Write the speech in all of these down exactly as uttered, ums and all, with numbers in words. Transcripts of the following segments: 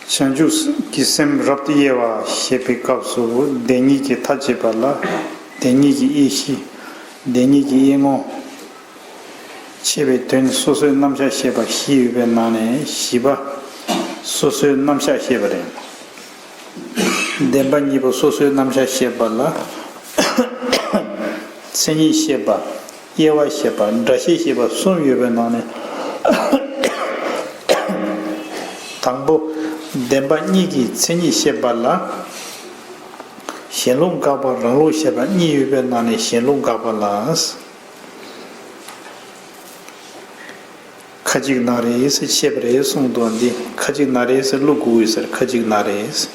བྱང་ཆུབ་ཀྱི་སེམས་རབ་ཏུ་དབྱེ་བ་བཤད་པའི་སྐབས་སུ། བདེན་གཉིས་ཀྱི་མཐའ་དཔྱད་པ་ལ། བདེན་གཉིས་ཀྱི་དབྱེ་གཞི། བདེན་གཉིས་ཀྱི་དབྱེ་ངོ་ཕྱེ་བའི་དོན། སོ་སོའི་རྣམ་གཞག་བཤད་པ་བཞི་ཡོད་པའི་ནང་ནས་བཞི་པ་སོ་སོའི་རྣམ་གཞག་བཤད་པ་རེད། བདེན་པ་གཉིས་པོ་སོ་སོའི་རྣམ་གཞག་བཤད་པ་ལ། མཚན་ཉིད་བཤད་པ། དབྱེ་བ་བཤད་པ། སྒྲ་བཤད་བཤད་པ་གསུམ་ཡོད་པའི་ནང་ནས། དང་པོ། བདེན་པ་གཉིས་ཀྱི་མཚན་ཉིད་བཤད་པ་ལ། གཞན་ལུགས་དགག་པ། རང་ལུགས་བཤད་པ་གཉིས་ཡོད་པའི་ནང་ནས་གཞན་ལུགས་དགག་པ་ལ། ཁ་ཅིག་ན་རེ་ཟེར་བཤད་པ་རེད་གསུངས་འདུག་འདི་ཁ་ཅིག་ན་རེ་ཟེར་བླུག་དགོས་ཡོད་ཟེར། ཁ་ཅིག་ན་རེ་ཟེར།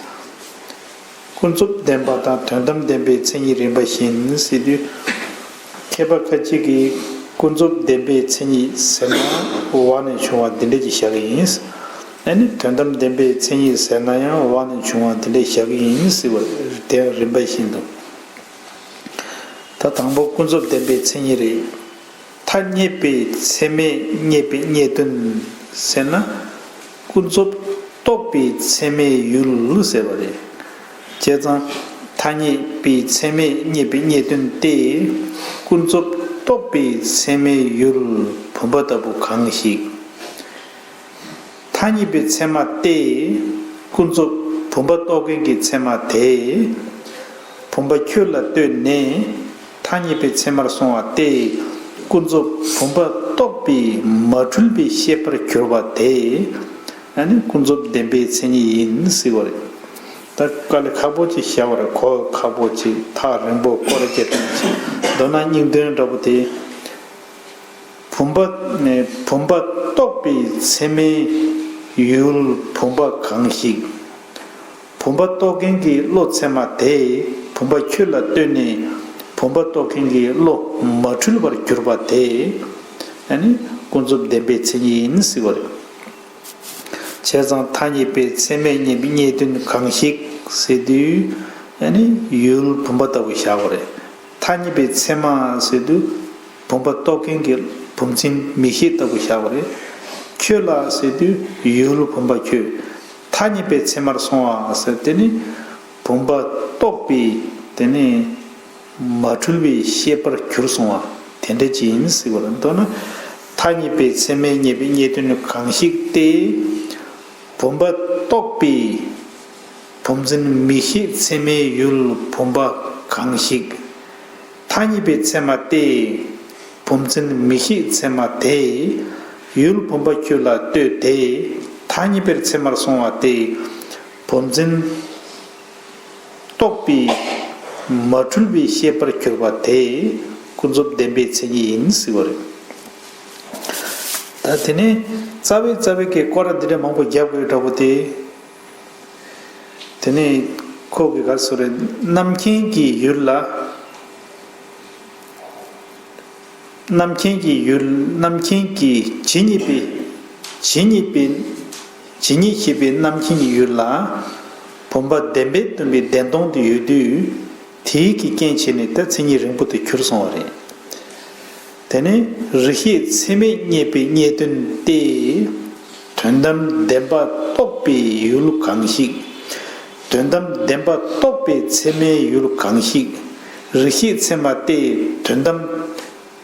ཀུན་རྫོབ་བདེན་པ་དང་དོན་དམ་བདེན་པའི་མཚན་ཉིད་རིམ་པ་བཞིན་ཟེར་དུས། མཁས་པ་ཁ་ཅིག་གིས་ཀུན་རྫོབ་བདེན་པའི་མཚན་ཉིད་ཟེར་ན་བ་ནས་བྱུང་བ་འདི་འདྲ་ཅིག་བཞག་གི་ཡིན། ཨ་ནི་དོན་དམ་བདེན་པའི་མཚན་ཉིད་ཟེར་ན་ཡང་བ་ནས་བྱུང་བ་འདི་འདྲ་བཞག་གི་ཡིན་ཟེར་བ་དེ་རིམ་པ་བཞིན་དུ། ད་དང་པོ་ཀུན་རྫོབ་བདེན་པའི་མཚན་ཉིད་རེད། ཐ་སྙད་པའི་ཚད་མས་རྙེད་པའི་རྙེད་དོན་ཟེར་ན། ཀུན་རྫོབ་རྟོགས་པའི་ཚད་མའི་ཡུལ་ཟེར་བ་རེད། བྱས་ཙང་ཐ་སྙད་པའི་ཚད་མས་རྙེད་པའི་རྙེད་དོན་ཏེ། ཀུན་རྫོབ་རྟོགས་པའི་ཚད་མའི་ཡུལ་བུམ་པ་ལྟ་བུ་གང་ཞིག་ཐ་སྙད་པའི་ཚད་མ་སྟེ། ཀུན་རྫོབ་བུམ་པ་རྟོགས་མཁན་གྱི་ཚད་མ་དེ། བུམ་པ་ཁྱོད་ལ་ལྟོས་ནས་ཐ་སྙད་པའི་ཚད་མར་སོང་བ་སྟེ། ཀུན་རྫོབ་བུམ་པ་རྟོགས་པའི་མ་འཁྲུལ་པའི་ཤེས་པར་གྱུར་པ་དེ། ཨ་ནི་ཀུན་རྫོབ་བདེན་པའི་མཚན་ཉིད་ཡིན་ཟེར་བ་རེད། ད་དཀའ་ལས་ཁག་པོ་ཅིག་བཞག་པ་རེད། གོ་ཁག་པོ་ཅིག་ཐག་རིང་པོ་སྐོར་ར་རྒྱག་སྟངས་ཅིག་མདོར་ན་སྙིང་དོན་འདྲ་པོ་དེ། བུམ་པ་ནི་བུམ་པ་རྟོགས་པའི་ཚད་མའི་ཡུལ་བུམ་པ་གང་ཞིག་བུམ་པ་རྟོགས་མཁན་གྱི་བློ་ཚད་མ་དེ། བུམ་པ་ཁྱོད་ལ་ལྟོས་ནས་བུམ་པ་རྟོགས་མཁན་གྱི་བློ་མ་འཁྲུལ་བར་གྱུར་པ་དེ། ཨ་ནི་ཀུན་རྫོབ་བདེན་པའི་མཚན་ཉིད་ཡིན་ཟེར་བ་རེད། བྱས་ཙང་ཐ་སྙད་པའི་ཚད་མས་རྙེད་པའི་རྙེད་དོན་གང་ཞིག་ཟེར་དུས། ཨ་ནི་ཡུལ་བུམ་པ་ལྟ་བུ་བཞག་པ་རེད། ཐ་སྙད་པའི་ཚད་མ་ཟེར་དུས། བུམ་པ་རྟོགས་མཁན་གྱི་བུམ་འཛིན་མིག་ཤེས་ལྟ་བུ་བཞག་པ་རེད། ཁྱོད་ལ་ཟེར་དུས་ཡུལ་བུམ་པ་ཁྱོད། ཐ་སྙད་པའི་ཚད་མར་སོང་བ་ཟེར་དེ་ནི་བུམ་པ་རྟོགས་པའི་དེ་ནི་མ་འཁྲུལ་བའི་ཤེས་པར་གྱུར་སོང་བ་དེ་འདྲ་ཅིག་ཡིན་ཟེར་བ་རེད། མདོར་ན་ཐ་སྙད་པའི་ཚད་མས་རྙེད་པའི་རྙེད་དོན་གང་ཞིག་སྟེ། བུམ་པ་རྟོགས་པའི་བུམ་འཛིན་མིག་ཤེས་ཚད་མའི་ཡུལ་བུམ་པ་གང་ཞིག་ཐ་སྙད་པའི་ཚད་མ་སྟེ། བུམ་འཛིན་མིག་ཤེས་ཚད་མ་དེ། ཡུལ་བུམ་པ་ཁྱོད་ལ་ལྟོས་ཏེ། ཐ་སྙད་པའི་ཚད་མར་སོང་བ་སྟེ། བུམ་འཛིན་རྟོགས་པའི་མ་འཁྲུལ་བའི་ཤེས་པར་གྱུར་པ་དེ་ཀུན་རྫོབ་བདེན་པའི་མཚན་ཉིད་ཡིན་ཟེར་བ་རེད། ད་དེ་ནས་རྩ་བའི་རྩ་བའི་གི་སྐོར་ར་འདི་འདྲ་མང་པོ་རྒྱབ་དགོས་འདྲ་པོ་དེ། དེ་ནས་ཁོ་གི་ག་རེ་ཟེར་རེད། རྣམ་མཁྱེན་གྱི་ཡུལ་ལ། རྣམ་མཁྱེན་གྱི་ཡུལ། རྣམ་མཁྱེན་གྱི་ཇི་སྙེད་པའི། ཇི་སྙེད་པའི། ཇི་སྙེད་ཤེས་པའི་རྣམ་མཁྱེན་གྱི་ཡུལ་ལ། བུམ་པ་བདེན་པས་སྟོན་པའི་བདེན་སྟོང་དུ་ཡོད་དུས། དེའི་གི་རྐྱེན་བྱས་ནས་ད་མཚན་ཉིད་རིང་པོ་དུ་གྱུར་སོང་བ་རེད། དེ་ནས་རིགས་ཤེས་ཚད་མས་རྙེད་པའི་རྙེད་དོན་ཏེ། དོན་དམ་བདེན་པ་རྟོགས་པའི་ཡུལ་གང་ཞིག་དོན་དམ་བདེན་པ་རྟོགས་པའི་ཚད་མའི་ཡུལ་གང་ཞིག་རིགས་ཤེས་ཚད་མ་སྟེ། དོན་དམ་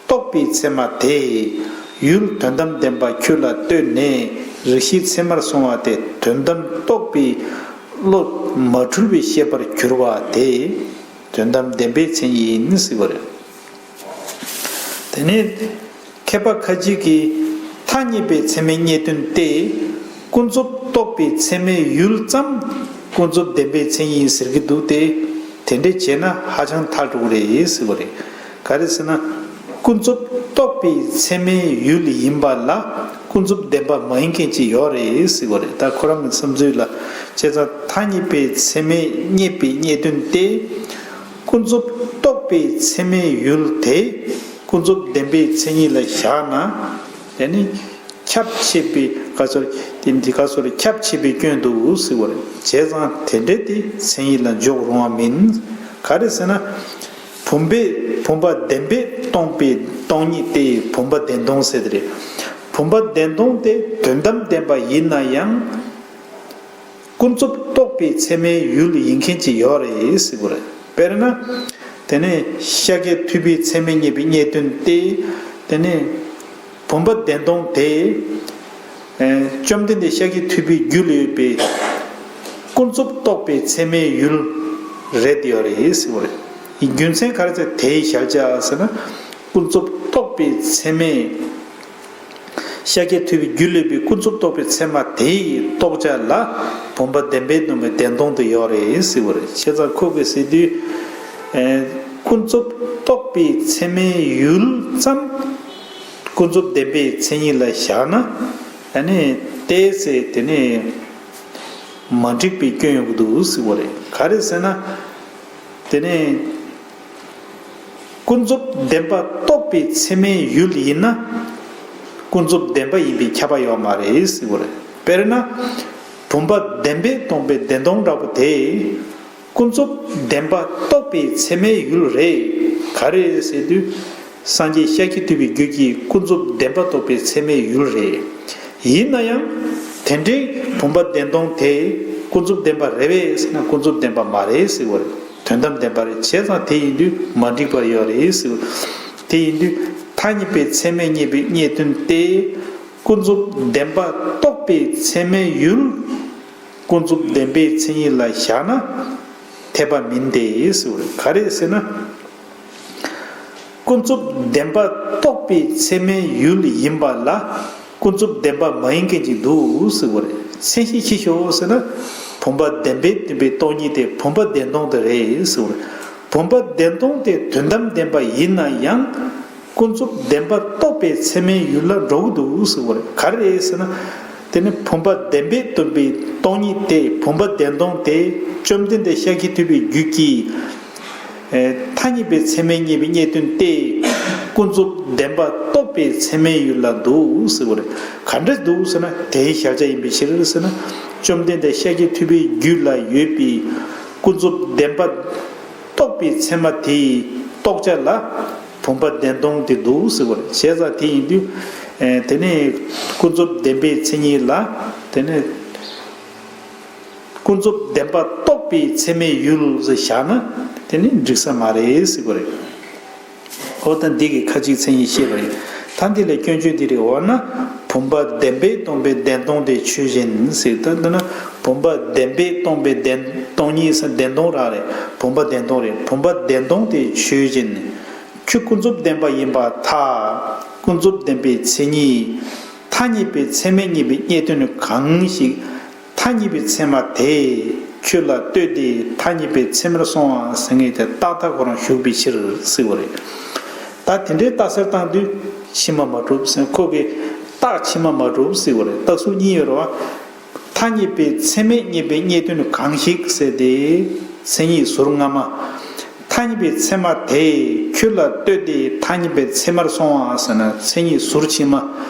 རྟོགས་པའི་ཚད་མ་དེ། ཡུལ་དོན་དམ་བདེན་པ་ཁྱོད་ལ་ལྟོས་ནས་རིགས་ཤེས་ཚད་མར་སོང་བ་སྟེ། དོན་དམ་རྟོགས་པའི་བློ་མ་འཁྲུལ་བའི་ཤེས་པར་གྱུར་པ་དེ། དོན་དམ་བདེན་པའི་མཚན་ཉིད་ཡིན་ཟེར་བ་རེད། དེ་ནས་མཁས་པ་ཁ་ཅིག་གིས་ཐ་སྙད་པའི་ཚད་མའི་རྙེད་དོན་ཏེ། ཀུན་རྫོབ་རྟོགས་པའི་ཚད་མའི་ཡུལ་ཙམ་ཀུན་རྫོབ་བདེན་པའི་མཚན་ཉིད་ཟེར་གྱི་འདུག་སྟེ། དེ་འདྲ་བྱས་ན་ཧ་ཅང་ཐལ་འགྲོ་གི་རེད་ཟེར་བ་རེད། ག་རེ་ཟེར་ན། ཀུན་རྫོབ་རྟོགས་པའི་ཚད་མའི་ཡུལ་ཡིན་པ་ལ་ཀུན་རྫོབ་བདེན་པ་མ་ཡིན་མཁན་ཅིག་ཡོད་རེད་ཟེར་བ་རེད། ད་ཁོ་རང་གི་བསམ་ཚུལ་ལ། བྱས་ཙང་ཐ་སྙད་པའི་ཚད་མས་རྙེད་པའི་རྙེད་དོན་ཏེ། ཀུན་རྫོབ་རྟོགས་པའི་ཚད་མའི་ཡུལ་དེ་ཀུན་རྫོབ་བདེན་པའི་མཚན་ཉིད་ལ་བཞག་ན། དེ་ནི་ཁྱབ་ཆེས་པའི་ག་ཚོད་དེ་འདི་ག་ཚོད་ཁྱབ་ཆེས་པའི་སྐྱོན་འདུག་ཟེར་བ་རེད། བྱས་ཙང་དེ་འདྲ་དེ་མཚན་ཉིད་ལ་འཇོག་རུང་བ་མིན། ག་རེ་ཟེར་ན། བུམ་པས་བུམ་པ་བདེན་པས་སྟོང་པའི་སྟོང་ཉིད་དེ་བུམ་པ་བདེན་སྟོང་ཟེར་དེ་རེད། བུམ་པ་བདེན་སྟོང་དེ་དོན་དམ་བདེན་པ་ཡིན་ན་ཡང་། ཀུན་རྫོབ་རྟོགས་པའི་ཚད་མའི་ཡུལ་ཡིན་མཁན་ཅིག་ཡོད་རེད་ཟེར་གྱི་རེད། དཔེར་ན། དེ་ནས་ཤཱཀྱ་ཐུབ་པའི་ཚད་མས་རྙེད་པའི་རྙེད་དོན་ཏེ། དེ་ནས་བུམ་པ་བདེན་སྟོང་དེ། ཨེ། བཅོམ་ལྡན་འདས་ཤཱཀྱ་ཐུབ་པའི་རྒྱུད་ལ་ཡོད་པའི་ཀུན་རྫོབ་རྟོགས་པའི་ཚད་མའི་ཡུལ་རེད་ཡོད་རེད་ཟེར་གྱི་རེད། རྒྱུ་མཚན་ག་རེ་ཟེར་དེའི་གཞལ་བྱ་ཟེར་ན། ཀུན་རྫོབ་རྟོགས་པའི་ཚད་མས། ཤཱཀྱ་ཐུབ་པའི་རྒྱུད་ལ་ཡོད་པའི་ཀུན་རྫོབ་རྟོགས་པའི་ཚད་མ་དེ་ཡི་རྟོགས་བྱ་ལ་བུམ་པ་བདེན་པས་སྟོང་པའི་བདེན་སྟོང་དུ་ཡོད་རེད་ཟེར་བ་རེད། བྱས་ཙང་ཁོ་གིས་ཟེར་དུས། ཨེ། ཀུན་རྫོབ་རྟོགས་པའི་ཚད་མའི་ཡུལ་ཙམ། ཀུན་རྫོབ་བདེན་པའི་མཚན་ཉིད་ལ་བཞག་ན། ཨ་ནི་ཏོག་ཙམ་དེ་ནི་མ་འགྲིག་པའི་སྐྱོན་ཡོང་གི་འདུག་ཟེར་བ་རེད། ག་རེ་ཟེར་ན། དེ་ནི། ཀུན་རྫོབ་བདེན་པ་རྟོགས་པའི་ཚད་མའི་ཡུལ་ཡིན་ན། ཀུན་རྫོབ་བདེན་པ་ཡིན་པས་ཁྱབ་པ་ཡོད་མ་རེད་ཟེར་བ་རེད། དཔེར་ན། བུམ་པ་བདེན་པས་སྟོང་པའི་བདེན་སྟོང་འདྲ་པོ་དེ། ཀུན་རྫོབ་བདེན་པ་རྟོགས་པའི་ཚད་མའི་ཡུལ་རེད། ག་རེ་ཟེར་དུས། སངས་རྒྱས་ཤཱཀྱ་ཐུབ་པའི་རྒྱུད་ཀྱི་ཀུན་རྫོབ་བདེན་པ་རྟོགས་པའི་ཚད་མའི་ཡུལ་རེད། ཡིན་ན་ཡང་། དེ་འདྲའི་བུམ་པ་བདེན་སྟོང་དེ་ཀུན་རྫོབ་བདེན་པ་རེད་པས་ཟེར་ན་ཀུན་རྫོབ་བདེན་པ་མ་རེད་ཟེར་བ་རེད། དོན་དམ་བདེན་པ་རེད། བྱས་ཙང་དེ་ཡིན་དུས་མ་འགྲིག་པ་ཡོད་རེད་ཟེར། དེ་ཡིན་དུས་ཐ་སྙད་པའི་ཚད་མས་རྙེད་པའི་རྙེད་དོན་ཏེ། ཀུན་རྫོབ་བདེན་པ་རྟོགས་པའི་ཚད་མའི་ཡུལ། ཀུན་རྫོབ་བདེན་པའི་མཚན་ཉིད་ལ་བཞག་ན། འཐད་པ་མིན་ཏེ་ཟེར་བ་རེད། ག་རེ་ཟེར་ན། ཀུན་རྫོབ་བདེན་པ་རྟོགས་པའི་ཚད་མའི་ཡུལ་ཡིན་པ་ལ་ཀུན་རྫོབ་བདེན་པ་མ་ཡིན་མཁན་ཅིག་འདུག་ཟེར་བ་རེད། མཚན་གཞི་ཅི་ཞིག་ཟེར་ན། བུམ་པ་བདེན་པས་སྟོང་པའི་སྟོང་ཉིད་དེ་བུམ་པ་བདེན་སྟོང་དེ་རེད་ཟེར་བ་རེད། བུམ་པ་བདེན་སྟོང་དེ་དོན་དམ་བདེན་པ་ཡིན་ན་ཡང་། ཀུན་རྫོབ་བདེན་པ་རྟོགས་པའི་ཚད་མའི་ཡུལ་ལ་འགྲོ་གི་འདུག་ཟེར་བ་རེད། ག་རེ་རེད་ཟེར་ན། དེ་ནི་བུམ་པ་བདེན་པས་སྟོང་པའི་སྟོང་ཉིད་དེ་བུམ་པ་བདེན་སྟོང་དེ་བཅོམ་ལྡན་འདས་ཤཱཀྱ་ཐུབ་པའི་རྒྱུད་ཀྱི། ཨེ། ཐ་སྙད་པའི་ཚད་མས་རྙེད་པའི་རྙེད་དོན་ཏེ། ཀུན་རྫོབ་བདེན་པ་རྟོགས་པའི་ཚད་མའི་ཡུལ་ལ་འདུག་ཟེར་བ་རེད། ག་འདྲ་འདུག་ཟེར་ན། དེའི་གཞལ་བྱ་ཡིན་པའི་ཕྱིར་ཟེར་ན། བཅོམ་ལྡན་འདས་ཤཱཀྱ་ཐུབ་པའི་རྒྱུད་ལ་ཡོད་པའི་ཀུན་རྫོབ་བདེན་པ་རྟོགས་པའི་ཚད་མ་དེའི་རྟོགས་བྱ་ལ་བུམ་པ་བདེན་སྟོང་དེ་འདུག་ཟེར་བ་རེད། བྱས་ཙང་དེ་ཡིན་དུས། ཨེ། དེ་ནི་ཀུན་རྫོབ་བདེན་པའི་མཚན་ཉིད་ལ། དེ་ནི། ཀུན་རྫོབ་བདེན་པ་རྟོགས་པའི་ཚད་མའི་ཡུལ་ཟེར་བཞག་ན་དེ་ནི་འགྲིག་ས་མ་རེད་ཟེར་གྱི་རེད། འོ་ད་འདི་གི་ཁ་ཅིག་མཚན་ཉིད་བཤད་པ་རེད། ད་འདི་ལ་སྐྱོན་བརྗོད་འདི་རེད། འོ་ན་བུམ་པ་བདེན་པས་སྟོང་པའི་བདེན་སྟོང་དེ་ཆོས་ཅན་ཟེར། ད་འདི་ན་བུམ་པ་བདེན་པས་སྟོང་པའི་བདེན་སྟོང་ཉིད་ཟེར། བདེན་སྟོང་རང་རེད། བུམ་པ་བདེན་སྟོང་རེད། བུམ་པ་བདེན་སྟོང་དེ་ཆོས་ཅན། ཁྱོད་ཀུན་རྫོབ་བདེན་པ་ཡིན་པར་ཐལ། ཀུན་རྫོབ་བདེན་པའི་མཚན་ཉིད། ཐ་སྙད་པའི་ཚད་མས་རྙེད་པའི་རྙེད་དོན་གང་ཞིག་ཐ་སྙད་པའི་ཚད་མ་དེས་ཁྱོད་ལ་ལྟོས་ཏེ་ཐ་སྙད་པའི་ཚད་མར་སོང་བ་ཟེར་མཁན་དེ་རྟག་མཐའ་ཁོ་རང་ཞུགས་པའི་ཕྱིར་ཟེར་བ་རེད། ད་དེ་འདྲའི་རྟགས་གསལ་བཏང་དུས་ཕྱི་མ་མ་གྲུབ་ཟེར། ཁོ་གིས་རྟགས་ཕྱི་མ་མ་གྲུབ་ཟེར་བ་རེད། རྟགས་ཟུར་གཉིས་ཡོད་རེད་བ། ཐ་སྙད་པའི་ཚད་མས་རྙེད་པའི་རྙེད་དོན་གང་ཞིག་ཟེར་ཏེ། མཚན་ཉིད་ཟུར་སྔ་མ། ཐ་སྙད་པའི་ཚད་མ་དེས་ཁྱོད་ལ་ལྟོས་ཏེ་ཐ་སྙད་པའི་ཚད་མར་སོང་བ་ཟེར་ན། མཚན་ཉིད་ཟུར་ཕྱི་མ།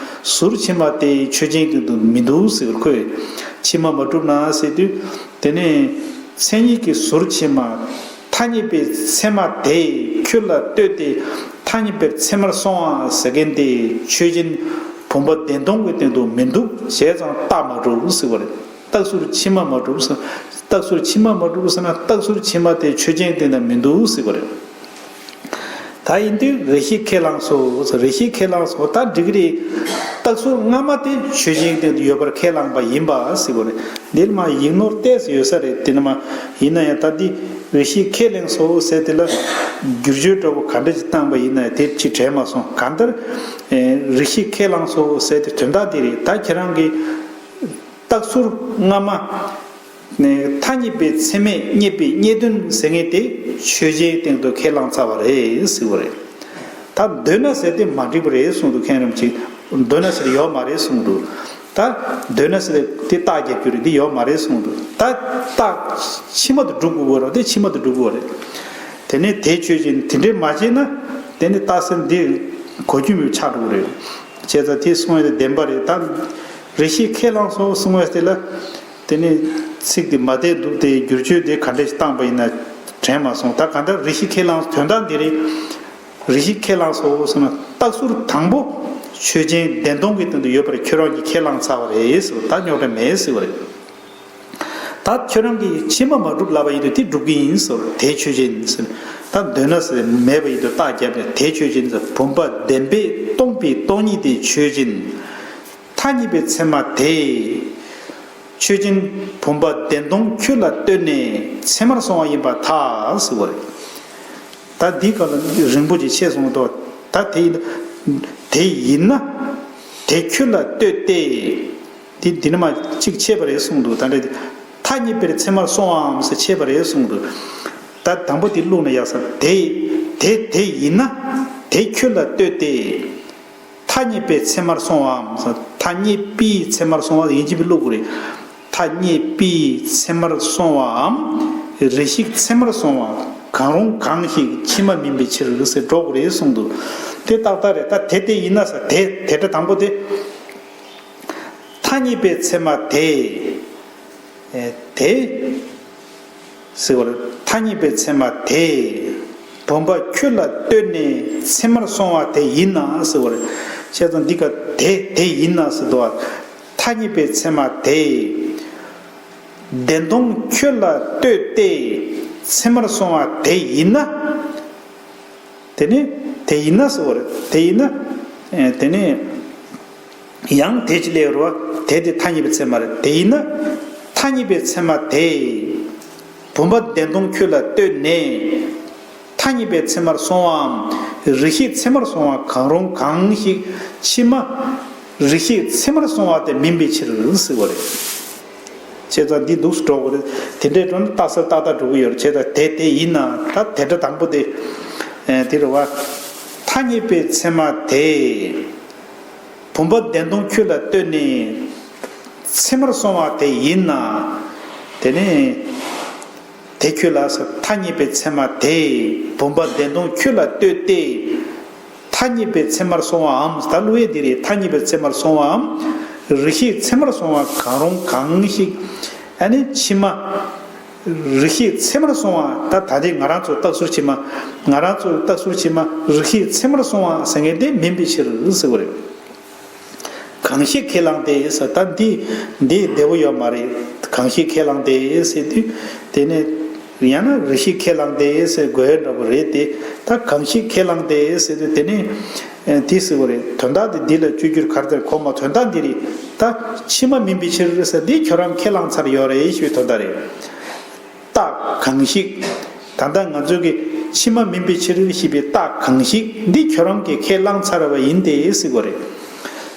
ཟུར་ཕྱི་མ་དེ་ཆོས་ཅན་དུ་མི་འདུག་ཟེར། ཁོས་ཕྱི་མ་མ་གྲུབ་ན་ཟེར་དུས། དེ་ནས་མཚན་ཉིད་ཀྱི་ཟུར་ཕྱི་མ། ཐ་སྙད་པའི་ཚད་མ་དེས་ཁྱོད་ལ་ལྟོས་ཏེ་ཐ་སྙད་པའི་ཚད་མར་སོང་བ་ཟེར་མཁན་དེ་ཆོས་ཅན། བུམ་པ་བདེན་སྟོང་གི་སྟེང་དུ་མི་འདུག། བྱས་ཙང་རྟགས་མ་གྲུབ་ཟེར་བ་རེད། རྟགས་ཟུར་ཕྱི་མ་མ་གྲུབ་ཟེར། རྟགས་ཟུར་ཕྱི་མ་མ་གྲུབ་ཟེར་ན་རྟགས་ཟུར་ཕྱི་མ་དེ་ཆོས་ཅན་སྟེང་ན་མི་འདུག་ཟེར་བ་རེད། ད་ཡིན་དུས་རེ་ཞིག་ཁས་བླངས་སོ་ཟེར། རེ་ཞིག་ཁས་བླངས་སོ། ད་འགྲིག་གི་རེད། རྟགས་ཟུར་སྔ་མ་དེ་ཆོས་ཅན་སྟེང་དུ་ཡོད་པར་ཁས་བླངས་པ་ཡིན་པ་ཟེར་བ་རེད། འདིར་མ་ཡིག་ནོར་ཏོག་ཙམ་ཡོད་ས་རེད། དེ་ནི་མ་ཡིན་ན་ཡང་ད་འདི་རེ་ཞིག་ཁས་བླངས་སོ་ཟེར་དེ་ལ་བསྒྱུར་བཅོས་འདྲ་བོ་ག་འདྲ་ཞིག་བཏང་པ་ཡིན་ན་ཡང་དེ་ཅིག་དྲན་མ་སོང་། གང་ལྟར་རེ་ཞིག་ཁས་བླངས་སོ་ཟེར་དེ་དོན་དག་འདི་རེད། ད་ཁྱེད་རང་གིས། རྟགས་ཟུར་སྔ་མ། ནས་ཐ་སྙད་པའི་ཚད་མས་རྙེད་པའི་རྙེད་དོན་ཟེར་མཁན་དེ་ཆོས་ཅན་སྟེང་དུ་ཁས་བླངས་ཚར་བ་རེད་ཟེར་བ་རེད། ད་འདོད་ན་ཟེར་དེ་མ་འགྲིག་པ་རེད་གསུངས་འདུག། མཁན་རིན་པོ་ཆེས་འདོད་ན་ཟེར་ཡོད་མ་རེད་གསུངས་འདུག། ད་འདོད་ན་ཟེར་དེ་རྟགས་རྒྱབ་རྒྱུ་རེད། འདི་ཡོད་མ་རེད་གསུངས་འདུག། ད་རྟགས་ཕྱི་མ་དུ་སྒྲུབ་དགོས་པ་རེད། དེ་ཕྱི་མ་དུ་སྒྲུབ་དགོས་པ་རེད། དེ་ནས་དེ་ཆོས་ཅན། དེ་འདྲས་མ་བྱས་ན་དེ་ནི་རྟགས་གསལ་འདི་གོ་རྒྱུ་མེད་པ་ཆགས་འགྲོ་གི་རེད། བྱས་ཙང་དེ་གསུང་ཡ་དེ་བདེན་པ་རེད། ད་རེ་ཞིག་ཁས་བླངས་སོ་གསུང་ཡ་དེ་ལ། དེ་ནས་ཚིག་དེ་མ་བདེ་འདུག། དེ་བསྒྱུར་བཅོས་དེ་ག་འདྲ་ཞིག་བཏང་པ་ཡིན་ན་དྲན་མ་སོང་། ད་གང་ལྟར་རེ་ཞིག་ཁས་བླངས། དོན་དག་འདི་རེད། རེ་ཞིག་ཁས་བླངས་སོ་ཟེར་ན་རྟགས་ཟུར་དང་པོ་ཆོས་ཅན་བདེན་སྟོང་གི་སྟེང་དུ་ཡོད་པར་ཁྱོད་རང་གིས་ཁས་བླངས་ཚར་བ་རེད་ཟེར་བ། ད་རྙོག་དྲ་མེད་ཟེར་བ་རེད། ད་ཁྱོད་རང་གིས་ཕྱི་མ་མ་གྲུབ་ལབ་པ་ཡིན་དུས་དེ་གྲུབ་ཀྱི་ཡིན་ཟེར། དེ་ཆོས་ཅན་ཟེར། ད་འདོད་ན་ཟེར་མེད་པ་ཡིན་དུས་རྟགས་བརྒྱབ་ནས་དེ་ཆོས་ཅན་ཟེར། བུམ་པ་བདེན་པས་སྟོང་པའི་སྟོང་ཉིད་དེ་ཆོས་ཅན། ཐ་སྙད་པའི་ཚད་མ་དེ། ཆོས་ཅན། བུམ་པ་བདེན་སྟོང་ཁྱོད་ལ་ལྟོས་ནས་ཚད་མར་སོང་བ་ཡིན་པར་ཐལ་ཟེར་བ་རེད། ད་འདི་ག་ལ་རིང་པོ་ཅིག་ཆད་སོང་དོ། ད་དེ་ཡིན་དེ་ཡིན་ན། དེ་ཁྱོད་ལ་ལྟོས་ཏེ། འདི་འདི་ནི་མ་གཅིག་ཆད་པ་རེད་གསུངས་འདུག། ད་འདྲ། ཐ་སྙད་པའི་ཚད་མར་སོང་བའམ་ཟེར་ཆད་པ་རེད་གསུངས་འདུག། ད་དང་པོ་དེ་བླུགས་ན་ཡག་ས། དེ་དེ་དེ་ཡིན་ན། དེ་ཁྱོད་ལ་ལྟོས་ཏེ། ཐ་སྙད་པའི་ཚད་མར་སོང་བའམ། ཐ་སྙད་པའི་ཚད་མར་སོང་བ་ཡིན་གཅིག་པའི་བློ་དགོས་རེད། ཐ་སྙད་པའི་ཚད་མར་སོང་བའམ། རེ་ཞིག་ཚད་མར་སོང་བ་གང་རུང་གང་ཞིག་ཕྱི་མ་མིན་པའི་ཕྱིར་ཟེར་འགྲོ་དགོས་རེད་གསུངས་འདུག། དེ་ཏག་ཏག་རེད། ད་དེ་དེ་ཡིན་ན་ས། དེ་དེ་སྒྲ་དང་པོ་དེ། ཐ་སྙད་པའི་ཚད་མ་དེ། ཨེ། དེ། ཟེར་བ་རེད། ཐ་སྙད་པའི་ཚད་མ་དེ། བུམ་པ་ཁྱོད་ལ་ལྟོས་ནས་ཚད་མར་སོང་བ་དེ་ཡིན་ན་ཟེར་བ་རེད། བྱས་ཙང་འདི་ག་དེ་དེ་ཡིན་ན་ཟེར་དུས། ཐ་སྙད་པའི་ཚད་མ་དེ། བདེན་སྟོང་ཁྱོད་ལ་ལྟོས་ཏེ་ཚད་མར་སོང་བ་དེ་ཡིན་ན། དེ་ནི་དེ་ཡིན་ན་ཟེར་བ་རེད། དེ་ཡིན་ན། ཨེ། དེ་ནི། ཡང་དེ་ཅི་ལས་རུ་བ་དེ་དེ་ཐ་སྙད་པའི་ཚད་མ་རེད། དེ་ཡིན་ན། ཐ་སྙད་པའི་ཚད་མ་དེ། བུམ་པ་བདེན་སྟོང་ཁྱོད་ལ་ལྟོས་ནས། ཐ་སྙད་པའི་ཚད་མར་སོང་བའམ། རེ་ཞིག་ཚད་མར་སོང་བ་གང་རུང་གང་ཞིག་ཕྱི་མ། རེ་ཞིག་ཚད་མར་སོང་བ་དེ་མིན་པའི་ཕྱིར་ཟེར་བ་རེད། བྱས་ཙང་འདི་འདུག་སེ་འགྲོ་དགོས་རེད། དེ་འདྲའི་འགྲོ་ན་རྟགས་གསལ་ཏག་ཏག་འགྲོ་གི་ཡོད་རེད། བྱས་ཙང་དེ་དེ་ཡིན་ན། ད་དེ་སྒྲ་དང་པོ་དེ། ཨེ། དེ་རེད་བ། ཐ་སྙད་པའི་ཚད་མ་དེ། བུམ་པ་བདེན་སྟོང་ཁྱོད་ལ་ལྟོས་ནས་ཚད་མར་སོང་བ་དེ་ཡིན་ན། དེ་ནི། དེ་ཁྱོད་ལ་ཟེར། ཐ་སྙད་པའི་ཚད་མ་དེ། བུམ་པ་བདེན་སྟོང་ཁྱོད་ལ་ལྟོས་ཏེ། ཐ་སྙད་པའི་ཚད་མར་སོང་བའམ། ད་བླུགས་ཡས་འདི་རེད། ཐ་སྙད་པའི་ཚད་མར་སོང་བའམ། རེ་ཞིག་ཚད་མར་སོང་བ་གང་རུང་གང་ཞིག། ཨ་ནི་ཕྱི་མ། རེ་ཞིག་ཚད་མར་སོང་བ། ད་ད་དེ་ང་རང་ཚོ་རྟགས་ཟུར་ཕྱི་མ། ང་རང་ཚོ་རྟགས་ཟུར་ཕྱི་མ་རེ་ཞིག་ཚད་མར་སོང་བ་ཟེར་མཁན་དེ་མིན་པའི་ཕྱིར་ཟེར་བ་རེད། གང་ཞིག་ཁས་བླངས་ཏེ་ཟེར། ད་འདི་འདི་བདེ་བོ་ཡོད་མ་རེད། གང་ཞིག་ཁས་བླངས་ཏེ་ཟེར་དུས། དེ་ནས་ཡང་ན་རེ་ཞིག་ཁས་བླངས་ཏེ་ཟེར་དགོས་འདྲ་པོ་རེད་དེ། ད་གང་ཞིག་ཁས་བླངས་ཏེ་ཟེར་དུས་དེ་ནས། ཨེ། དེ་ཟེར་བ་རེད། དོན་དག་དེ་འདི་ལ་བཅོས་བསྒྱུར་ག་རེ་ཟེར་གོ་མ། དོན་དག་འདི་རེད། ད་ཕྱི་མ་མིན་པའི་ཕྱིར་ཟེར་འདི་ཁྱོད་རང་ཁས་བླངས་ཚར་ཡོད་རེད་ཞུ་བའི་དོན་དག་རེད། རྟགས་གང་ཞིག། ད་ལྟ་ང་ཚོས་ཀྱི་ཕྱི་མ་མིན་པའི་ཕྱིར་ཞེས་པའི་རྟགས་གང་ཞིག་འདི་ཁྱོད་རང་གིས་ཁས་བླངས་ཚར་བ་ཡིན་ཏེ་ཟེར་བ་རེད།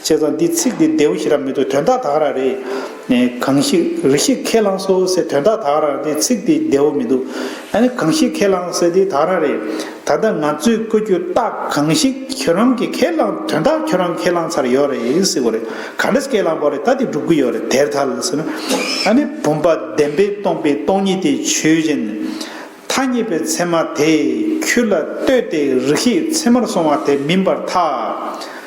བྱས་ཙང་འདི་ཚིག་འདི་བདེ་བོ་ཞེ་དྲག་མི་འདུག། དོན་དག་ད་ག་རང་རེད། ཨེ། གང་ཞིག་རེ་ཞིག་ཁས་བླངས་སོ་ཟེར། དོན་དག་ད་ག་རང་རེད། ཚིག་འདི་བདེ་བོ་མི་འདུག། ཨ་ནི་གང་ཞིག་ཁས་བླངས་ཟེར་འདི་ད་ག་རང་རེད། ད་ལྟ་ང་ཚོས་བཀོད་རྒྱུ་རྟགས་གང་ཞིག་ཁྱོད་རང་གིས་ཁས་བླངས། དོན་དག་ཁྱོད་རང་ཁས་བླངས་ཚར་ཡོད་རེད་ཟེར་བ་རེད། གང་འདྲ་ཁས་བླངས་པ་རེད། ད་དེ་འགྲུབ་ཀྱི་ཡོད་རེད། དེར་ཐལ་ཟེར་ན། ཨ་ནི་བུམ་པ་བདེན་པས་སྟོང་པའི་སྟོང་ཉིད་དེ་ཆོས་ཅན། ཐ་སྙད་པའི་ཚད་མ་དེ་ཁྱོད་ལ་ལྟོས་ཏེ་རེ་ཞིག་ཚད་མར་སོང་བ་དེ་མིན་པར་ཐལ།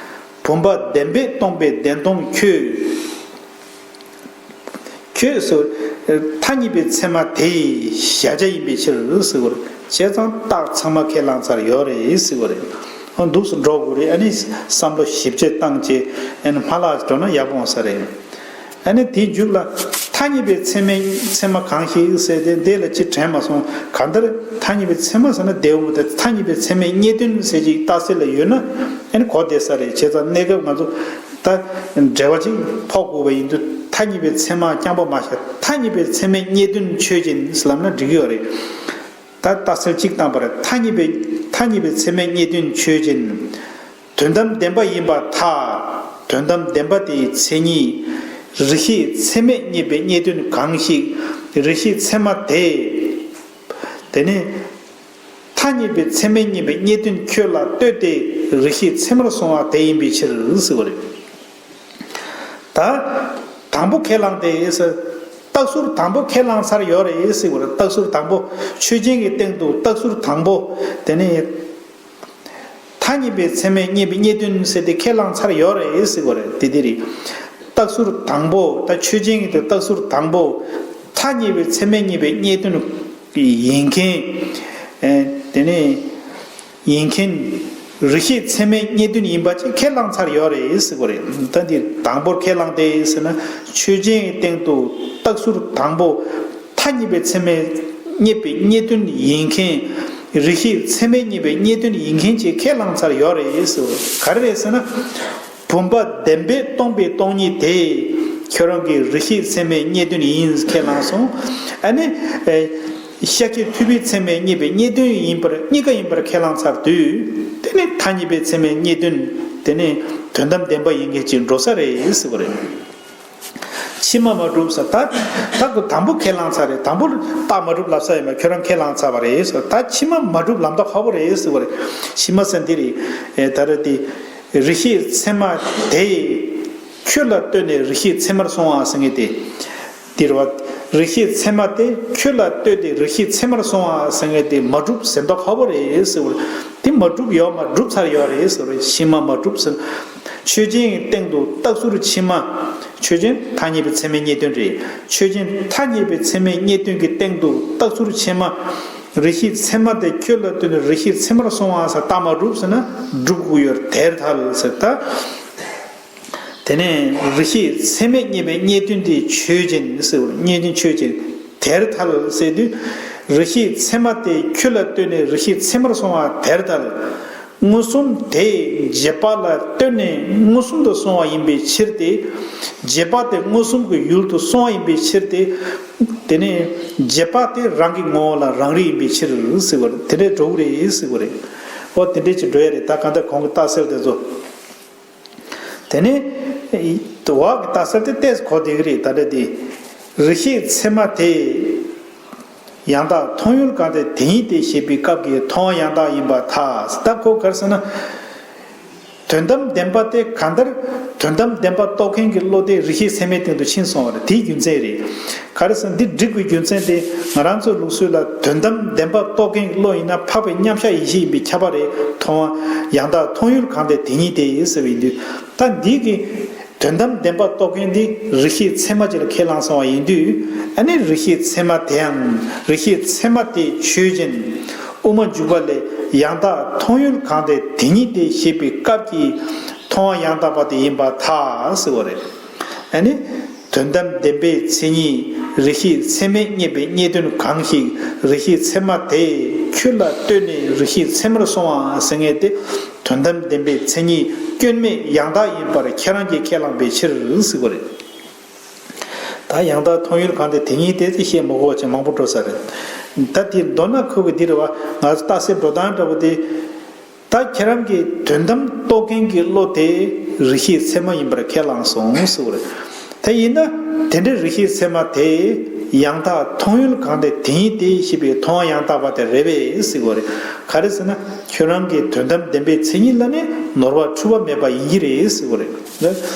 བུམ་པ་བདེན་པས་སྟོང་པའི་བདེན་སྟོང་ཁྱོད། ཁྱོད་སོ། ཐ་སྙད་པའི་ཚད་མ་དེ་གཞལ་བྱ་ཡིན་པའི་ཕྱིར་ཟེར་བ་རེད། བྱས་ཙང་རྟགས་ཚང་མ་ཁས་བླངས་ཚར་ཡོད་རེད་ཟེར་བ་རེད། འོ། འདུག་སེ་འགྲོ་དགོས་རེད། ཨ་ནི་བསམ་བློ་ཞིབ་ཆ་བཏང་བྱས། ཨ་ནི་མ་ལགས་འགྲོ་ན་ཡག་པོ་འོང་ས་རེད། ཨ་ནི་དེའི་མཇུག་ལ། ཐ་སྙད་པའི་ཚད་མའི་ཚད་མ་གང་ཞིག་ཟེར་ཏེ་འདི་ལ་ཅི་དྲན་མ་སོང་། གང་ལྟར་ཐ་སྙད་པའི་ཚད་མ་ཟེར་ན་བདེ་བོ་མི་འདུག། ཐ་སྙད་པའི་ཚད་མའི་རྙེད་དོན་ཟེར་ཅིག་རྟགས་གསལ་ལ་ཡོད་ན། ཨ་ནི་གོ་བདེ་ས་རེད། བྱས་ཙང་གནས་སྐབས་ང་ཚོ་ད་འགྲེལ་པ་ཅིག་ཕོག་དགོས་པ་ཡིན་དུས། ཐ་སྙད་པའི་ཚད་མ་རྐྱང་པ་མ་བཞག། ཐ་སྙད་པའི་ཚད་མའི་རྙེད་དོན་ཆོས་ཅན་ཟེར་ལབ་ན་འགྲིག་གི་ཡོད་རེད། ད་རྟགས་གསལ་གཅིག་བཏང་པ་རེད། ཐ་སྙད་པའི་ཐ་སྙད་པའི་ཚད་མའི་རྙེད་དོན་ཆོས་ཅན། དོན་དམ་བདེན་པ་ཡིན་པར་ཐལ། དོན་དམ་བདེན་པ་དེའི་མཚན་ཉིད། རེ་ཞིག་ཚད་མས་རྙེད་པའི་རྙེད་དོན་གང་ཞིག། རེ་ཞིག་ཚད་མ་དེ། དེ་ནི། ཐ་སྙད་པའི་ཚད་མས་རྙེད་པའི་རྙེད་དོན་ཁྱོད་ལ་ལྟོས་ཏེ་རེ་ཞིག་ཚད་མར་སོང་བ་དེ་ཡིན་པའི་ཕྱིར་ཟེར་བ་རེད། ད། དང་པོ་ཁས་བླངས་ཏེ་ཟེར། རྟགས་ཟུར་དང་པོ་ཁས་བླངས་ཚར་ཡོད་རེད་ཟེར་བ་རེད། རྟགས་ཟུར་དང་པོ། ཆོས་ཅན་གྱི་སྟེང་དུ་རྟགས་ཟུར་དང་པོ། དེ་ནི། ཐ་སྙད་པའི་ཚད་མས་རྙེད་པའི་རྙེད་དོན་ཟེར་དེ་ཁས་བླངས་ཚར་ཡོད་རེད་ཟེར་བ་རེད། དེ་དེ་རེད། རྟགས་ཟུར་དང་པོ། ད་ཆོས་ཅན་གྱི་དེ་རྟགས་ཟུར་དང་པོ། ཐ་སྙད་པའི་ཚད་མས་རྙེད་པའི་རྙེད་དོན་ཡིན་མཁན། ཨེ། དེ་ནི། ཡིན་མཁན། རེ་ཞིག་ཚད་མས་རྙེད་དོན་ཡིན་པ་ཅིག་ཁས་བླངས་ཚར་ཡོད་རེད་ཟེར་བ་རེད། ད་འདི་དང་པོར་ཁས་བླངས་ཏེ་ཟེར་ན། ཆོས་ཅན་གྱི་སྟེང་དུ་རྟགས་ཟུར་དང་པོ། ཐ་སྙད་པའི་ཚད་མས་རྙེད་པའི་རྙེད་དོན་ཡིན་མཁན། རིགས་ཤེས་ཚད་མས་རྙེད་པའི་རྙེད་དོན་ཡིན་མཁན་ཅིག་ཁས་བླངས་ཚར་ཡོད་རེད་ཟེར། ག་རེ་རེད་ཟེར་ན། བུམ་པ་བདེན་པས་སྟོང་པའི་སྟོང་ཉིད་དེ། ཁྱོད་རང་གི་རིགས་ཤེས་ཚད་མས་རྙེད་དོན་ཡིན་ཁས་བླངས་སོང་། ཨ་ནི། ཤཱཀྱ་ཐུབ་པའི་ཚད་མས་རྙེད་པའི་རྙེད་དོན་ཡིན་པར་གཉིས་ཀ་ཡིན་པར་ཁས་བླངས་ཚར་དུས། དེ་ནི་ཐ་སྙད་པའི་ཚད་མས་རྙེད་དོན། དེ་ནི་དོན་དམ་བདེན་པ་ཡིན་མཁན་ཅིག་འགྲོ་ས་རེད་ཟེར་བ་རེད། ཕྱི་མ་མ་གྲུབ་ཟེར། ད་ད་ཁོ་དང་པོ་ཁས་བླངས་ཚར་རེད། དང་པོ་རྟགས་མ་གྲུབ་ལབ་ས་ཡིན་པ་ཁྱོད་རང་ཁས་བླངས་ཚར་བ་རེད་ཟེར། ད་ཕྱི་མ་མ་གྲུབ་ལབ་ད་ཁག་པོ་རེད་ཟེར་བ་རེད། ཕྱི་མ་ཟེར་འདི་རེད། ད་རེད་དེ། རིགས་ཤེས་ཚད་མ་དེ། ཁྱོད་ལ་ལྟོས་ནས་རིགས་ཤེས་ཚད་མར་སོང་བ་ཟེར་མཁན་དེ། འདིར་བ། རིགས་ཤེས་ཚད་མ་དེ་ཁྱོད་ལ་ལྟོས་ཏེ་རིགས་ཤེས་ཚད་མར་སོང་བ་ཟེར་མཁན་དེ་མ་གྲུབ་ཟེར་མདོག་ཁ་པོ་རེད་ཟེར་བ། དེ་མ་གྲུབ་ཡོད་མ་གྲུབ་ཚར་ཡོད་རེད་ཟེར་བ། ཕྱི་མ་མ་གྲུབ་ཟེར། ཆོས་ཅན་སྟེང་དུ་རྟགས་ཚུལ་ཕྱི་མ། ཆོས་ཅན་ཐ་སྙད་པའི་ཚད་མའི་རྙེད་དོན་རེད། ཆོས་ཅན་ཐ་སྙད་པའི་ཚད་མའི་རྙེད་དོན་གྱི་སྟེང་དུ་རྟགས་ཚུལ་ཕྱི་མ། རིགས་ཤེས་ཚད་མ་དེ་ཁྱོད་ལ་ལྟོས་ནས་རིགས་ཤེས་ཚད་མར་སོང་བ་ཟེར་རྟགས་མ་གྲུབ་ཟེར་ན་གྲུབ་དགོས་ཡོད་དེར་ཐལ་ཟེར་ད། དེ་ནས་རིགས་ཤེས་ཚད་མས་རྙེད་པའི་རྙེད་དོན་དེ་ཆོས་ཅན་ཟེར་བ། རྙེད་དོན་ཆོས་ཅན་དེར་ཐལ་ཟེར་དུས། རིགས་ཤེས་ཚད་མ་དེ་ཁྱོད་ལ་ལྟོས་ནས་རིགས་ཤེས་ཚད་མར་སོང་བ་དེར་ཐལ། མངོན་སུམ་དེ་རྗེས་དཔག་ལ་ལྟོས་ནས་མངོན་སུམ་དུ་སོང་བ་ཡིན་པའི་ཕྱིར་ཏེ། རྗེས་དཔག་དེ་མངོན་སུམ་གྱི་ཡུལ་དུ་སོང་བ་ཡིན་པའི་ཕྱིར་ཏེ། དེ་ནས་རྗེས་དཔག་དེ་རང་གི་ངོ་བོ་ལ་རང་རིག་ཡིན་པའི་ཕྱིར་ཟེར་བ་རེད། དེ་འདྲའི་འགྲོ་གི་རེད་ཟེར་བ་རེད། ཨོ་དེ་འདྲའི་ཅིག་འགྲོ་ཡ་རེད། ད་གང་ལྟར་གོང་གི་རྟགས་གསལ་དེ་ཚོ། དེ་ནས་འོག་གི་རྟགས་གསལ་དེ་ཏོག་ཙམ་གོ་བདེ་གི་རེད། ད་ལྟ་དེ། རིགས་ཤེས་ཚད་མ་དེ། ཡང་དག་མཐོང་ཡུལ་གང་དེ་དེ་ཉིད་དེ་ཞེས་པའི་སྐབས་ཀྱི་མཐོང་བ་ཡང་དག་ཡིན་པར་ཐལ། ད་ཁོ་ག་རེ་ཟེར་ན། དོན་དམ་བདེན་པ་དེ་གང་ལྟར་དོན་དམ་བདེན་པ་རྟོགས་མཁན་གྱི་བློ་དེ་རིགས་ཤེས་ཚད་མའི་སྟེང་དུ་ཕྱིན་སོང་བ་རེད། དེའི་རྒྱུ་མཚན་རེད། ག་རེ་ཟེར་ན་འདི་འགྲིག་པའི་རྒྱུ་མཚན་དེ་ང་རང་ཚོའི་ལུགས་སྲོལ་ལ་དོན་དམ་བདེན་པ་རྟོགས་མཁན་གྱི་བློ་ཡིན་ན་འཕགས་པའི་མཉམ་གཞག་ཡེ་ཤེས་ཡིན་པས་ཁྱབ་པ་རེད། མཐོང་བ་ཡང་དག་མཐོང་ཡུལ་གང་དེ་དེ་ཉིད་དེ་ཟེར་བ་ཡིན་དུས། ད་འདི་གི་དོན་དམ་བདེན་པ་རྟོགས་མཁན་འདི་རིགས་ཤེས་ཚད་མ་ཅིག་ལ་ཁས་བླངས་སོང་བ་ཡིན་དུས། ཨ་ནི་རིགས་ཤེས་ཚད་མ་དེའང་རིགས་ཤེས་ཚད་མ་དེ་ཆོས་ཅན། དབུ་མ་འཇུག་པ་ལས་ཡང་དག་མཐོང་ཡུལ་གང་དེ་དེ་ཉིད་དེ་ཞེས་པའི་སྐབས་ཀྱི་མཐོང་བ་ཡང་དག་པ་དེ་ཡིན་པར་ཐལ་ཟེར་བ་རེད། ཨ་ནི། དོན་དམ་བདེན་པའི་མཚན་ཉིད་རིགས་ཤེས་ཚད་མས་རྙེད་པའི་རྙེད་དོན་གང་ཞིག་རིགས་ཤེས་ཚད་མ་དེས་ཁྱོད་ལ་ལྟོས་ནས་རིགས་ཤེས་ཚད་མར་སོང་བ་ཟེར་མཁན་དེ། དོན་དམ་བདེན་པའི་མཚན་ཉིད་སྐྱོན་མེད་ཡང་དག་ཡིན་པར་ཁྱེད་རང་གིས་ཁས་བླངས་པའི་ཕྱིར་ཟེར་བ་རེད། ད་ཡང་དག་མཐོང་ཡུལ་གང་དེ་དེ་ཉིད་དེ་ཅེས་བཤད་མི་དགོས་པ་ཅིག་མང་པོ་འགྲོ་ས་རེད། ད་དེ་མདོར་ན་ཁོ་གི་འདི་རེད་བ། ང་ཚོ་རྟགས་གསལ་འགྲོ་སྟངས་འདྲ་བོ་དེ། ད་ཁྱེད་རང་གིས་དོན་དམ་རྟོགས་མཁན་གྱི་བློ་དེ་རིགས་ཤེས་ཚད་མ་ཡིན་པར་ཁས་བླངས་སོང་ཟེར་བ་རེད། དེ་ཡིན་ན་དེ་འདྲའི་རིགས་ཤེས་ཚད་མ་དེ་ཡང་དག་མཐོང་ཡུལ་གང་དེ་དེ་ཉིད་དེ་ཞེས་པའི་མཐོང་བ་ཡང་དག་པ་དེ་རེད་པས་ཟེར་བ་རེད། ག་རེ་ཟེར་ན་ཁྱོད་རང་གིས་དོན་དམ་བདེན་པའི་མཚན་ཉིད་ལ་ནི་ནོར་བ་འཁྲུལ་པ་མེད་པ་ཡིན་གྱི་རེད་ཟེར་བ་རེད། ད་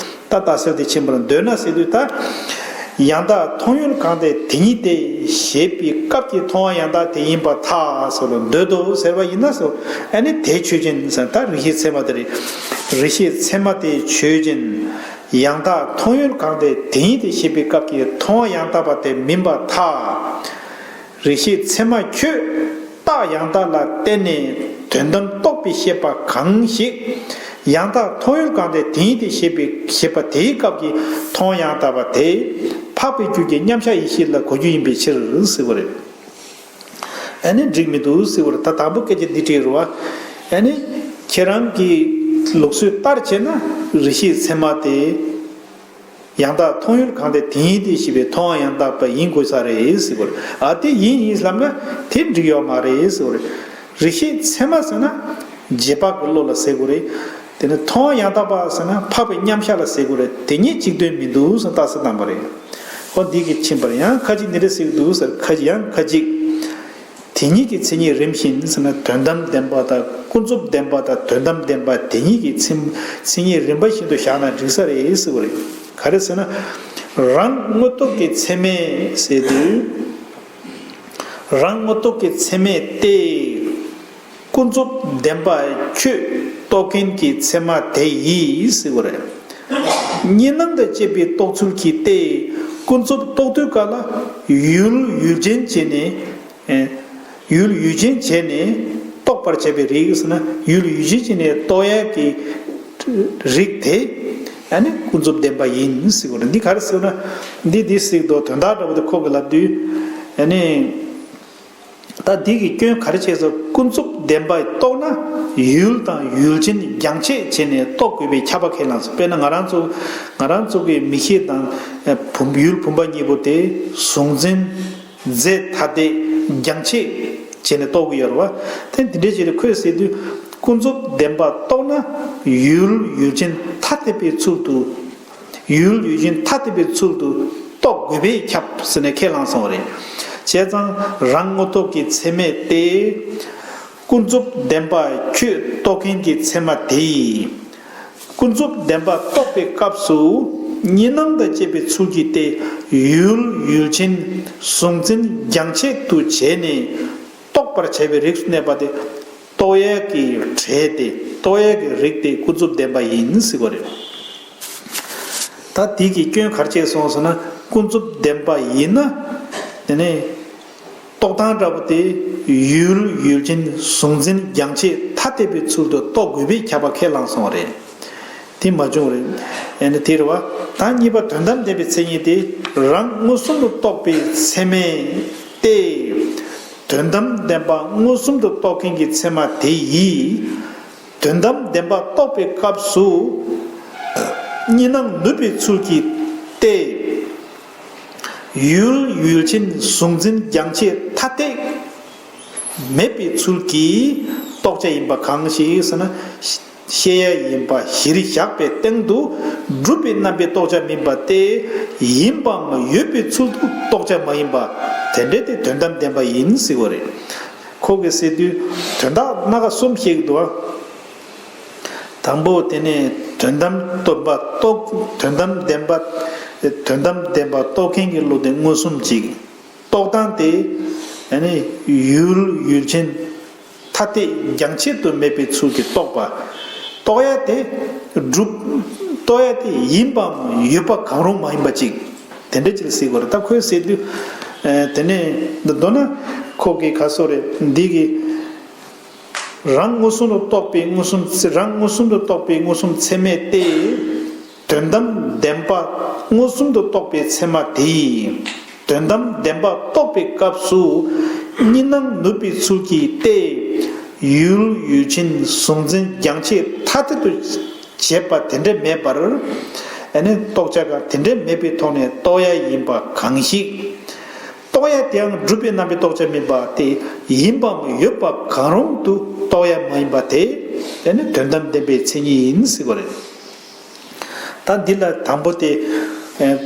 རྟགས་གསལ་དེ་ཕྱིན་པར་འདོད་ན་ཟེར་དུས་ད། ཡང་དག་མཐོང་ཡུལ་གང་དེ་དེ་ཉིད་དེ་ཞེས་པའི་སྐབས་ཀྱི་མཐོང་བ་ཡང་དག་དེ་ཡིན་པར་ཐལ་ཟེར་བ་འདོད་དོ་ཟེར་བ་ཡིན་ན་ཟེར། ཨ་ནི་དེ་ཆོས་ཅན་ཟེར། ད་རིགས་ཤེས་ཚད་མ་དེ་རེད། རིགས་ཤེས་ཚད་མ་དེ་ཆོས་ཅན། ཡང་དག་མཐོང་ཡུལ་གང་དེ་དེ་ཉིད་དེ་ཞེས་པའི་སྐབས་ཀྱི་མཐོང་བ་ཡང་དག་པ་དེ་མིན་པར་ཐལ། རིགས་ཤེས་ཚད་མ་ཁྱོད་རྟགས་ཡང་དག་ལ་བརྟེན་ནས་དོན་དམ་རྟོགས་པའི་ཤེས་པ་གང་ཞིག་ཡང་དག་མཐོང་ཡུལ་གང་དེ་དེ་ཉིད་དེ་ཞེས་པའི་ཤེས་པ་དེའི་སྐབས་ཀྱི་མཐོང་ཡང་དག་པ་དེ་འཕགས་པའི་རྒྱུད་ཀྱི་མཉམ་གཞག་ཡེ་ཤེས་ལ་གོ་རྒྱུ་ཡིན་པའི་ཕྱིར་ཟེར་བ་རེད། ཨ་ནི་འགྲིག་མི་འདུག་ཟེར་བ་རེད། ད་དང་པོ་སྐད་ཆ་འདི་དྲིས་རེད་བ། ཨ་ནི་ཁྱེད་རང་གི་ལུགས་སྲོལ་ལྟར་བྱས་ན་རིགས་ཤེས་ཚད་མ་དེ། ཡང་དག་མཐོང་ཡུལ་གང་དེ་དེ་ཉིད་དེ་ཞེས་པའི་མཐོང་བ་ཡང་དག་པ་ཡིན་དགོས་ས་རེད་ཟེར་དགོས་རེད། ཨ་དེ་ཡིན་ཡིན་ལབ་ན་དེ་འགྲིག་ཡོད་མ་རེད་ཟེར་དགོས་རེད། རིགས་ཤེས་ཚད་མ་ཟེར་ན་རྗེས་དཔག་གི་བློ་ལ་ཟེར་དགོས་རེད། དེ་ནས་མཐོང་བ་ཡང་དག་པ་ཟེར་ན་འཕགས་པའི་མཉམ་གཞག་ལ་ཟེར་དགོས་རེད། དེ་གཉིས་གཅིག་དོན་མི་འདུག་ཟེར་རྟགས་གསལ་བཏང་པ་རེད། ཨོ་འདི་གི་ཕྱིན་པར་ཡང་ཁ་ཅིག་འདི་འདྲ་ཟེར་གི་འདུག་ཟེར། ཁ་ཅིག་ཡང་ཁ་ཅིག་དེ་ཉིད་ཀྱི་མཚན་ཉིད་རིམ་བཞིན་ཟེར་ན་དོན་དམ་བདེན་པ་དང་ཀུན་རྫོབ་བདེན་པ་དང་དོན་དམ་བདེན་པ་དེ་ཉིད་ཀྱི་མཚན་མཚན་ཉིད་རིམ་པ་བཞིན་དུ་བཞག་ན་འགྲིག་ས་རེད་ཟེར་བ་རེད། ག་རེ་ཟེར་ན། རང་དངོས་སྟོབས་ཀྱི་ཚད་མས་ཟེར་དུས། རང་དངོས་སྟོབས་ཀྱི་ཚད་མས་ཏེ། ཀུན་རྫོབ་བདེན་པ་ཁྱོད་རྟོགས་མཁན་གྱི་ཚད་མ་དེ་ཡིས་ཟེར་བ་རེད། གཉིས་སྣང་དང་བཅས་པའི་རྟོགས་ཚུལ་གྱིས་ཏེ། ཀུན་རྫོབ་རྟོགས་དུས་ག་ལ་ཡུལ་ཡུལ་ཅན་བྱས་ནས། ཡུལ་ཡུལ་ཅན་བྱས་ནས་རྟོགས་པར་བྱ་བའི་རིགས་ཟེར་ན་ཡུལ་ཡུལ་ཅན་བྱས་ནས་རྟོགས་ཡག་གི་རིགས་དེ་ཨ་ནི་ཀུན་རྫོབ་བདེན་པ་ཡིན་ཟེར་བ་རེད། འདི་ག་རེ་ཟེར་ན་འདི་འདི་ཟེར་དོ་དོན་དག་འདྲ་བོ་དེ་ཁོ་གི་ལབ་དུས། ཨ་ནི། ད་འདི་གི་སྐྱོན་ག་རེ་བྱས་སོ། ཀུན་རྫོབ་བདེན་པ་རྟོགས་ན་ཡུལ་དང་ཡུལ་ཅན་རྒྱང་ཆད་བྱས་ནས་རྟོགས་དགོས་པའི་ཁྱབ་པ་ཁས་བླངས་སོ། དཔེར་ན་ང་རང་ཚོ། ང་རང་ཚོ་གི་མིག་ཤེས་དང་བུམ་ཡུལ་བུམ་པ་གཉིས་པོ་དེ་གཟུང་འཛིན་རྫས་ཐ་དད་རྒྱང་ཆད་བྱས་ནས་རྟོགས་ཀྱི་ཡོད་རེད་བ། དེ་འདི་འདྲའི་ཆེད་དུ་ཁོས་ཟེར་དུས། ཀུན་རྫོབ་བདེན་པ་རྟོགས་ན་ཡུལ་ཡུལ་ཅན་ཐ་དད་པའི་ཚུལ་དུ། ཡུལ་ཡུལ་ཅན་ཐ་དད་པའི་ཚུལ་དུ་རྟོགས་དགོས་པས་ཁྱབ་ཟེར་ནས་ཁས་བླངས་སོང་བ་རེད། བྱས་ཙང་རང་ངོ་ཐོག་གི་ཚད་མས་ཏེ། ཀུན་རྫོབ་བདེན་པ་ཁྱོད་རྟོགས་མཁན་གྱི་ཚད་མ་དེ་ཡིས། ཀུན་རྫོབ་བདེན་པ་རྟོགས་པའི་སྐབས་སུ་གཉིས་སྣང་དང་བཅས་པའི་ཚུལ་གྱིས་ཏེ། ཡུལ་ཡུལ་ཅན་གཟུང་འཛིན་རྒྱང་ཆད་དུ་བྱས་ནས་རྟོགས་པར་བྱ་བའི་རིགས་སུ་གནས་པ་དེ། རྟོགས་ཡས་ཀྱི་གྲས་དེ། རྟོགས་ཡས་ཀྱི་རིགས་དེ་ཀུན་རྫོབ་བདེན་པ་ཡིན་ཟེར་བ་རེད། ད་དེ་གི་སྐྱོན་ག་རེ་བྱས་སོང་ཟེར་ན། ཀུན་རྫོབ་བདེན་པ་ཡིན་ན། དེ་ནས་རྟོགས་སྟངས་འདྲ་པོ་དེ་ཡུལ་ཡུལ་ཅན་གཟུང་འཛིན་རྒྱང་ཆད་ཐ་དད་པའི་ཚུལ་དུ་རྟོགས་དགོས་པའི་ཁྱབ་པ་ཁས་བླངས་སོང་བ་རེད། དེ་མ་བྱུང་རེད། ཨེ་ནི་དེ་རེད་བ། ད་གཉིས་པ་དོན་དམ་བདེན་པའི་མཚན་ཉིད་དེ་རང་མངོན་སུམ་དུ་རྟོགས་པའི་ཚད་མས་ཏེ། དོན་དམ་བདེན་པ་མངོན་སུམ་དུ་རྟོགས་མཁན་གྱི་ཚད་མ་དེ་ཡིས། དོན་དམ་བདེན་པ་རྟོགས་པའི་སྐབས་སུ་གཉིས་སྣང་ནུབ་པའི་ཚུལ་གྱིས་ཏེ། ཡུལ་ཡུལ་ཅན་གཟུང་འཛིན་རྒྱང་ཆད་ཐ་དད་མེད་པའི་ཚུལ་གྱིས་རྟོགས་བྱ་ཡིན་པ་གང་ཞིག་ཟེར་ན། ཤེས་ཡ་ཡིན་པ་གཞིར་བཞག་པའི་སྟེང་དུ་སྒྲུབ་པའི་རྣམ་པའི་རྟོགས་བྱ་མིན་པ་སྟེ། ཡིན་པའམ་ཡོད་པའི་ཚུལ་དུ་རྟོགས་བྱ་མ་ཡིན་པ། དེ་འདྲ་དེ་དོན་དམ་བདེན་པ་ཡིན་ཟེར་བ་རེད། ཁོ་གིས་ཟེར་དུས་དོན་དག་སྣ་ཁ་གསུམ་བཤད་ཀྱི་འདུག་ཨ། དང་པོ་དེ་ནས་དོན་དམ་བདེན་པ་རྟོགས། དོན་དམ་བདེན་པ། དོན་དམ་བདེན་པ་རྟོགས་མཁན་གྱི་བློ་དེ་མངོན་སུམ་གཅིག། རྟོགས་སྟངས་དེ་ཨ་ནི་ཡུལ་ཡུལ་ཅན་ཐ་དད་རྒྱང་ཆད་དུ་མེད་པའི་ཚུལ་གྱིས་རྟོགས་པ། རྟོགས་ཡ་དེ་སྒྲུབ། རྟོགས་ཡ་དེ་ཡིན་པའམ་ཡོད་པ་གང་རུང་མ་ཡིན་པ་གཅིག། དེ་འདྲ་ཅིག་ཟེར་དགོས་རེད། ད་ཁོས་ཟེར་དུས། ཨ། དེ་ནས་མདོར་ན་ཁོ་གི་ག་སོ་རེད། འདི་གི་རང་མངོན་སུམ་དུ་རྟོགས་པའི་མངོན་སུམ། རང་མངོན་སུམ་དུ་རྟོགས་པའི་མངོན་སུམ་ཚད་མས་ཏེ། དོན་དམ་བདེན་པ་མངོན་སུམ་དུ་རྟོགས་པའི་ཚད་མ་དེ་ཡིས། དོན་དམ་བདེན་པ་རྟོགས་པའི་སྐབས་སུ་གཉིས་སྣང་ནུབ་པའི་ཚུལ་གྱིས་ཏེ། ཡུལ་ཡུལ་ཅན་གཟུང་འཛིན་རྒྱང་ཆད་ཐ་དད་དུ་བྱས་པ་དེ་འདྲ་མེད་པར། ཨ་ནི་རྟོགས་བྱ་གང་དེ་འདྲ་མེད་པའི་ཐོག་ནས་རྟོགས་ཡ་ཡིན་པ་གང་ཞིག། རྟོགས་ཡ་དེའང་སྒྲུབ་པའི་རྣམ་པའི་རྟོགས་བྱ་མིན་པ་སྟེ། ཡིན་པའམ་ཡོད་པ་གང་རུང་དུ་རྟོགས་ཡ་མ་ཡིན་པ་དེ། དེ་ནི་དོན་དམ་བདེན་པའི་མཚན་ཉིད་ཡིན་ཟེར་བ་རེད། ད་འདི་ལ་དང་པོ་དེ། ཨ།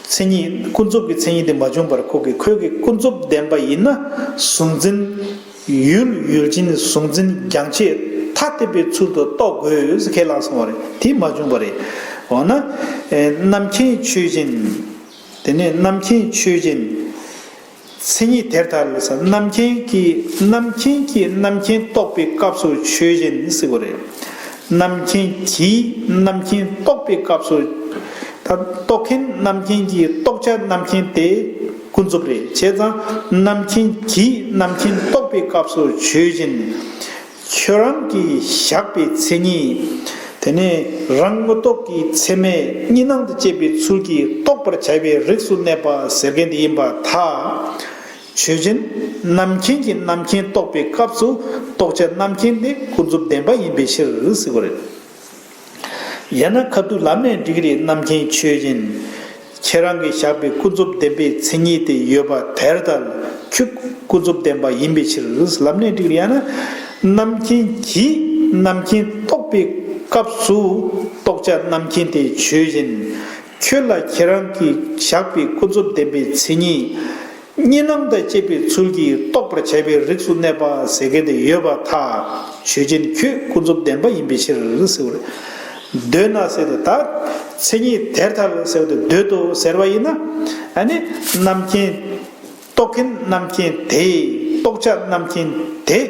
མཚན་ཉིད། ཀུན་རྫོབ་ཀྱི་མཚན་ཉིད་དེ་མ་བྱུང་བར་ཁོ་གིས། ཁོས་ཀྱི་ཀུན་རྫོབ་བདེན་པ་ཡིན་ན་གཟུང་འཛིན། ཡུལ་ཡུལ་ཅན་གཟུང་འཛིན་རྒྱང་ཆད་ཐ་དད་པའི་ཚུལ་དུ་རྟོགས་དགོས་ཟེར་ཁས་བླངས་སོང་བ་རེད། དེ་མ་བྱུང་བ་རེད། འོ་ན། ཨ། རྣམ་མཁྱེན་ཆོས་ཅན། དེ་ནས་རྣམ་མཁྱེན་ཆོས་ཅན། མཚན་ཉིད་དེར་ཐལ་ཟེར། རྣམ་མཁྱེན་གྱིས། རྣམ་མཁྱེན་གྱིས་རྣམ་མཁྱེན་རྟོགས་པའི་སྐབས་སུ་ཆོས་ཅན་ཟེར་བ་རེད། རྣམ་མཁྱེན་གྱིས་རྣམ་མཁྱེན་རྟོགས་པའི་སྐབས་སུ། ད་རྟོགས་མཁན་རྣམ་མཁྱེན་གྱིས། རྟོགས་བྱ་རྣམ་མཁྱེན་དེ་ཀུན་རྫོབ་རེད། བྱས་ཙང་རྣམ་མཁྱེན་གྱིས་རྣམ་མཁྱེན་རྟོགས་པའི་སྐབས་སུ་ཆོས་ཅན། ཁྱོད་རང་གིས་བཞག་པའི་མཚན་ཉིད། དེ་ནས་རང་ངོ་ཐོག་གི་ཚད་མས་གཉིས་སྣང་དང་བཅས་པའི་ཚུལ་གྱིས་རྟོགས་པར་བྱ་བའི་རིགས་སུ་གནས་པ་ཟེར་མཁན་དེ་ཡིན་པར་ཐལ། ཆོས་ཅན། རྣམ་མཁྱེན་གྱིས་རྣམ་མཁྱེན་རྟོགས་པའི་སྐབས་སུ་རྟོགས་བྱ་རྣམ་མཁྱེན་དེ་ཀུན་རྫོབ་བདེན་པ་ཡིན་པའི་ཕྱིར་ཟེར་བ་རེད། ཡང་ན་ཁ་ཐུག་ལབ་ནས་འགྲིག་གི་རེད། རྣམ་མཁྱེན་ཆོས་ཅན། ཁྱེད་རང་གིས་བཞག་པའི་ཀུན་རྫོབ་བདེན་པའི་མཚན་ཉིད་དེ་ཡོད་པ་དེར་ཐལ། ཁྱོད་ཀུན་རྫོབ་བདེན་པ་ཡིན་པའི་ཕྱིར་ལབ་ནས་འགྲིག་རེད། ཡང་ན་རྣམ་མཁྱེན་གྱིས་རྣམ་མཁྱེན་རྟོགས་པའི་སྐབས་སུ་རྟོགས་བྱ་རྣམ་མཁྱེན་དེ་ཆོས་ཅན། ཁྱོད་ལ་ཁྱེད་རང་གིས་བཞག་པའི་ཀུན་རྫོབ་བདེན་པའི་མཚན་ཉིད། གཉིས་སྣང་དང་བཅས་པའི་ཚུལ་གྱིས་རྟོགས་པར་བྱ་བའི་རིགས་སུ་གནས་པ་ཟེར་མཁན་དེ་ཡོད་པར་ཐལ། ཆོས་ཅན། ཁྱོད་ཀུན་རྫོབ་བདེན་པ་ཡིན་པའི་ཕྱིར་ཟེར་བ་རེད། འདོད་ན་ཟེར་དུས། ད་མཚན་ཉིད་དེར་ཐལ་ཟེར་བ་དེ་འདོད་དོ་ཟེར་བ་ཡིན་ན། ཨ་ནི་རྣམ་མཁྱེན། རྟོགས་མཁན་རྣམ་མཁྱེན་དེ། རྟོགས་བྱ་རྣམ་མཁྱེན་དེ།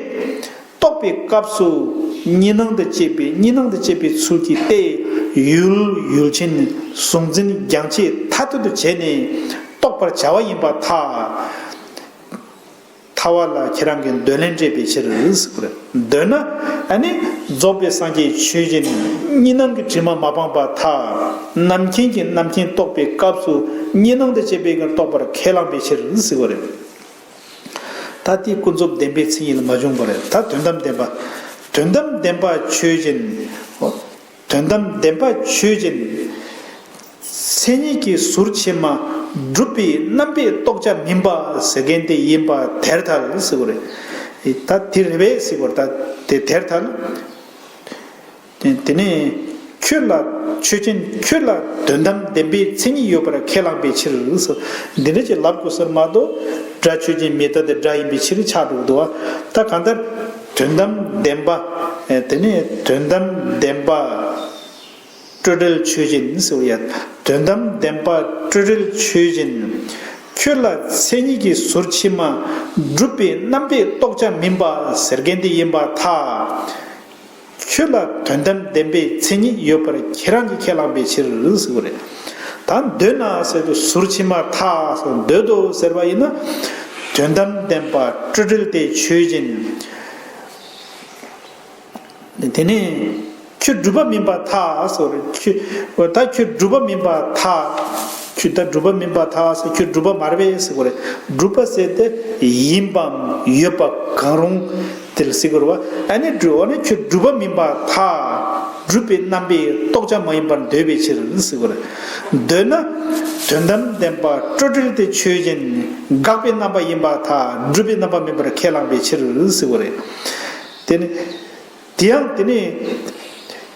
རྟོགས་པའི་སྐབས་སུ་གཉིས་སྣང་དང་བཅས་པའི། གཉིས་སྣང་དང་བཅས་པའི་ཚུལ་གྱིས་ཏེ། ཡུལ་ཡུལ་ཅན་གཟུང་འཛིན་རྒྱང་ཆད་ཐ་དད་དུ་བྱས་ནས་རྟོགས་པར་བྱ་བ་ཡིན་པར་ཐལ། ཐལ་བ་ལ་ཁྱེད་རང་གིས་འདོད་ལན་སྤྲད་པའི་ཕྱིར་ཟེར་གྱི་རེད། འདོད་ན་ཨ་ནི་རྫོགས་པའི་སངས་རྒྱས་ཆོས་ཅན། གཉིས་སྣང་གི་དྲི་མ་མ་སྤངས་པར་ཐལ། རྣམ་མཁྱེན་གྱིས་རྣམ་མཁྱེན་རྟོགས་པའི་སྐབས་སུ་གཉིས་སྣང་དང་བཅས་པའི་རྟོགས་པར་ཁས་བླངས་པའི་ཕྱིར་ཟེར་གྱི་རེད། ད་དེ་ཀུན་རྫོབ་བདེན་པའི་མཚན་ཉིད་ལ་མ་བྱུང་བ་རེད། ད་དོན་དམ་བདེན་པ། དོན་དམ་བདེན་པ་ཆོས་ཅན། དོན་དམ་བདེན་པ་ཆོས་ཅན། མཚན་ཉིད་ཀྱི་ཟུར་ཕྱི་མ་སྒྲུབ་པའི་རྣམ་པའི་རྟོགས་བྱ་མིན་པ་ཟེར་མཁན་དེ་ཡིན་པ་དེར་ཐལ་ཟེར་བ་རེད། ད་དེ་རེད་པས་ཟེར་བ་རེད། ད་དེ་དེར་ཐལ། དེ་ནས་ཁྱོད་ལ། ཆོས་ཅན་ཁྱོད་ལ་དོན་དམ་བདེན་པའི་མཚན་ཉིད་ཡོད་པར་ཁས་བླངས་པའི་ཕྱིར། འདི་འདྲ་ཅིག་ལབ་དགོས་ས་མ་གཏོགས། སྒྲ་ཆོས་ཅན་མི་རྟག་སྟེ་སྒྲ་ཡིན་པའི་ཕྱིར་ཆགས་འགྲོ་གི་འདུག་བ། ད་གང་ལྟར་དོན་དམ་བདེན་པ། དེ་ནས་དོན་དམ་བདེན་པ་སྤྲོས་བྲལ་ཆོས་ཅན་ཟེར་བ་ཡ། དོན་དམ་བདེན་པ་སྤྲོས་བྲལ་ཆོས་ཅན། ཁྱོད་ལ་མཚན་ཉིད་ཀྱི་ཟུར་ཕྱི་མ་སྒྲུབ་པའི་རྣམ་པའི་རྟོགས་བྱ་མིན་པ་ཟེར་མཁན་དེ་ཡིན་པར་ཐལ། ཁྱོད་ལ་དོན་དམ་བདེན་པའི་མཚན་ཉིད་ཡོད་པར་ཁྱེད་རང་གིས་ཁས་བླངས་པའི་ཕྱིར་ཟེར་བ་རེད། ད་འདོད་ན་ཟེར་དུས་ཟུར་ཕྱི་མ་ཐལ་ཟེར། འདོད་དོ་ཟེར་བ་ཡིན་ན། དོན་དམ་བདེན་པ་སྤྲོས་བྲལ་ཏེ་ཆོས་ཅན། དེ་ནས་ཁྱོད་སྒྲུབ་པ་མིན་པར་ཐལ་ཟེར་བ་རེད། ཁྱོད། ད་ཁྱོད་སྒྲུབ་པ་མིན་པར་ཐལ། ཁྱོད་ད་སྒྲུབ་པ་མིན་པར་ཐལ་ཟེར། ཁྱོད་སྒྲུབ་པ་མ་རེད་པས་ཟེར་བ་རེད། སྒྲུབ་པ་ཟེར་ཏེ་ཡིན་པའམ་ཡོད་པ་གང་རུང་དེ་ལ་ཟེར་དགོས་རེད་བ། ཨ་ནི་སྒྲུབ། ཨ་ནི་ཁྱོད་སྒྲུབ་པ་མིན་པར་ཐལ། སྒྲུབ་པའི་རྣམ་པའི་རྟོགས་བྱ་མ་ཡིན་པར་འདོད་པའི་ཕྱིར་ཟེར་བ་རེད། འདོད་ན། དོན་དམ་བདེན་པ་སྤྲོས་བྲལ་ཏེ་ཆོས་ཅན། དགག་པའི་རྣམ་པ་ཡིན་པར་ཐལ། སྒྲུབ་པའི་རྣམ་པ་མིན་པར་ཁས་བླངས་པའི་ཕྱིར་ཟེར་བ་རེད། དེ་ནི། དེ་ཡང་དེ་ནི།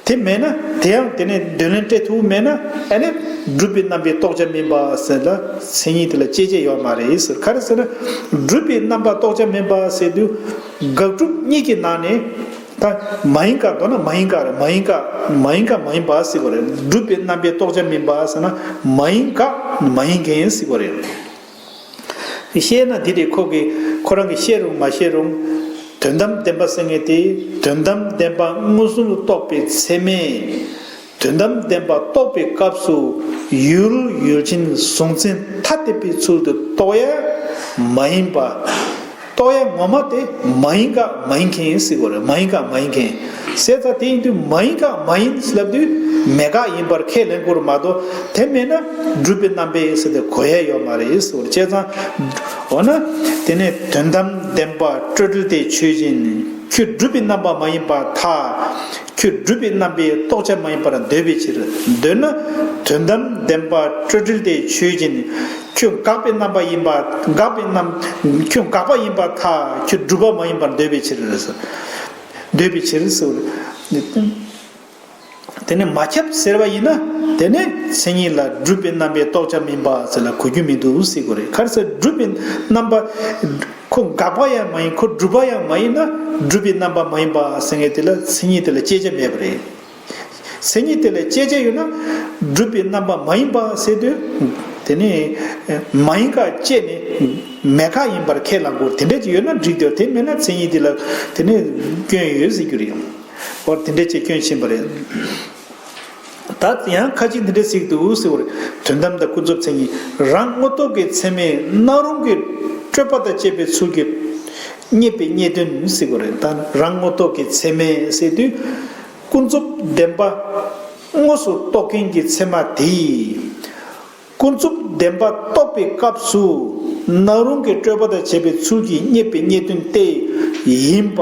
དེ་མེད་ན། དེ་ཡང་དེ་ནི་འདོད་ལན་སྤྲད་ཐུབ་མེད་ན། ཨ་ནི་སྒྲུབ་པའི་རྣམ་པའི་རྟོགས་བྱ་མིན་པ་ཟེར་ལ་མཚན་ཉིད་དེ་ལ་དཔྱད་བྱེད་ཡོད་མ་རེད་ཟེར། ག་རེ་ཟེར་ན། སྒྲུབ་པའི་རྣམ་པ་རྟོགས་བྱ་མིན་པ་ཟེར་དུས། དགག་སྒྲུབ་གཉིས་ཀྱི་ནང་ནས། ད་མ་ཡིན་ཀ། མདོར་ན་མ་ཡིན་ཀ་རེད། མ་ཡིན་ཀ། མ་ཡིན་ཀ་མ་ཡིན་པ་ཟེར་བ་རེད། སྒྲུབ་པའི་རྣམ་པའི་རྟོགས་བྱ་མིན་པ་ཟེར་ན། མ་ཡིན་ཀ་མ་ཡིན་མཁན་ཟེར་བ་རེད། བཤད་ན་འདི་རེད། ཁོ་གིས་ཁོ་རང་གིས་བཤད་རུང་མ་བཤད་རུང་། དོན་དམ་བདེན་པ་ཟེར་མཁན་དེ། དོན་དམ་བདེན་པ་མངོན་སུམ་དུ་རྟོགས་པའི་ཚད་མས། དོན་དམ་བདེན་པ་རྟོགས་པའི་སྐབས་སུ། ཡུལ་ཡུལ་ཅན་གཟུང་འཛིན་ཐ་དད་པའི་ཚུལ་དུ་རྟོགས་ཡ་མ་ཡིན་པ། རྟོགས་ཡ་ངོ་མ་དེ་མ་ཡིན་ཀ་མ་ཡིན་མཁན་ཟེར་བ་རེད། མ་ཡིན་ཀ་མ་ཡིན་མཁན་ཟེར་ཙང་། དེ་ཡིན་དུས་མ་ཡིན་ཀ་མ་ཡིན་ལབ་དུས་མེད་ཀ་ཡིན་པར་ཁས་ལེན་དགོས་རེད་མ་གཏོགས། དེ་མེད་ན་སྒྲུབ་པའི་རྣམ་པས་ཟེར་ཏེ་གོ་ཡ་ཡོད་མ་རེད་ཟེར་བ་རེད། བྱས་ཙང་། འོ་ན། དེ་ནས་དོན་དམ་བདེན་པ་སྤྲོས་བྲལ་ཏེ་ཆོས་ཅན། ཁྱོད་སྒྲུབ་པའི་རྣམ་པ་མ་ཡིན་པར་ཐལ། ཁྱོད་སྒྲུབ་པའི་རྣམ་པའི་རྟོགས་བྱ་མ་ཡིན་པར་འདོད་པའི་ཕྱིར། འདོད་ན། དོན་དམ་བདེན་པ་སྤྲོས་བྲལ་ཏེ་ཆོས་ཅན། ཁྱོད་དགག་པའི་རྣམ་པ་ཡིན་པ། དགག་པའི་རྣམ། ཁྱོད་དགག་པ་ཡིན་པར་ཐལ། ཁྱོད་སྒྲུབ་པ་མ་ཡིན་པར་འདོད་པའི་ཕྱིར། འདོད་པའི་ཕྱིར་ཟེར། དེ་ནས་མ་ཁྱབ་ཟེར་བ་ཡིན་ན། དེ་ནས་མཚན་ཉིད་ལ་སྒྲུབ་པའི་རྣམ་པའི་རྟོགས་བྱ་མིན་པ་ཟེར་ལ་གོ་རྒྱུ་མི་འདུག་ཟེར་དགོས་རེད། ག་རེ་ཟེར། སྒྲུབ་པའི་རྣམ་པ། ཁོ་དགག་པ་ཡང་མ་ཡིན། ཁོ་སྒྲུབ་པ་ཡང་མ་ཡིན་ན། སྒྲུབ་པའི་རྣམ་པ་མ་ཡིན་པ་ཟེར་མཁན་དེ་ལ་མཚན་ཉིད་དེ་ལ་དཔྱད་བྱ་མེད་པ་རེད། མཚན་ཉིད་དེ་ལ་དཔྱད་བྱ་ཡོད་ན། སྒྲུབ་པའི་རྣམ་པ་མ་ཡིན་པ་ཟེར་དུས། དེ་ནི་མ་ཡིན་ཀ་དཔྱད་ནས་མེད་ཀ་ཡིན་པར་ཁས་བླངས་དགོས། དེ་འདྲ་ཅིག་ཡོད་ན་འགྲིག་འདུག། དེ་མེད་ན་མཚན་ཉིད་དེ་ལ་དེ་ནི་སྐྱོན་ཡོད་ཟེར་རྒྱུ་རེད། འོ་དེ་འདྲ་ཅིག་སྐྱོན་ཕྱིན་པ་རེད། ད་ཡང་ཁ་ཅིག་འདི་འདྲ་ཟེར་གྱི་འདུག་ཟེར་བ་རེད། དོན་དམ་དང་ཀུན་རྫོབ་མཚན་ཉིད། རང་ངོ་ཐོག་གི་ཚད་མས་སྣང་རུང་གི་སྤྲོས་པ་དང་བཅས་པའི་ཚུལ་གྱིས་རྙེད་པའི་རྙེད་དོན་ཟེར་བ་རེད། ད་རང་ངོ་ཐོག་གི་ཚད་མས་ཟེར་དུས། ཀུན་རྫོབ་བདེན་པ་དངོས་སུ་རྟོགས་མཁན་གྱི་ཚད་མ་དེ་ཡིས། ཀུན་རྫོབ་བདེན་པ་རྟོགས་པའི་སྐབས་སུ། སྣང་རུང་གི་སྤྲོས་པ་དང་བཅས་པའི་ཚུལ་གྱིས་རྙེད་པའི་རྙེད་དོན་དེ། ཡིན་པ།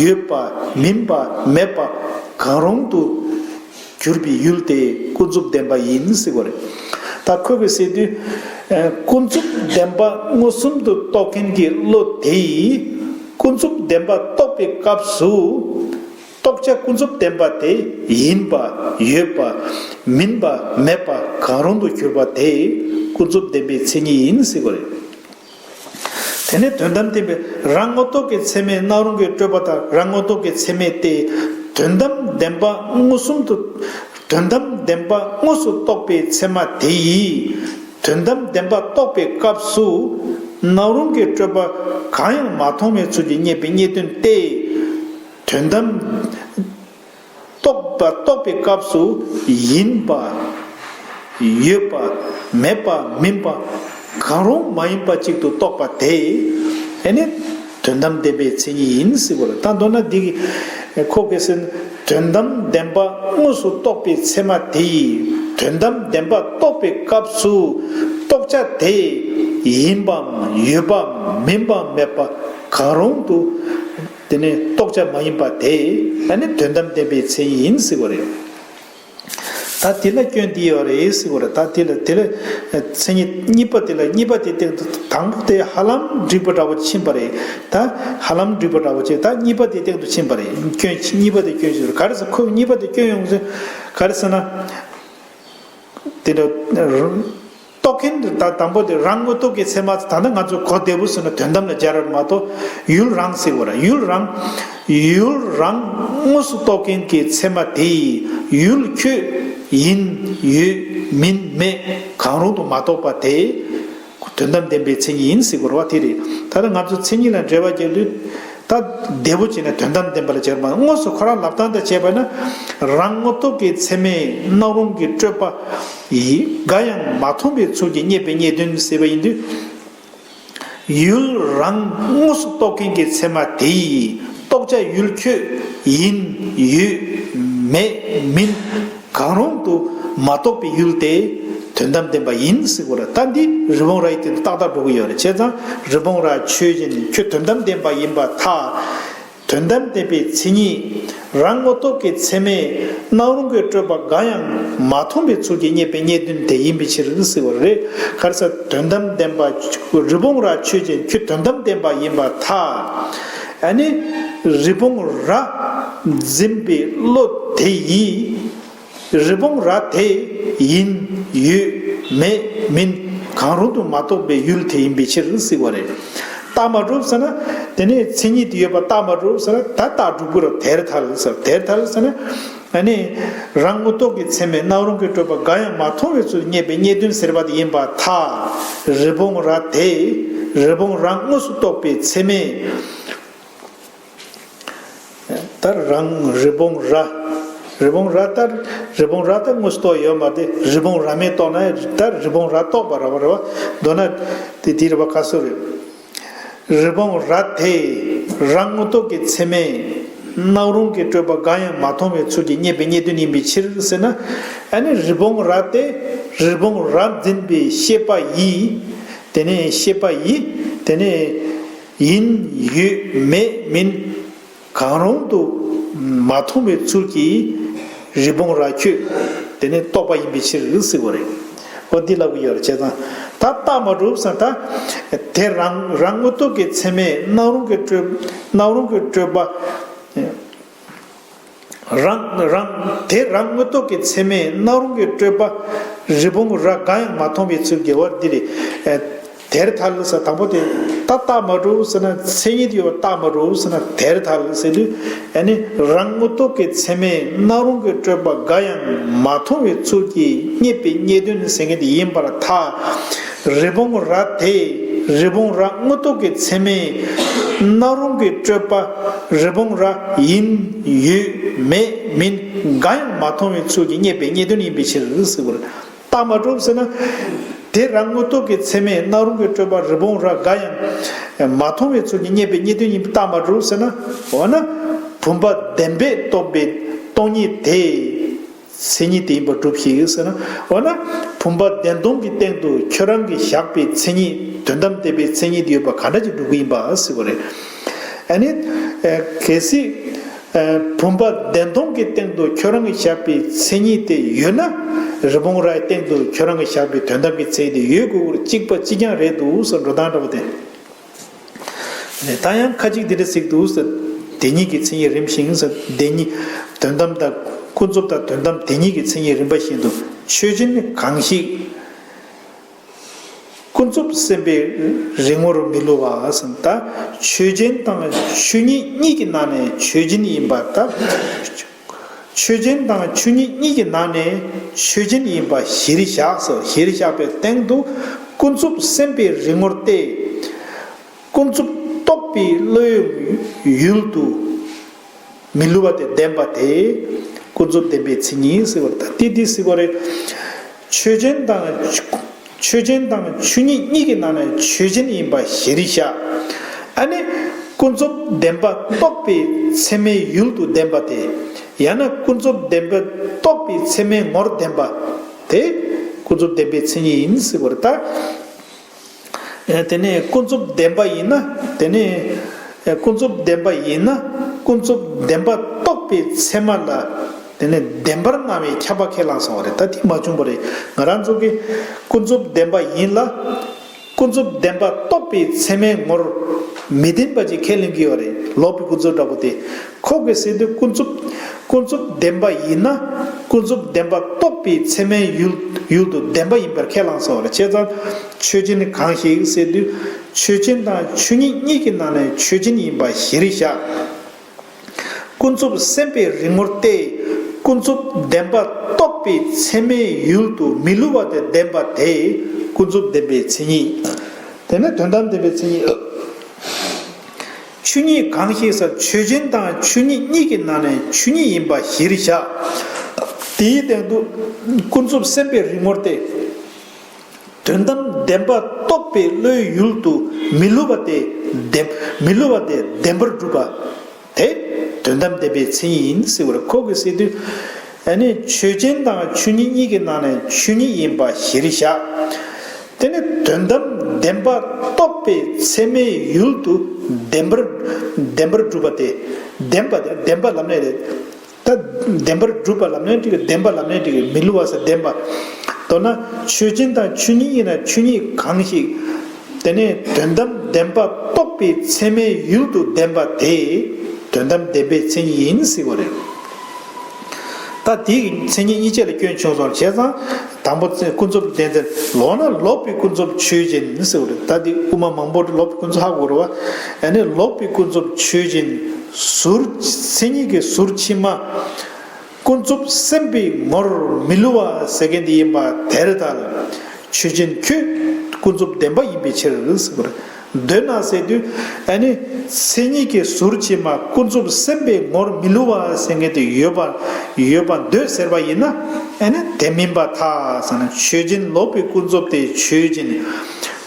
ཡོད་པ། མིན་པ། མེད་པ། གང་རུང་དུ་གྱུར་པའི་ཡུལ་དེ་ཀུན་རྫོབ་བདེན་པ་ཡིན་ཟེར་བ་རེད། ད་ཁོ་གིས་ཟེར་དུས། ཀུན་རྫོབ་བདེན་པ་མངོན་སུམ་དུ་རྟོགས་མཁན་གྱི་བློ་དེ་ཡིས། ཀུན་རྫོབ་བདེན་པ་རྟོགས་པའི་སྐབས་སུ། རྟོགས་བྱ་ཀུན་རྫོབ་བདེན་པ་དེ་ཡིན་པ། ཡོད་པ། མིན་པ། མེད་པ། གང་རུང་དུ་གྱུར་པ་དེ་ཀུན་རྫོབ་བདེན་པའི་མཚན་ཉིད་ཡིན་ཟེར་བ་རེད། དེ་ནས་དོན་དམ་བདེན་པའི་རང་ངོ་ཐོག་གི་ཚད་མས་སྣང་རུང་གི་སྤྲོས་པ་དང་རང་ངོ་ཐོག་གི་ཚད་མས་ཏེ། དོན་དམ་བདེན་པ་མངོན་སུམ་དུ། དོན་དམ་བདེན་པ་དངོས་སུ་རྟོགས་པའི་ཚད་མ་དེ་ཡིས། དོན་དམ་བདེན་པ་རྟོགས་པའི་སྐབས་སུ། སྣང་རུང་གི་སྤྲོས་པ་གང་ཡང་མ་མཐོང་བའི་ཚུལ་གྱིས་རྙེད་པའི་རྙེད་དོན་ཏེ། དོན་དམ་རྟོགས་པ་རྟོགས་པའི་སྐབས་སུ་ཡིན་པ། ཡོད་པ། མེད་པ། མིན་པ། གང་རུང་མ་ཡིན་པ་ཅིག་ཏུ་རྟོགས་པ་དེ། དེ་ནི་དོན་དམ་བདེན་པའི་མཚན་ཉིད་ཡིན་ཟེར་བ་རེད། ད་མདོར་ན་འདི་གི་ཁོ་གིས་ཟེར། དོན་དམ་བདེན་པ་དངོས་སུ་རྟོགས་པའི་ཚད་མ་དེ་ཡིས། དོན་དམ་བདེན་པ་རྟོགས་པའི་སྐབས་སུ་རྟོགས་བྱ་དེ་ཡིན་པའམ་ཡོད་པའམ་མིན་པའམ་མེད་པ། གང་རུང་དུ་དེ་ནི་རྟོགས་བྱ་མ་ཡིན་པ་དེ་ཨ་ནི་དོན་དམ་བདེན་པའི་མཚན་ཉིད་ཡིན་ཟེར་བ་རེད། ད་དེ་ལ་སྐྱོན་འདི་ཡོད་རེད་ཟེར་བ་རེད། ད་དེ་ལ་དེ་ལ་མཚན་ཉིད་གཉིས་པ་དེ་ལ་གཉིས་པ་དེ་སྟེང་དུ་དང་པོ་དེ་ཧ་ལམ་འགྲིག་པ་འདྲ་བོ་ཕྱིན་པ་རེད། ད་ཧ་ལམ་འགྲིག་པ་འདྲ་བོ་ཅིག་ད་གཉིས་པ་དེ་སྟེང་དུ་ཕྱིན་པ་རེད། སྐྱོན་གཉིས་པ་དེ་སྐྱོན་ཞིག་རེད། ག་རེ་ཟེར་ཁོ་གཉིས་པ་དེ་སྐྱོན་ཡོང་ཟེར་ག་རེ་ཟེར་ན། དེ་འདྲ་རྟོག་མཁན་དེ་ད་དང་པོ་དེ་རང་ངོ་སྟོབས་ཀྱི་ཚད་མ་ད་ནི་ང་ཚོ་གོ་བདེ་པོ་ཟེར་ན་དོན་དམ་ལ་སྦྱར་བ་མ་གཏོགས་ཡུལ་རང་ཟེར་བ་ར། ཡུལ་རང་ཡུལ་རང་དངོས་སུ་རྟོགས་མཁན་གྱི་ཚད་མ་དེ་ཡི་ཡུལ་ཁྱོད་ཡིན་ཡོད་མིན་མེད་གང་རུང་དུ་མ་རྟོགས་པ་དེ། དོན་དམ་བདེན་པའི་མཚན་ཉིད་ཡིན་ཟེར་དགོས་རེད་བ། དེ་རེད། ད་ལྟ་ང་ཚོ་མཚན་ཉིད་ལ་འགྲེལ་བ་རྒྱག་དུས་ད་བདེ་པོ་བྱས་ན་དོན་དམ་བདེན་པ་ལ་སྦྱར་མ་དངོས་སུ་ཁོ་རང་ལབ་སྟངས་དང་བྱས་པ་ན་རང་ངོ་སྟོབས་ཀྱི་ཚད་མས་སྣང་རུང་གི་སྤྲོས་པ་ཡི་འགའ་ཡང་མ་མཐོང་བའི་ཚུལ་གྱིས་རྙེད་པའི་རྙེད་དོན་ཟེར་བ་ཡིན་དུས། ཡུལ་རང་དངོས་སུ་རྟོགས་མཁན་གྱི་ཚད་མ་དེ་ཡིས་རྟོགས་བྱ་ཡུལ་ཁྱོད་ཡིན་ཡོད་མེད་མིན། གང་རུང་དུ་མ་རྟོགས་པའི་ཡུལ་དེ་དོན་དམ་བདེན་པ་ཡིན་ཟེར་དགོས་རེད། ད་འདི་རི་བོང་རྭ་ཡི་དོན་དུ་ཏག་ཏག་འགྲོ་གི་ཡོད་རེད། བྱས་ཙང་རི་བོང་རྭ་ཆོས་ཅན་ཁྱོད་དོན་དམ་བདེན་པ་ཡིན་པར་ཐལ། དོན་དམ་བདེན་པའི་མཚན་ཉིད་རང་ངོ་སྟོབས་ཀྱི་ཚད་མས་སྣང་རུང་གི་སྤྲོས་པ་འགའ་ཡང་མ་མཐོང་བའི་ཚུལ་གྱིས་རྙེད་པའི་རྙེད་དོན་དེ་ཡིན་པའི་ཕྱིར་ཟེར་བ་རེད། ག་རེ་ཟེར། དོན་དམ་བདེན་པ་རི་བོང་རྭ་ཆོས་ཅན་ཁྱོད་དོན་དམ་བདེན་པ་ཡིན་པར་ཐལ། ཨ་ནི་རི་བོང་རྭ་འཛིན་པའི་བློ་དེ་ཡིས། རི་བོང་རྭ་དེ་ཡིན་ཡོད་མེད་མིན་གང་རུང་དུ་མ་རྟོགས་པའི་ཡུལ་དེ་ཡིན་པའི་ཕྱིར་ཟེར་བ་རེད། རྟགས་མ་གྲུབ་ཟེར་ན་དེ་ནས་མཚན་ཉིད་དེ་ཡོད་པ་རྟགས་མ་གྲུབ་ཟེར་ན་ད་རྟགས་གྲུབ་ཀྱི་རེད། དེར་ཐལ་ཟེར། དེར་ཐལ་ཟེར་ན་ཨ་ནི་རང་ངོ་སྟོབས་ཀྱི་ཚད་མས་སྣང་རུང་གི་སྤྲོས་པ་འགའ་ཡང་མ་མཐོང་བའི་ཚུལ་རྙེད་པའི་རྙེད་དོན་ཟེར་བ་དེ་ཡིན་པར་ཐལ། རི་བོང་རྭ་དེ་རི་བོང་རྭ་དངོས་སུ་རྟོགས་པའི་ཚད་མས། ད་རང་རི་བོང་རྭ། རི་བོང་རྭ་ལྟར་རི་བོང་རྭ་ལྟར་དངོས་སུ་རྟོགས་ཡོད་མ་རེད། རི་བོང་རྭ་མེད་རྟོགས་ན་ད་རི་བོང་རྭ་རྟོགས་པ་ར་བ་ར་བ་མདོར་ན་དེ་དེ་ར་བ་ག་སོ་རེད། རི་བོང་རྭ་དེ་རང་ངོ་སྟོབས་ཀྱི་ཚད་མས་སྣང་རུང་གི་སྤྲོས་པ་འགའ་ཡང་མ་མཐོང་བའི་ཚུལ་གྱིས་རྙེད་པའི་རྙེད་དོན་ཡིན་པའི་ཕྱིར་ཟེར་ན། ཨ་ནི་རི་བོང་རྭ་དེ་རི་བོང་རྭ་འཛིན་པའི་ཤེས་པ་ཡིས། དེ་ནས་ཤེས་པ་ཡིས་དེ་ནས། ཡིན་ཡོད་མེད་མིན། གང་རུང་དུ་མ་མཐོང་བའི་ཚུལ་གྱིས་རི་བོང་རྭ་ཁྱོད་དེ་ནི་རྟོགས་པ་ཡིན་པའི་ཕྱིར་ཟེར་བ་རེད། འོ་འདི་ལབ་ཀྱི་ཡོད་རེད། བྱས་ཙང་ད་རྟགས་མ་གྲུབ་ཟེར་ད་དེ་རང་རང་ངོ་སྟོབས་ཀྱི་ཚད་མས་སྣང་རུང་གི་སྤྲོས་སྣང་རུང་གི་སྤྲོས་པ། རང་རང་དེ་རང་ངོ་སྟོབས་ཀྱི་ཚད་མས་སྣང་རུང་གི་སྤྲོས་པ་རི་བོང་རྭ་འགའ་ཡང་མ་མཐོང་བའི་ཚུལ་གྱི་བར་འདི་རེད། དེར་ཐལ་ཟེར་དང་པོ་དེ་ད་རྟགས་མ་གྲུབ་ཟེར་ན་མཚན་ཉིད་ཡོད་པ་རྟགས་མ་གྲུབ་ཟེར་ན་དེར་ཐལ་ཟེར་དུས་ཨ་ནི་རང་ངོ་སྟོབས་ཀྱི་ཚད་མས་སྣང་རུང་གི་སྤྲོས་པ་འགའ་ཡང་མ་མཐོང་བའི་ཚུལ་གྱིས་རྙེད་པའི་རྙེད་དོན་ཟེར་མཁན་དེ་ཡིན་པར་ཐལ། རི་བོང་རྭ་དེ་རི་བོང་རྭ་དངོས་སྟོབས་ཀྱི་ཚད་མས་སྣང་རུང་གི་སྤྲོས་པ་རི་བོང་རྭ་ཡིན་ཡོད་མེད་མིན་འགའ་ཡང་མ་མཐོང་བའི་ཚུལ་གྱིས་རྙེད་པའི་རྙེད་དོན་ཡིན་པའི་ཕྱིར་ཟེར་བ་རེད། རྟགས་མ་གྲུབ་ཟེར་ན། དེ་རང་ངོ་སྟོབས་ཀྱི་ཚད་མས་སྣང་རུང་གི་སྤྲོས་པ་རི་བོང་རྭ་འགའ་ཡང་མ་མཐོང་བའི་ཚུལ་གྱིས་རྙེད་པའི་རྙེད་དོན་ཡིན་པའི་རྟགས་མ་གྲུབ་ཟེར་ན། འོ་ན། བུམ་པ་བདེན་པས་རྟོགས་པའི་སྟོང་ཉིད་དེ། མཚན་ཉིད་དེ་ཡིན་པར་སྒྲུབ་ཞིག་ཟེར་ན། འོ་ན། བུམ་པ་བདེན་སྟོང་གི་སྟེང་དུ་ཁྱོད་རང་གིས་བཞག་པའི་མཚན་ཉིད་དོན་དམ་བདེན་པའི་མཚན་ཉིད་དེ་ཡོད་པ་ག་འདྲ་ཅིག་སྒྲུབ་ཀྱི་ཡིན་པ་ཟེར་བ་རེད། ཨ་ནི། གལ་སྲིད། བུམ་པ་བདེན་སྟོང་གི་སྟེང་དུ་ཁྱོད་རང་གིས་བཞག་པའི་མཚན་ཉིད་དེ་ཡོད་ན། རི་བོང་རྭའི་སྟེང་དུ་ཁྱོད་རང་གིས་བཞག་པའི་དོན་དམ་གྱི་མཚན་ཉིད་དེ་ཡོད་དགོས་ཀྱི་རེད། གཅིག་པ་གཅིག་རྐྱང་རེད་འདུག་ཟེར་འགྲོ་སྟངས་འདྲ་པོ་དེ། ད་ཡང་ཁ་ཅིག་འདི་འདྲ་ཟེར་གྱི་འདུག་ཟེར། དེ་ཉིད་ཀྱི་མཚན་ཉིད་རིམ་བཞིན་ཟེར། དེ་ཉིད་དོན་དམ་དང་ཀུན་རྫོབ་དང་དོན་དམ་དེ་ཉིད་ཀྱི་མཚན་ཉིད་རིམ་པ་བཞིན་དུ་ཆོས་ཅན་གང་ཞིག་ཀུན་རྫོབ་སེམས་དཔའི་རིག་ངོར་མི་བསླུ་བ་ཟེར། ད་ཆོས་ཅན་དང་ཆོས་ཉིད་གཉིས་ཀྱི་ནང་ནས་ཆོས་ཅན་ཡིན་པ་ད། ཆོས་ཅན་དང་ཆོས་ཉིད་གཉིས་ཀྱི་ནང་ནས་ཆོས་ཅན་ཡིན་པ་གཞིར་བཞག་སོ། གཞིར་བཞག་པའི་སྟེང་དུ་ཀུན་རྫོབ་སེམས་དཔའི་རིག་ངོར་ཏེ། ཀུན་རྫོབ་རྟོགས་པའི་བློའི་ཡུལ་དུ་མི་བསླུ་བ་དེ་ལྡན་པ་དེ་ཀུན་རྫོབ་བདེན་པའི་མཚན་ཉིད་ཟེར་བ་རེད། ད་དེ་འདི་ཟེར་བ་རེད། ཆོས་ཅན་དང་ཆོས་ཅན་དང་ཆོས་ཉིད་གཉིས་ཀྱི་ནང་ནས་ཆོས་ཅན་ཡིན་པ་གཞིར་བཞག་ཨ་ནི་ཀུན་རྫོབ་བདེན་པ་རྟོགས་པའི་ཚད་མའི་ཡུལ་དུ་ལྡན་པ་དེ། ཡང་ན་ཀུན་རྫོབ་བདེན་པ་རྟོགས་པའི་ཚད་མའི་ངོར་ལྡན་པ་དེ་ཀུན་རྫོབ་བདེན་པའི་མཚན་ཉིད་ཡིན་ཟེར་བ་རེད་ད། དེ་ནས་ཀུན་རྫོབ་བདེན་པ་ཡིན་ན་དེ་ནས། ཀུན་རྫོབ་བདེན་པ་ཡིན་ན་ཀུན་རྫོབ་བདེན་པ་རྟོགས་པའི་ཚད་མ་ལ། དེ་ནས་བདེན་པར་སྣང་བའི་ཁྱབ་པ་ཁས་བླངས་སོང་བ་རེད། ད་དེ་མ་བྱུང་བ་རེད། ང་རང་ཚོ་གིས་ཀུན་རྫོབ་བདེན་པ་ཡིན་ལ། ཀུན་རྫོབ་བདེན་པ་རྟོགས་པའི་ཚད་མའི་ངོར་མི་ལྡན་པ་ཅིག་ཁས་ལེན་གྱི་ཡོད་རེད། ལོག་པའི་ཀུན་རྫོབ་འདྲ་པོ་དེ། ཁོ་གིས་ཟེར་དུས་ཀུན་རྫོབ་ཀུན་རྫོབ་བདེན་པ་ཡིན་ན་ཀུན་རྫོབ་བདེན་པ་རྟོགས་པའི་ཚད་མའི་ཡུལ་ཡུལ་དུ་བདེན་པ་ཡིན་པར་ཁས་བླངས་སོང་བ་རེད། བྱས་ཙང་ཆོས་ཅན་གང་ཞིག་ཟེར་དུས་ཆོས་ཅན་དང་ཆོས་ཉིད་གཉིས་ཀྱི་ནང་ནས་ཆོས་ཅན་ཡིན་པ་གཞིར་བཞག་ཀུན་རྫོབ་སེམས་དཔའི་རིག་ངོར་ཏེ། ཀུན་རྫོབ་བདེན་པ་རྟོགས་པའི་ཚད་མའི་ཡུལ་དུ་མི་བསླུ་བ་སྟེ་བདེན་པ་དེ་ཀུན་རྫོབ་བདེན་པའི་མཚན་ཉིད། དེ་ནས་དོན་དམ་བདེན་པའི་མཚན་ཉིད། ཆོས་ཉིད་གང་ཞིག་ཟེར་ཆོས་ཅན་དང་ཆོས་ཉིད་གཉིས་ཀྱི་ནང་ནས་ཆོས་ཉིད་ཡིན་པ་གཞིར་བཞག་དེའི་སྟེང་དུ་ཀུན་རྫོབ་སེམས་དཔའི་རིག་ངོར་ཏེ། དོན་དམ་བདེན་པ་རྟོགས་པའི་བློའི་ཡུལ་དུ་མི་བསླུ་བ་སྟེ་བདེན། མི་བསླུ་བ་སྟེ་བདེན་པར་གྲུབ་པ། དེ་དོན་དམ་བདེན་པའི་མཚན་ཉིད་ཡིན་ཟེར་བ་རེད། ཁོ་གིས་ཟེར་དུས། ཨ་ནི་ཆོས་ཅན་དང་ཆོས་ཉིད་གཉིས་ཀྱི་ནང་ནས་ཆོས་ཉིད་ཡིན་པ་གཞིར་བཞག་དེ་ནི་དོན་དམ་བདེན་པ་རྟོགས་པའི་ཚད་མའི་ཡུལ་དུ་བདེན་པར་བདེན་པར་གྲུབ་པ་སྟེ། བདེན་པ་དེ་བདེན་པ་ལབ་ནས་རེད། ད་བདེན་པར་གྲུབ་པ་ལབ་ནས་འགྲིག་གི། བདེན་པ་ལབ་ནས་འགྲིག་གི། མི་བསླུ་བ་ཟེར་བདེན་པ། མདོར་ན་ཆོས་ཅན་དང་ཆོས་ཉིད་ཡིན་ན་ཆོས་ཉིད་གང་ཞིག་དེ་ནས་དོན་དམ་བདེན་པ་རྟོགས་པའི་ཚད་མའི་ཡུལ་དུ་བདེན་པ་དེ་དོན་དམ་བདེན་པའི་མཚན་ཉིད་ཡིན་ཟེར་བ་རེད། ད་དེའི་མཚན་ཉིད་གཉིས་ཆ་ལ་སྐྱོན་བྱུང་སོང་། བྱས་ཙང་དང་པོ་ཀུན་རྫོབ་བདེན་ཚད་ལོག་ན་ལོག་པའི་ཀུན་རྫོབ་ཆོས་ཅན་ཟེར་བ་རེད། ད་དེ་དབུ་མ་མང་པོ་ལོག་པའི་ཀུན་རྫོབ་ཧ་གོ་རེད་བ། ཨ་ནི་ལོག་པའི་ཀུན་རྫོབ་ཆོས་ཅན། ཟུར་མཚན་ཉིད་ཀྱི་ཟུར་ཕྱི་མ། ཀུན་རྫོབ་སེམས་དཔའི་ངོར་མི་བསླུ་བ་ཟེར་མཁན་དེ་ཡིན་པ་དེར་ཐལ། ཆོས་ཅན་ཁྱོད་ཀུན་རྫོབ་བདེན་པ་ཡིན་པའི་ཕྱིར་ཟེར་བ་རེད། འདོད་ན་ཟེར་དུས་ཨ་ནི་མཚན་ཉིད་ཀྱི་ཟུར་ཕྱི་མ་ཀུན་རྫོབ་སེམས་དཔའི་ངོར་མི་བསླུ་བ་ཟེར་མཁན་དེ་ཡོད་པ་ཡོད་པ་འདོད་ཟེར་བ་ཡིན་ན་ཨ་ནི་དེ་མིན་པར་ཐལ་ཟེར་ན། ཆོས་ཅན་ལོག་པའི་ཀུན་རྫོབ་དེ་ཆོས་ཅན།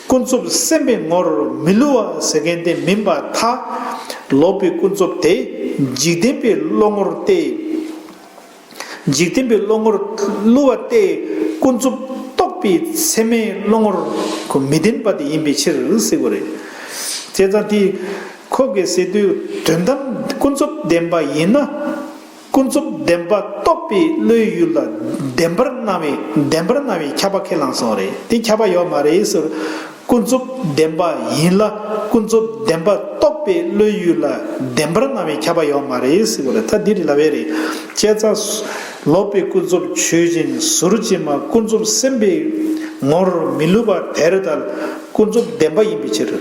ཀུན་རྫོབ་སེམས་དཔའི་ངོར་མི་བསླུ་བ་ཟེར་མཁན་དེ་མིན་པར་ཐལ། ལོག་པའི་ཀུན་རྫོབ་དེ་འཇིག་རྟེན་པའི་བློ་ངོར་ཏེ། འཇིག་རྟེན་པའི་བློ་ངོར་བསླུ་བ་སྟེ་ཀུན་རྫོབ་རྟོགས་པའི་ཚད་མའི་བློ་ངོར་ཁོ་མི་ལྡན་པ་དེ་ཡིན་པའི་ཕྱིར་ཟེར་བ་རེད། བྱས་ཙང་དེ་ཁོ་གིས་ཟེར་དུས་དོན་དམ་ཀུན་རྫོབ་བདེན་པ་ཡིན་ན་ཀུན་རྫོབ་བདེན་པ་རྟོགས་པའི་བློའི་ཡུལ་ལ་བདེན་པར་སྣང་བའི་བདེན་པར་སྣང་བའི་ཁྱབ་པ་ཁས་བླངས་སོང་རེད། དེ་ཁྱབ་པ་ཡོད་མ་རེད་ཟེར། ཀུན་རྫོབ་བདེན་པ་ཡིན་ལ་ཀུན་རྫོབ་བདེན་པ་རྟོགས་པའི་བློའི་ཡུལ་ལ་བདེན་པར་སྣང་བའི་ཁྱབ་པ་ཡོད་མ་རེད་ཟེར་བ་རེད། ད་འདི་རེད་ལབ་པས་རེད། བྱས་ཙང་ལོག་པའི་ཀུན་རྫོབ་ཆོས་ཅན། ཟུར་ཕྱི་མ་ཀུན་རྫོབ་སེམས་དཔའི་ངོར་མི་བསླུ་བ་དེར་ཐལ། ཀུན་རྫོབ་བདེན་པ་ཡིན་པའི་ཕྱིར།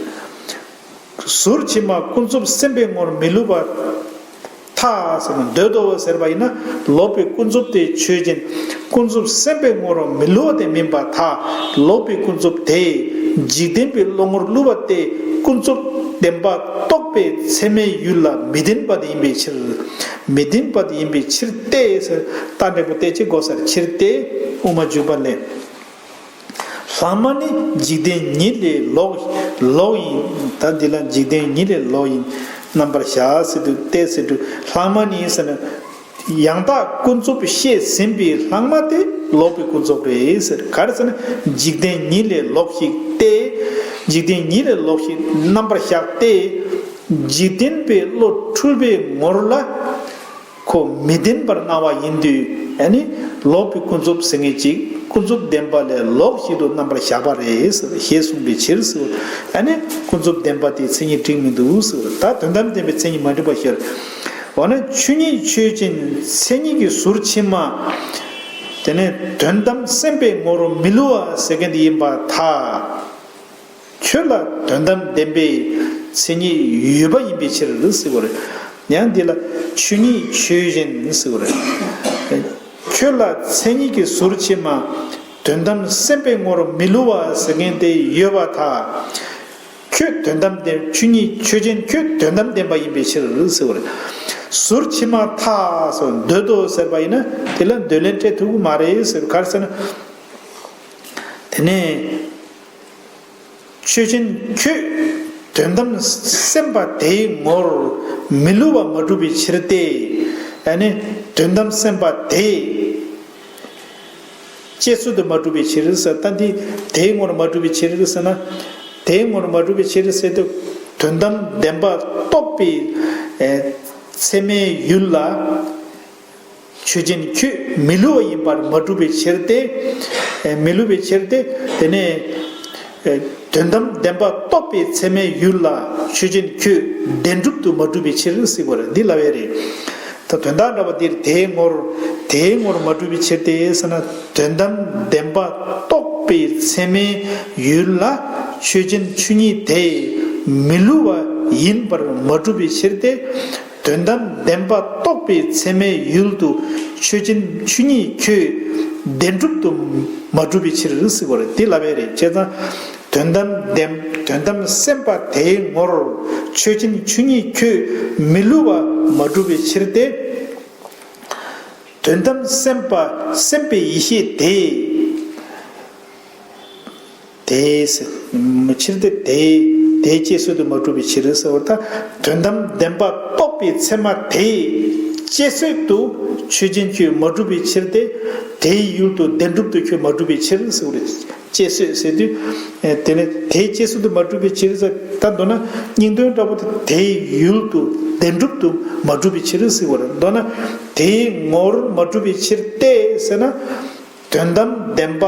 ཟུར་ཕྱི་མ་ཀུན་རྫོབ་སེམས་དཔའི་ངོར་མི་བསླུ་བ་ཐལ་ཟེར་ན། འདོད་དོ་ཟེར་བ་ཡིན་ན་ལོག་པའི་ཀུན་རྫོབ་དེ་ཆོས་ཅན། ཀུན་རྫོབ་སེམས་དཔའི་ངོར་མི་བསླུ་བ་དེ་མིན་པར་ཐལ། ལོག་པའི་ཀུན་རྫོབ་དེ་འཇིག་རྟེན་པའི་བློ་ངོར་བསླུ་བ་སྟེ་ཀུན་རྫོབ་བདེན་པ་རྟོགས་པའི་ཚད་མའི་ཡུལ་ལ་མི་ལྡན་པ་དེ་ཡིན་པའི་ཕྱིར། མི་ལྡན་པ་དེ་ཡིན་པའི་ཕྱིར་ཏེ་ཟེར། རྟགས་འབྲས་བུ་སྟེ་ཅི་དགོས་སར་ཕྱིར་ཏེ་དབུ་མ་འཇུག་པ་ལས། ལྷག་མ་ནི་འཇིག་རྟེན་ཉིད་ལས་ལོག་ལོག་ཡིན། ད་འདི་ལ་འཇིག་རྟེན་ཉིད་ལས་ལོག་ཡིན། རྣམ་པར་གཞག་ཟེར་དུས་ཏེ་ཟེར་དུས་ལྷག་མ་ནི་ཟེར་ན། ཡང་དག་ཀུན་རྫོབ་བཤད་ཟིན་པའི་ལྷག་མ་དེ་ལོག་པའི་ཀུན་རྫོབ་རེད་ཟེར། ག་རེ་ཟེར་ན་འཇིག་རྟེན་ཉིད་ལས་ལོག་ཞིག་སྟེ། འཇིག་རྟེན་ཉིད་ལས་ལོག་ཞིག་རྣམ་པར་གཞག་སྟེ། འཇིག་རྟེན་པའི་བློ་འཁྲུལ་པའི་ངོར་ལ། ཁོ་མི་ལྡན་པར་སྣང་བ་ཡིན་དུས་ཨ་ནི་ལོག་པའི་ཀུན་རྫོབ་ཟེར་མཁན་ཅིག་ཀུན་རྫོབ་བདེན་པ་ལས་ལོག་ཞིག་ཏུ་རྣམ་པར་གཞག་པ་རེད་ཟེར་ཞེས་གསུངས་པའི་ཕྱིར་ཟེར། ཨ་ནི་ཀུན་རྫོབ་བདེན་པ་དེའི་མཚན་ཉིད་འགྲིག་མི་འདུག་ཟེར། ད་དོན་དམ་བདེན་པའི་མཚན་ཉིད་མ་འགྲིག་པ་ཤར། འོ་ན་ཆོས་ཉིད་ཆོས་ཅན་མཚན་ཉིད་ཀྱི་ཟུར་ཕྱི་མ། དེ་ནས་དོན་དམ་སེམས་དཔའི་ངོར་མི་བསླུ་བ་ཟེར་མཁན་དེ་ཡིན་པར་ཐལ། ཁྱོད་ལ་དོན་དམ་བདེན་པའི་མཚན་ཉིད་ཡོད་པ་ཡིན་པའི་ཕྱིར་ཟེར་བ་རེད། ཡང་འདི་ལ་ཆོས་ཉིད་ཆོས་ཅན་ཟེར་བ་རེད། ཁྱོད་ལ་མཚན་ཉིད་ཀྱི་ཟུར་ཕྱི་མ་དོན་དམ་སེམས་དཔའི་ངོར་མི་བསླུ་བ་ཟེར་མཁན་དེ་ཡོད་པར་ཐལ། ཁྱོད་དོན་དམ་བདེན། ཆོས་ཉིད་ཆོས་ཅན། ཁྱོད་དོན་དམ་བདེན་པ་ཡིན་པའི་ཕྱིར་ཟེར་བ་རེད། ཟུར་ཕྱི་མ་ཐལ་ཟེར་འདོད་དོ་ཟེར་བ་ཡིན་ན་དེ་ལ་འདོད་ལན་སྤྲད་ཐུབ་ཀྱི་མ་རེད་ཟེར། ག་རེ་ཟེར་ན། དེ་ནས། ཆོས་ཅན་ཁྱོད་དོན་དམ་སེམས་པ་དེའི་ངོར་མི་བསླུ་བ་མ་གྲུབ་པའི་ཕྱིར་ཏེ། ཨ་ནི་དོན་དམ་སེམས་པ་དེ་དཔྱད་བཟོད་དུ་མ་གྲུབ་པའི་ཕྱིར་ཟེར། ད་འདི་དེའི་ངོར་མ་གྲུབ་པའི་ཕྱིར་ཟེར་ན། དེའི་ངོར་མ་གྲུབ་པའི་ཕྱིར་ཟེར་དུས་ དོན་དམ་བདེན་པ་རྟོགས་པའི་ཚད་མའི་ཡུལ་ལ་ཆོས་ཅན་ཁྱོད་མི་བསླུ་བ་ཡིན་པར་མ་གྲུབ་པའི་ཕྱིར་ཏེ། མི་བསླུ་བའི་ཕྱིར་ཏེ། དེ་ནས་དོན་དམ་བདེན་པ་རྟོགས་པའི་ཚད་མའི་ཡུལ་ལ་ཆོས་ཅན་ཁྱོད་བདེན་གྲུབ་ཏུ་མ་གྲུབ་པའི་ཕྱིར་ཟེར་བ་རེད། འདི་ལབ་ཡས་རེད། ད་དོན་དག་འདྲ་བ་འདིར་དེའི་ངོར་དེའི་ངོར་མ་གྲུབ་པའི་ཕྱིར་ཏེ་ཟེར་ན། དོན་དམ་བདེན་པ་རྟོགས་པའི་ཚད་མའི་ཡུལ་ལ་ཆོས་ཅན་ཆོས་ཉིད་དེ་མི་བསླུ་བ་ཡིན་པར་མ་གྲུབ་པའི་ཕྱིར་ཏེ། དོན་དམ་བདེན་པ་རྟོགས་པའི་ཚད་མའི་ཡུལ་དུ་ཆོས་ཅན་ཆོས་ཉིད་ཁྱོད་བདེན་གྲུབ་ཏུ་མ་གྲུབ་པའི་ཕྱིར་ཟེར་བ་རེད། དེ་ལབ་ཡས་རེད། བྱས་ཙང་དོན་དམ་བདེན་དོན་དམ་སེམས་པ་དེའི་ངོར་ཆོས་ཅན་ཆོས་ཉིད་ཁྱོད་མི་བསླུ་བ་མ་གྲུབ་པའི་ཕྱིར་ཏེ། དོན་དམ་སེམས་པ་སེམས་དཔའི་ཡེ་ཤེས་དེ། དེའི་ཕྱིར་ཏེ་དེའི་དེའི་བཅད་བཟོད་དུ་མ་གྲུབ་པའི་ཕྱིར་ཟེར་བ་ད། དོན་དམ་བདེན་པ་རྟོགས་པའི་ཚད་མ་དེའི་བཅད་བཟོད་དུ་ཆོས་ཅན་ཁྱོད་མ་གྲུབ་པའི་ཕྱིར་ཏེ། དེའི་ཡུལ་དུ་བདེན་གྲུབ་ཏུ་ཁྱོད་མ་གྲུབ་པའི་ཕྱིར་ཟེར་བ་རེད། བཅད་བཟོད་ཟེར་དུས། དེ་ནས་དེའི་བཅད་བཟོད་དུ་མ་གྲུབ་པའི་ཕྱིར་ཟེར། ད་མདོར་ན་སྙིང་དོན་འདྲ་པོ་དེ་དེའི་ཡུལ་དུ་བདེན་གྲུབ་ཏུ་མ་གྲུབ་པའི་ཕྱིར་ཟེར་བ་རེད། མདོར་ན་དེའི་ངོར་མ་གྲུབ་པའི་ཕྱིར་ཏེ་ཟེར་ན། དོན་དམ་བདེན་པ་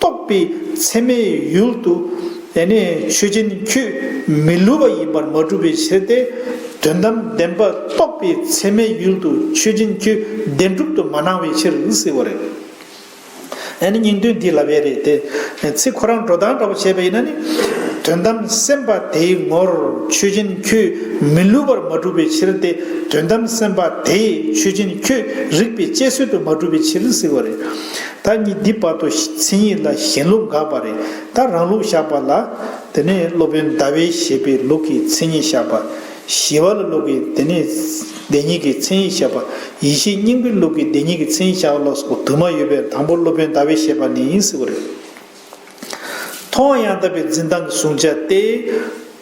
རྟོགས་པའི་ཚད་མའི་ཡུལ་དུ་ཡ་ནི་ཆོས་ཅན་ཁྱོད་མི་བསླུ་བ་ཡིན་པར་མ་གྲུབ་པའི་ཕྱིར་ཏེ། དོན་དམ་བདེན་པ་རྟོགས་པའི་ཚད་མའི་ཡུལ་དུ་ཆོས་ཅན་ཁྱོད་བདེན་གྲུབ་ཏུ་མ་སྣང་བའི་ཕྱིར་ཟེར་བ་རེད། ཨ་ནི་སྙིང་དོན་འདི་ལབ་ཡས་རེད་དེ། ཚིག་ཁོ་རང་འགྲོ་སྟངས་འདྲ་པོ་བྱས་པ་ཡིན་ན་ནི། དོན་དམ་སེམས་པ་དེའི་ངོར་ཆོས་ཅན་ཁྱོད་མི་བསླུ་བར་མ་གྲུབ་པའི་ཕྱིར་ཏེ། དོན་དམ་སེམས་པ་དེས་ཆོས་ཅན་ཁྱོད་རིག་པའི་བཅད་བཟོད་དུ་མ་གྲུབ་པའི་ཕྱིར་ཟེར་བ་རེད། ད་ནི་འདི་བར་དུ་མཚན་ཉིད་ལ་གཞན་ལུགས་འགགས་པ་རེད། ད་རང་ལུགས་བཞག་པ་ལ། དེ་ནས་སློབ་དཔོན་ཟླ་བའི་བཞེད་པའི་ལུགས་ཀྱི་མཚན་ཉིད་བཞག་པ། ཞི་བ་ལྷའི་ལུགས་ཀྱི་དེ་ནས་བདེན་གཉིས་ཀྱི་མཚན་ཉིད་བཤད་པ། ཡེ་ཤེས་སྙིང་པོའི་ལུགས་ཀྱི་བདེན་གཉིས་ཀྱི་མཚན་ཉིད་བཤད་པ་ལ་སོགས་དུ་མ་ཡོད་པའི་དང་པོ་སློབ་དཔོན་ཟླ་བའི་བཞེད་པ་ནི་ཟེར་བ་རེད། མཐོང་བ་ཡང་དག་པའི་འཛིན་སྟངས་ཀྱི་གཟུང་བྱ་སྟེ།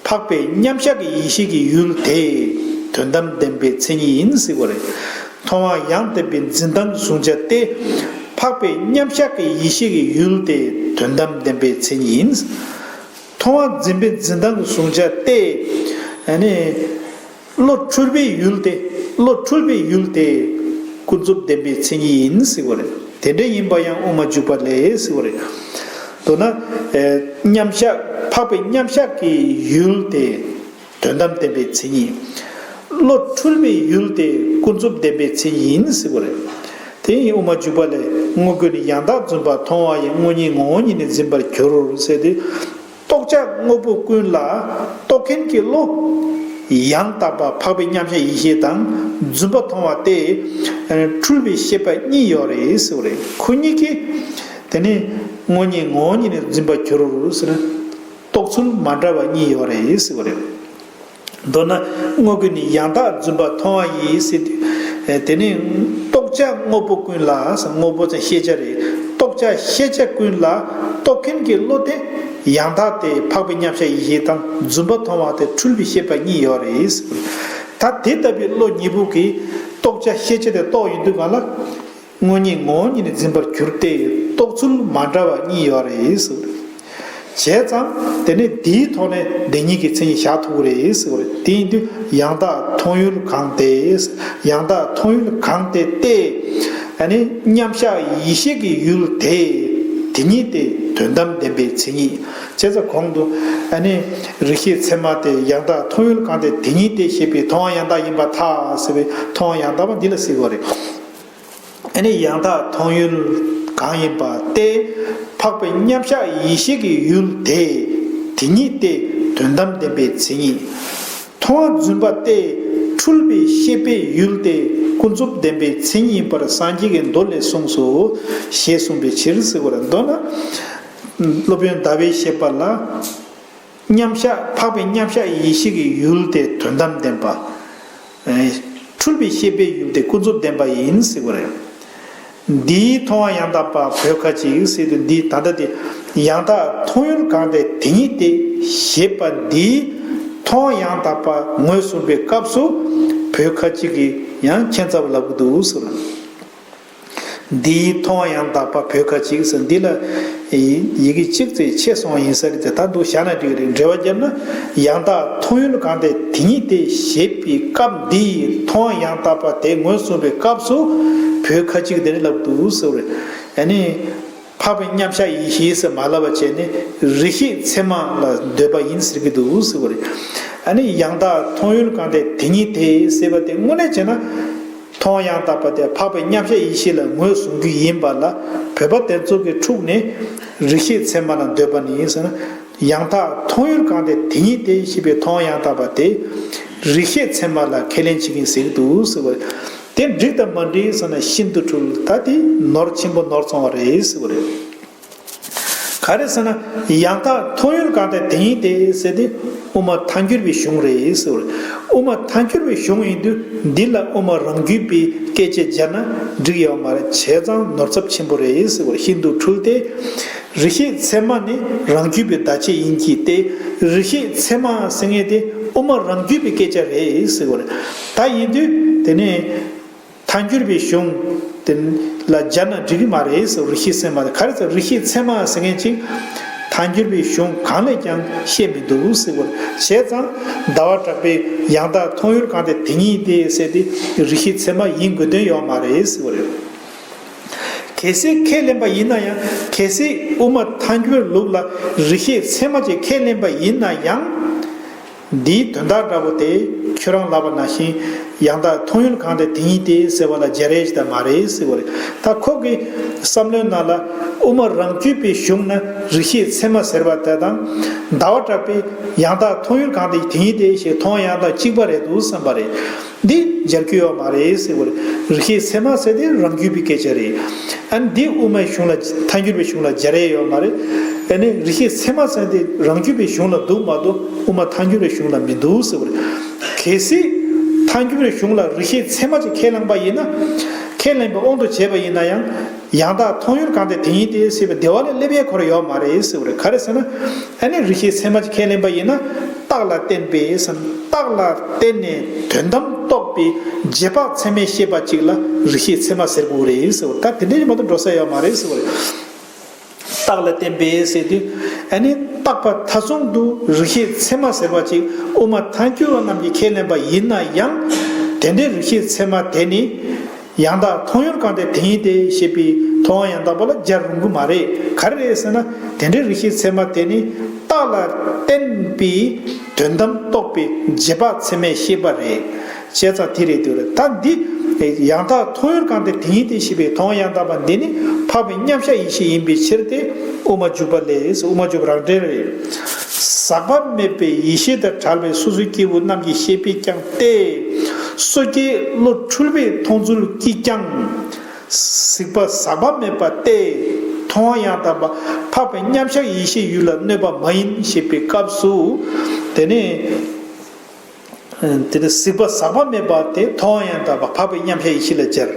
འཕགས་པའི་མཉམ་གཞག་གི་ཡེ་ཤེས་ཀྱི་ཡུལ་དེ་དོན་དམ་བདེན་པའི་མཚན་ཉིད་ཡིན་ཟེར་བ་རེད། མཐོང་བ་ཡང་དག་པའི་འཛིན་སྟངས་ཀྱི་གཟུང་བྱ་སྟེ། འཕགས་པའི་མཉམ་གཞག་གི་ཡེ་ཤེས་ཀྱི་ཡུལ་དེ་དོན་དམ་བདེན་པའི་མཚན་ཉིད་ཡིན། མཐོང་བ་འཛིན་པའི་འཛིན་སྟངས་ཀྱི་གཟུང་བྱ་སྟེ། ཨ་ནི། བློ་འཁྲུལ་པའི་ཡུལ་ཏེ། བློ་འཁྲུལ་པའི་ཡུལ་ཏེ། ཀུན་རྫོབ་བདེན་པའི་མཚན་ཉིད་ཡིན་ཟེར་བ་རེད། དེ་འདྲ་ཡིན་པ་ཡང་དབུ་མ་འཇུག་པ་ལས་ཟེར་བ་རེད། མདོར་ན། ཨེ། མཉམ་གཞག་འཕགས་པའི་མཉམ་གཞག་གི་ཡུལ་ཏེ། དོན་དམ་བདེན་པའི་མཚན་ཉིད། བློ་འཁྲུལ་པའི་ཡུལ་ཏེ་ཀུན་རྫོབ་བདེན་པའི་མཚན་ཉིད་ཡིན་ཟེར་བ་རེད། དེ་ཡིན་དབུ་མ་འཇུག་པ་ལས་དངོས་ཀུན་ནི་ཡང་དག་བརྫུན་པ་མཐོང་བ་ཡི་དངོས་ཉིད་ངོ་བོ་ཉིད་ནི་འཛིན་པར་འགྱུར་ཟེར་ཏེ། རྟོགས་བྱ་དངོས་པོ་ཀུན་ལ་རྟོག་མཁན་གྱི་བློ་ཡང་དག་པ་འཕགས་པའི་མཉམ་གཞག་ཡེ་ཤེས་དང་རྫུན་པ་མཐོང་བ་སྟེ། འཁྲུལ་པའི་ཤེས་པ་གཉིས་ཡོད་རེད་ཟེར་བ་རེད། ཁོ་གཉིས་ཀྱིས་དེ་ནི་དངོས་ཉིད་ངོ་བོ་ཉིད་ནས་འཛིན་པར་འགྱུར་ཟེར་ན། རྟོགས་ཚུལ་མ་འདྲ་བ་གཉིས་ཡོད་རེད་ཟེར་བ་རེད། མདོར་ན་དངོས་ཀུན་ནི་ཡང་དག་རྫུན་པ་མཐོང་བ་ཡིས་ཟེར་དུས། དེ་ནི་རྟོགས་བྱ་དངོས་པོ་ཀུན་ལ། དངོས་པོ་ཚེ་ཤེས་བྱ་རེད། རྟོགས་བྱ་ཤེས་བྱ་ཀུན་ལ་རྟོག་མཁན་གྱི་བློ་དེ་ཡང་དག་སྟེ་འཕགས་པའི་མཉམ་གཞག་ཡེ་ཤེས་དང་རྫུན་པ་མཐོང་བ་སྟེ་འཁྲུལ་པའི་ཤེས་པ་གཉིས་ཡོད་རེད། ད་དེ་ལྟ་བུའི་བློ་གཉིས་པོ་གིས་རྟོགས་བྱ་ཤེས་བྱ་དེ་རྟོགས་ཡོང་དུས་གང་ལ། དངོས་ཉིད་ངོ་བོ་ཉིད་ནས་འཛིན་པར་གྱུར་ཏེ་རྟོགས་ཚུལ་མ་འདྲ་བ་གཉིས་ཡོད་རེད་ཟེར། བྱས་ཙང་དེ་ནི་དེའི་ཐོག་ནས་བདེན་གཉིས་ཀྱི་མཚན་ཉིད་བཞག་ཐུབ་ཀྱི་རེད་ཟེར་བ་རེད། དེ་ཡིན་དུས་ཡང་དག་མཐོང་ཡུལ་གང་སྟེ། ཡང་དག་མཐོང་ཡུལ་གང་སྟེ་སྟེ། ཨ་ནི་མཉམ་གཞག་ཡེ་ཤེས་ཀྱི་ཡུལ་དེ། དེ་ཉིད་དེ་དོན་དམ་བདེན་པའི་མཚན་ཉིད། བྱས་ཙང་གོང་དུ་ཨ་ནི་རིགས་ཤེས་ཚད་མ་སྟེ་ཡང་དག་མཐོང་ཡུལ་གང་སྟེ་དེ་ཉིད་དེ་ཞེས་པའི་མཐོང་བ་ཡང་དག་ཡིན་པར་ཐལ་ཟེར་བའི་མཐོང་བ་ཡང་དག་པ་འདི་ལ་ཟེར་བ་རེད། ཨ་ནི་ཡང་དག་མཐོང་ཡུལ་གང་ཡིན་པ་སྟེ། འཕགས་པའི་མཉམ་གཞག་ཡེ་ཤེས་ཀྱི་ཡུལ་དེ། དེ་ཉིད་དེ་དོན་དམ་བདེན་པའི་མཚན་ཉིད། མཐོང་བ་རྫུན་པ་སྟེ་འཁྲུལ་པའི་ཤེས་པའི་ཡུལ་ཏེ་ཀུན་རྫོབ་བདེན་པའི་མཚན་ཉིད་ཡིན་པར་སངས་རྒྱས་ཀྱི་མདོ་ལས་གསུངས་སོ། ཞེས་གསུངས་པའི་ཕྱིར་ཟེར་བ་རེད། མདོར་ན། སློབ་དཔོན་ཟླ་བའི་བཞེད་པ་ལ། མཉམ་གཞག་འཕགས་པའི་མཉམ་གཞག་ཡེ་ཤེས་ཀྱི་ཡུལ་དེ་དོན་དམ་བདེན་པ། ཨེ། འཁྲུལ་པའི་ཤེས་པའི་ཡུལ་དེ་ཀུན་རྫོབ་བདེན་པ་ཡིན་ཟེར་བ་རེད། འདིའི་མཐོང་བ་ཡང་དག་པ་བོད་ཁ་ཅིག་ཟེར་དུས་འདི་ད་ལྟ་དེ་ཡང་དག་མཐོང་ཡུལ་གང་སྟེ་དེ་ཉིད་དེ་ཞེས་པ་འདིའི་མཐོང་བ་ཡང་དག་པ་ངོས་བཟུང་པའི་སྐབས་སུ་བོད་ཁ་ཅིག་གིས་ཡང་ཁྱད་མཚར་བ་ལབ་ཀྱི་འདུག་ཟེར། འདིའི་མཐོང་བ་ཡང་དག་པ་བོད་ཁ་ཅིག་ཟེར། འདི་ལ་ ཡི་གེ་གཅིག་ཙམ་ཆད་སོང་བ་ཡིན་ས་རེད་དེ། ད་འདུག་བཞག་ན་འགྲིག་གི་རེད། འགྲེལ་བ་བརྒྱབ་ན། ཡང་དག་མཐོང་ཡུལ་གང་དེ་དེ་ཉིད་དེ་ཞེས་པའི་སྐབས་འདིའི་མཐོང་བ་ཡང་དག་པ་དེ་ངོས་བཟུང་བའི་སྐབས་སུ་བོད་ཁ་ཅིག་དེ་ནི་ལབ་འདུག་ཟེར་བ་རེད། ཨ་ནི། འཕགས་པའི་མཉམ་གཞག་ཡེ་ཤེས་ཟེར་མ་ལབ་པ་བྱས་ནས་རིགས་ཤེས་ཚད་མ་ལ་འདོད་པ་ཡིན་ཟེར་གྱི་འདུག་ཟེར་བ་རེད། ཨ་ནི་ཡང་དག་མཐོང་ཡུལ་གང་དེ་དེ་ཉིད་དེ་ཟེར་བ་དེ་དངོས་གནས་བྱས་ན། མཐོང་ཡང་དག་པ་དེ་འཕགས་པའི་མཉམ་གཞག་ཡེ་ཤེས་ལ་ངོས་བཟུང་རྒྱུ་ཡིན་པ་ལ། བོད་པ་དེ་ཚོ་གི་འཁྲུག་ནས་རིགས་ཤེས་ཚད་མ་ལ་འདོད་པ་ནི་ཟེར་ན། ཡང་དག་མཐོང་ཡུལ་གང་དེ་དེ་ཉིད་དེ་ཞེས་པའི་མཐོང་ཡང་དག་པ་དེ་རིགས་ཤེས་ཚད་མ་ལ་ཁས་ལེན་བྱེད་ཀྱིན་ཟེར་གྱི་འདུག་ཟེར་བ་རེད། དེ་འགྲིག་དང་མ་འགྲིག་ཟེར་ན་ཤིན་ཏུ་འཁྲུལ། ད་དེ་ནོར་ཆེན་པོ་ནོར་སོང་བ་རེད་ཟེར་བ་རེད། ག་རེ་ཟེར་ན། ཡང་དག་མཐོང་ཡུལ་གང་དེ་དེ་ཉིད་དེ་ཟེར་དེ་དབུ་མ་ཐལ་འགྱུར་བའི་གཞུང་རེད་ཟེར་བ་རེད། དབུ་མ་ཐལ་འགྱུར་བའི་གཞུང་ཡིན་དུས་འདི་ལ་དབུ་མ་རང་རྒྱུད་པའི་སྐད་ཆ་སྦྱར་ན་འགྲིག་ཡོད་མ་རེད། བྱས་ཙང་ནོར་ཚབས་ཆེན་པོ་རེད་ཟེར་བ་རེད། ཤིན་ཏུ་འཁྲུལ་ཏེ། རིགས་ཤེས་ཚད་མ་ནི་རང་རྒྱུད་པའི་བརྡ་ཆད་ཡིན་གྱི་སྟེ། རིགས་ཤེས་ཚད་མ་ཟེར་མཁན་དེ་དབུ་མ་རང་རྒྱུད་པའི་སྐད་ཆ་རེད་ཟེར་བ་རེད། ད་ཡིན་དུས་དེ་ནས་ཐལ་འགྱུར་བའི་གཞུང་དེ་ལ་སྦྱར་ན་འགྲིག་གི་མ་རེད་ཟེར། རིགས་ཤེས་ཚད་མ་དེ་ག་རེ་ཟེར། རིགས་ཤེས་ཚད་མ་ཟེར་མཁན་ཅིག་ཐལ་འགྱུར་བའི་གཞུང་གང་ལས་ཀྱང་བཤད་མི་འདུག་ཟེར་བ་རེད། བྱས་ཙང་ཟླ་བ་གྲགས་པས་ཡང་དག་མཐོང་ཡུལ་གང་དེ་དེ་ཉིད་དེ་ཟེར་དེ་རིགས་ཤེས་ཚད་མ་ཡིན་དགོས་དོན་ཡོད་མ་རེད་ཟེར་བ་རེད། གལ་སྲིད་ཁས་ལེན་པ་ཡིན་ན་ཡང་། གལ་སྲིད་དབུ་མ་ཐལ་འགྱུར་ལུགས་ལ་རིགས་ཤེས་ཚད་མ་ཅིག་ཁས་ལེན་པ་ཡིན་ན་ཡང་། འདིའི་དོན་དག་འདྲ་པོ་དེ་ཁྱོད་རང་ལབ་པ་ནང་བཞིན་ཡང་དག་མཐོང་ཡུལ་གང་དེ་དེ་ཉིད་དེ་ཟེར་བ་ལ་སྦྱར་ཡས་ཅིག་ད་མ་རེད་ཟེར་བ་རེད། ད་ཁོ་གི་བསམ་བློའི་ནང་ལ་དབུ་མ་རང་རྒྱུད་པའི་གཞུང་ན་རིགས་ཤེས་ཚད་མ་ཟེར་བ་དེ་དང་། ཟླ་བ་གྲགས་པས་ཡང་དག་མཐོང་ཡུལ་གང་དེ་དེ་ཉིད་དེ་ཞེས་མཐོང་ཡང་དག་གཅིག་པ་རེད་འདུག་བསམ་པ་རེད། འདི་སྦྱར་རྒྱུ་ཡོད་མ་རེད་ཟེར་བ་རེད། རིགས་ཤེས་ཚད་མ་ཟེར་དེ་རང་རྒྱུད་པའི་སྐད་ཆ་རེད། ཨ་ནི་འདི་དབུ་མའི་གཞུང་ལ་ཐལ་འགྱུར་བའི་གཞུང་ལ་སྦྱར་ཡས་ཡོད་མ་རེད། ཨ་ནི་རིགས་ཤེས་ཚད་མ་ཟེར་དེ་རང་རྒྱུད་པའི་གཞུང་ལ་འདུག་མ་གཏོགས་དབུ་མ་ཐལ་འགྱུར་བའི་གཞུང་ལ་མི་འདུག་ཟེར་བ་རེད། གལ་སྲིད་ཐལ་འགྱུར་བའི་གཞུང་ལ་རིགས་ཤེས་ཚད་མ་ཅིག་ཁས་བླངས་པ་ཡིན་ན། ཁས་ལེན་པའི་དབང་དུ་བྱས་པ་ཡིན་ན་ཡང་། ཡང་དག་མཐོང་ཡུལ་གང་དེ་དེ་ཉིད་དེ་ཟེར་བའི་དེ་བ་ལས་སླེབས་ཡས་ཁོ་རང་ཡོད་མ་རེད་ཟེར་བ་རེད། ག་རེ་ཟེར་ན། ཨ་ནི་རིགས་ཤེས་ཚད་མ་ཅིག་ཁས་ལེན་པ་ཡིན་ན། རྟགས་ལ་བརྟེན་པའི་ཟེར་ན། རྟགས་ལ་བརྟེན་ནས་དོན་དམ་རྟོགས་པའི་རྗེས་དཔག་ཚད་མས་ཤེས་པ་ཅིག་ལ་རིགས་ཤེས་ཚད་མ་ཟེར་དགོས་རེད་ཟེར་བ་རེད། ད་དེ་འདྲའི་མ་གཏོགས་འགྲོ་ས་ཡོད་མ་རེད་ཟེར་བ་རེད། རྟགས་ལ་བརྟེན་པའི་ཟེར་དུས། ཨ་ནི་རྟག་པ་མཐའ་མཚུངས་དུ་རིགས་ཤེས་ཚད་མ་ཟེར་བ་ཅིག་དབུ་མ་ཐལ་འགྱུར་བ་རྣམས་ཀྱིས་ཁས་ལེན་པ་ཡིན་ན་ཡང་། དེ་འདྲའི་རིགས་ཤེས་ཚད་མ་དེ་ནི། ཡང་དག་མཐོང་ཡུལ་གང་དེ་དེ་ཉིད་དེ་ཞེས་པའི་མཐོང་བ་ཡང་དག་པ་ལ་སྦྱར་རུང་གི་མ་རེད། ག་རེ་རེད་ཟེར་ན། དེ་འདྲའི་རིགས་ཤེས་ཚད་མ་དེ་ནི་རྟགས་ལ་བརྟེན་པའི་དོན་དམ་རྟོགས་པའི་རྗེས་དཔག་ཚད་མས་ཤེས་པ་རེད། བྱས་ཙང་དེ་རེད་འདུག་རེད། ད་འདི་ཡང་དག་མཐོང་ཡུལ་གང་དེ་དེ་ཉིད་དེ་ཞེས་པའི་མཐོང་བ་ཡང་དག་པ་འདི་ནི་འཕགས་པའི་མཉམ་གཞག་ཡེ་ཤེས་ཡིན་པའི་ཕྱིར་ཏེ། དབུ་མ་འཇུག་པ་ལས། དབུ་མ་འཇུག་པ་རང་འགྲེལ་རེད། ཟག་པ་མེད་པའི་ཡེ་ཤེས་དང་བྲལ་བའི་སོ་སོའི་སྐྱེས་བུ་རྣམས་ཀྱི་ཤེས་པས་ཀྱང་སྟེ། སོ་སྐྱེའི་བློ་འཁྲུལ་པས་མཐོང་ཚུལ་གྱིས་ཀྱང་། གཟིགས་པ་ཟག་པ་མེད་པ་སྟེ། མཐོང་བ་ཡང་དག་པ་འཕགས་པའི་མཉམ་གཞག་ཡེ་ཤེས་ཡུལ་ལ་གནོད་པ་མ་ཡིན་ཞེས་པའི་སྐབས་སུ། དེ་ནས། དེ་ནས་གཟིགས་པ་ཟག་པ་མེད་པ་དེ་མཐོང་བ་ཡང་དག་པ་འཕགས་པའི་མཉམ་གཞག་ཡེ་ཤེས་ལ་སྦྱར།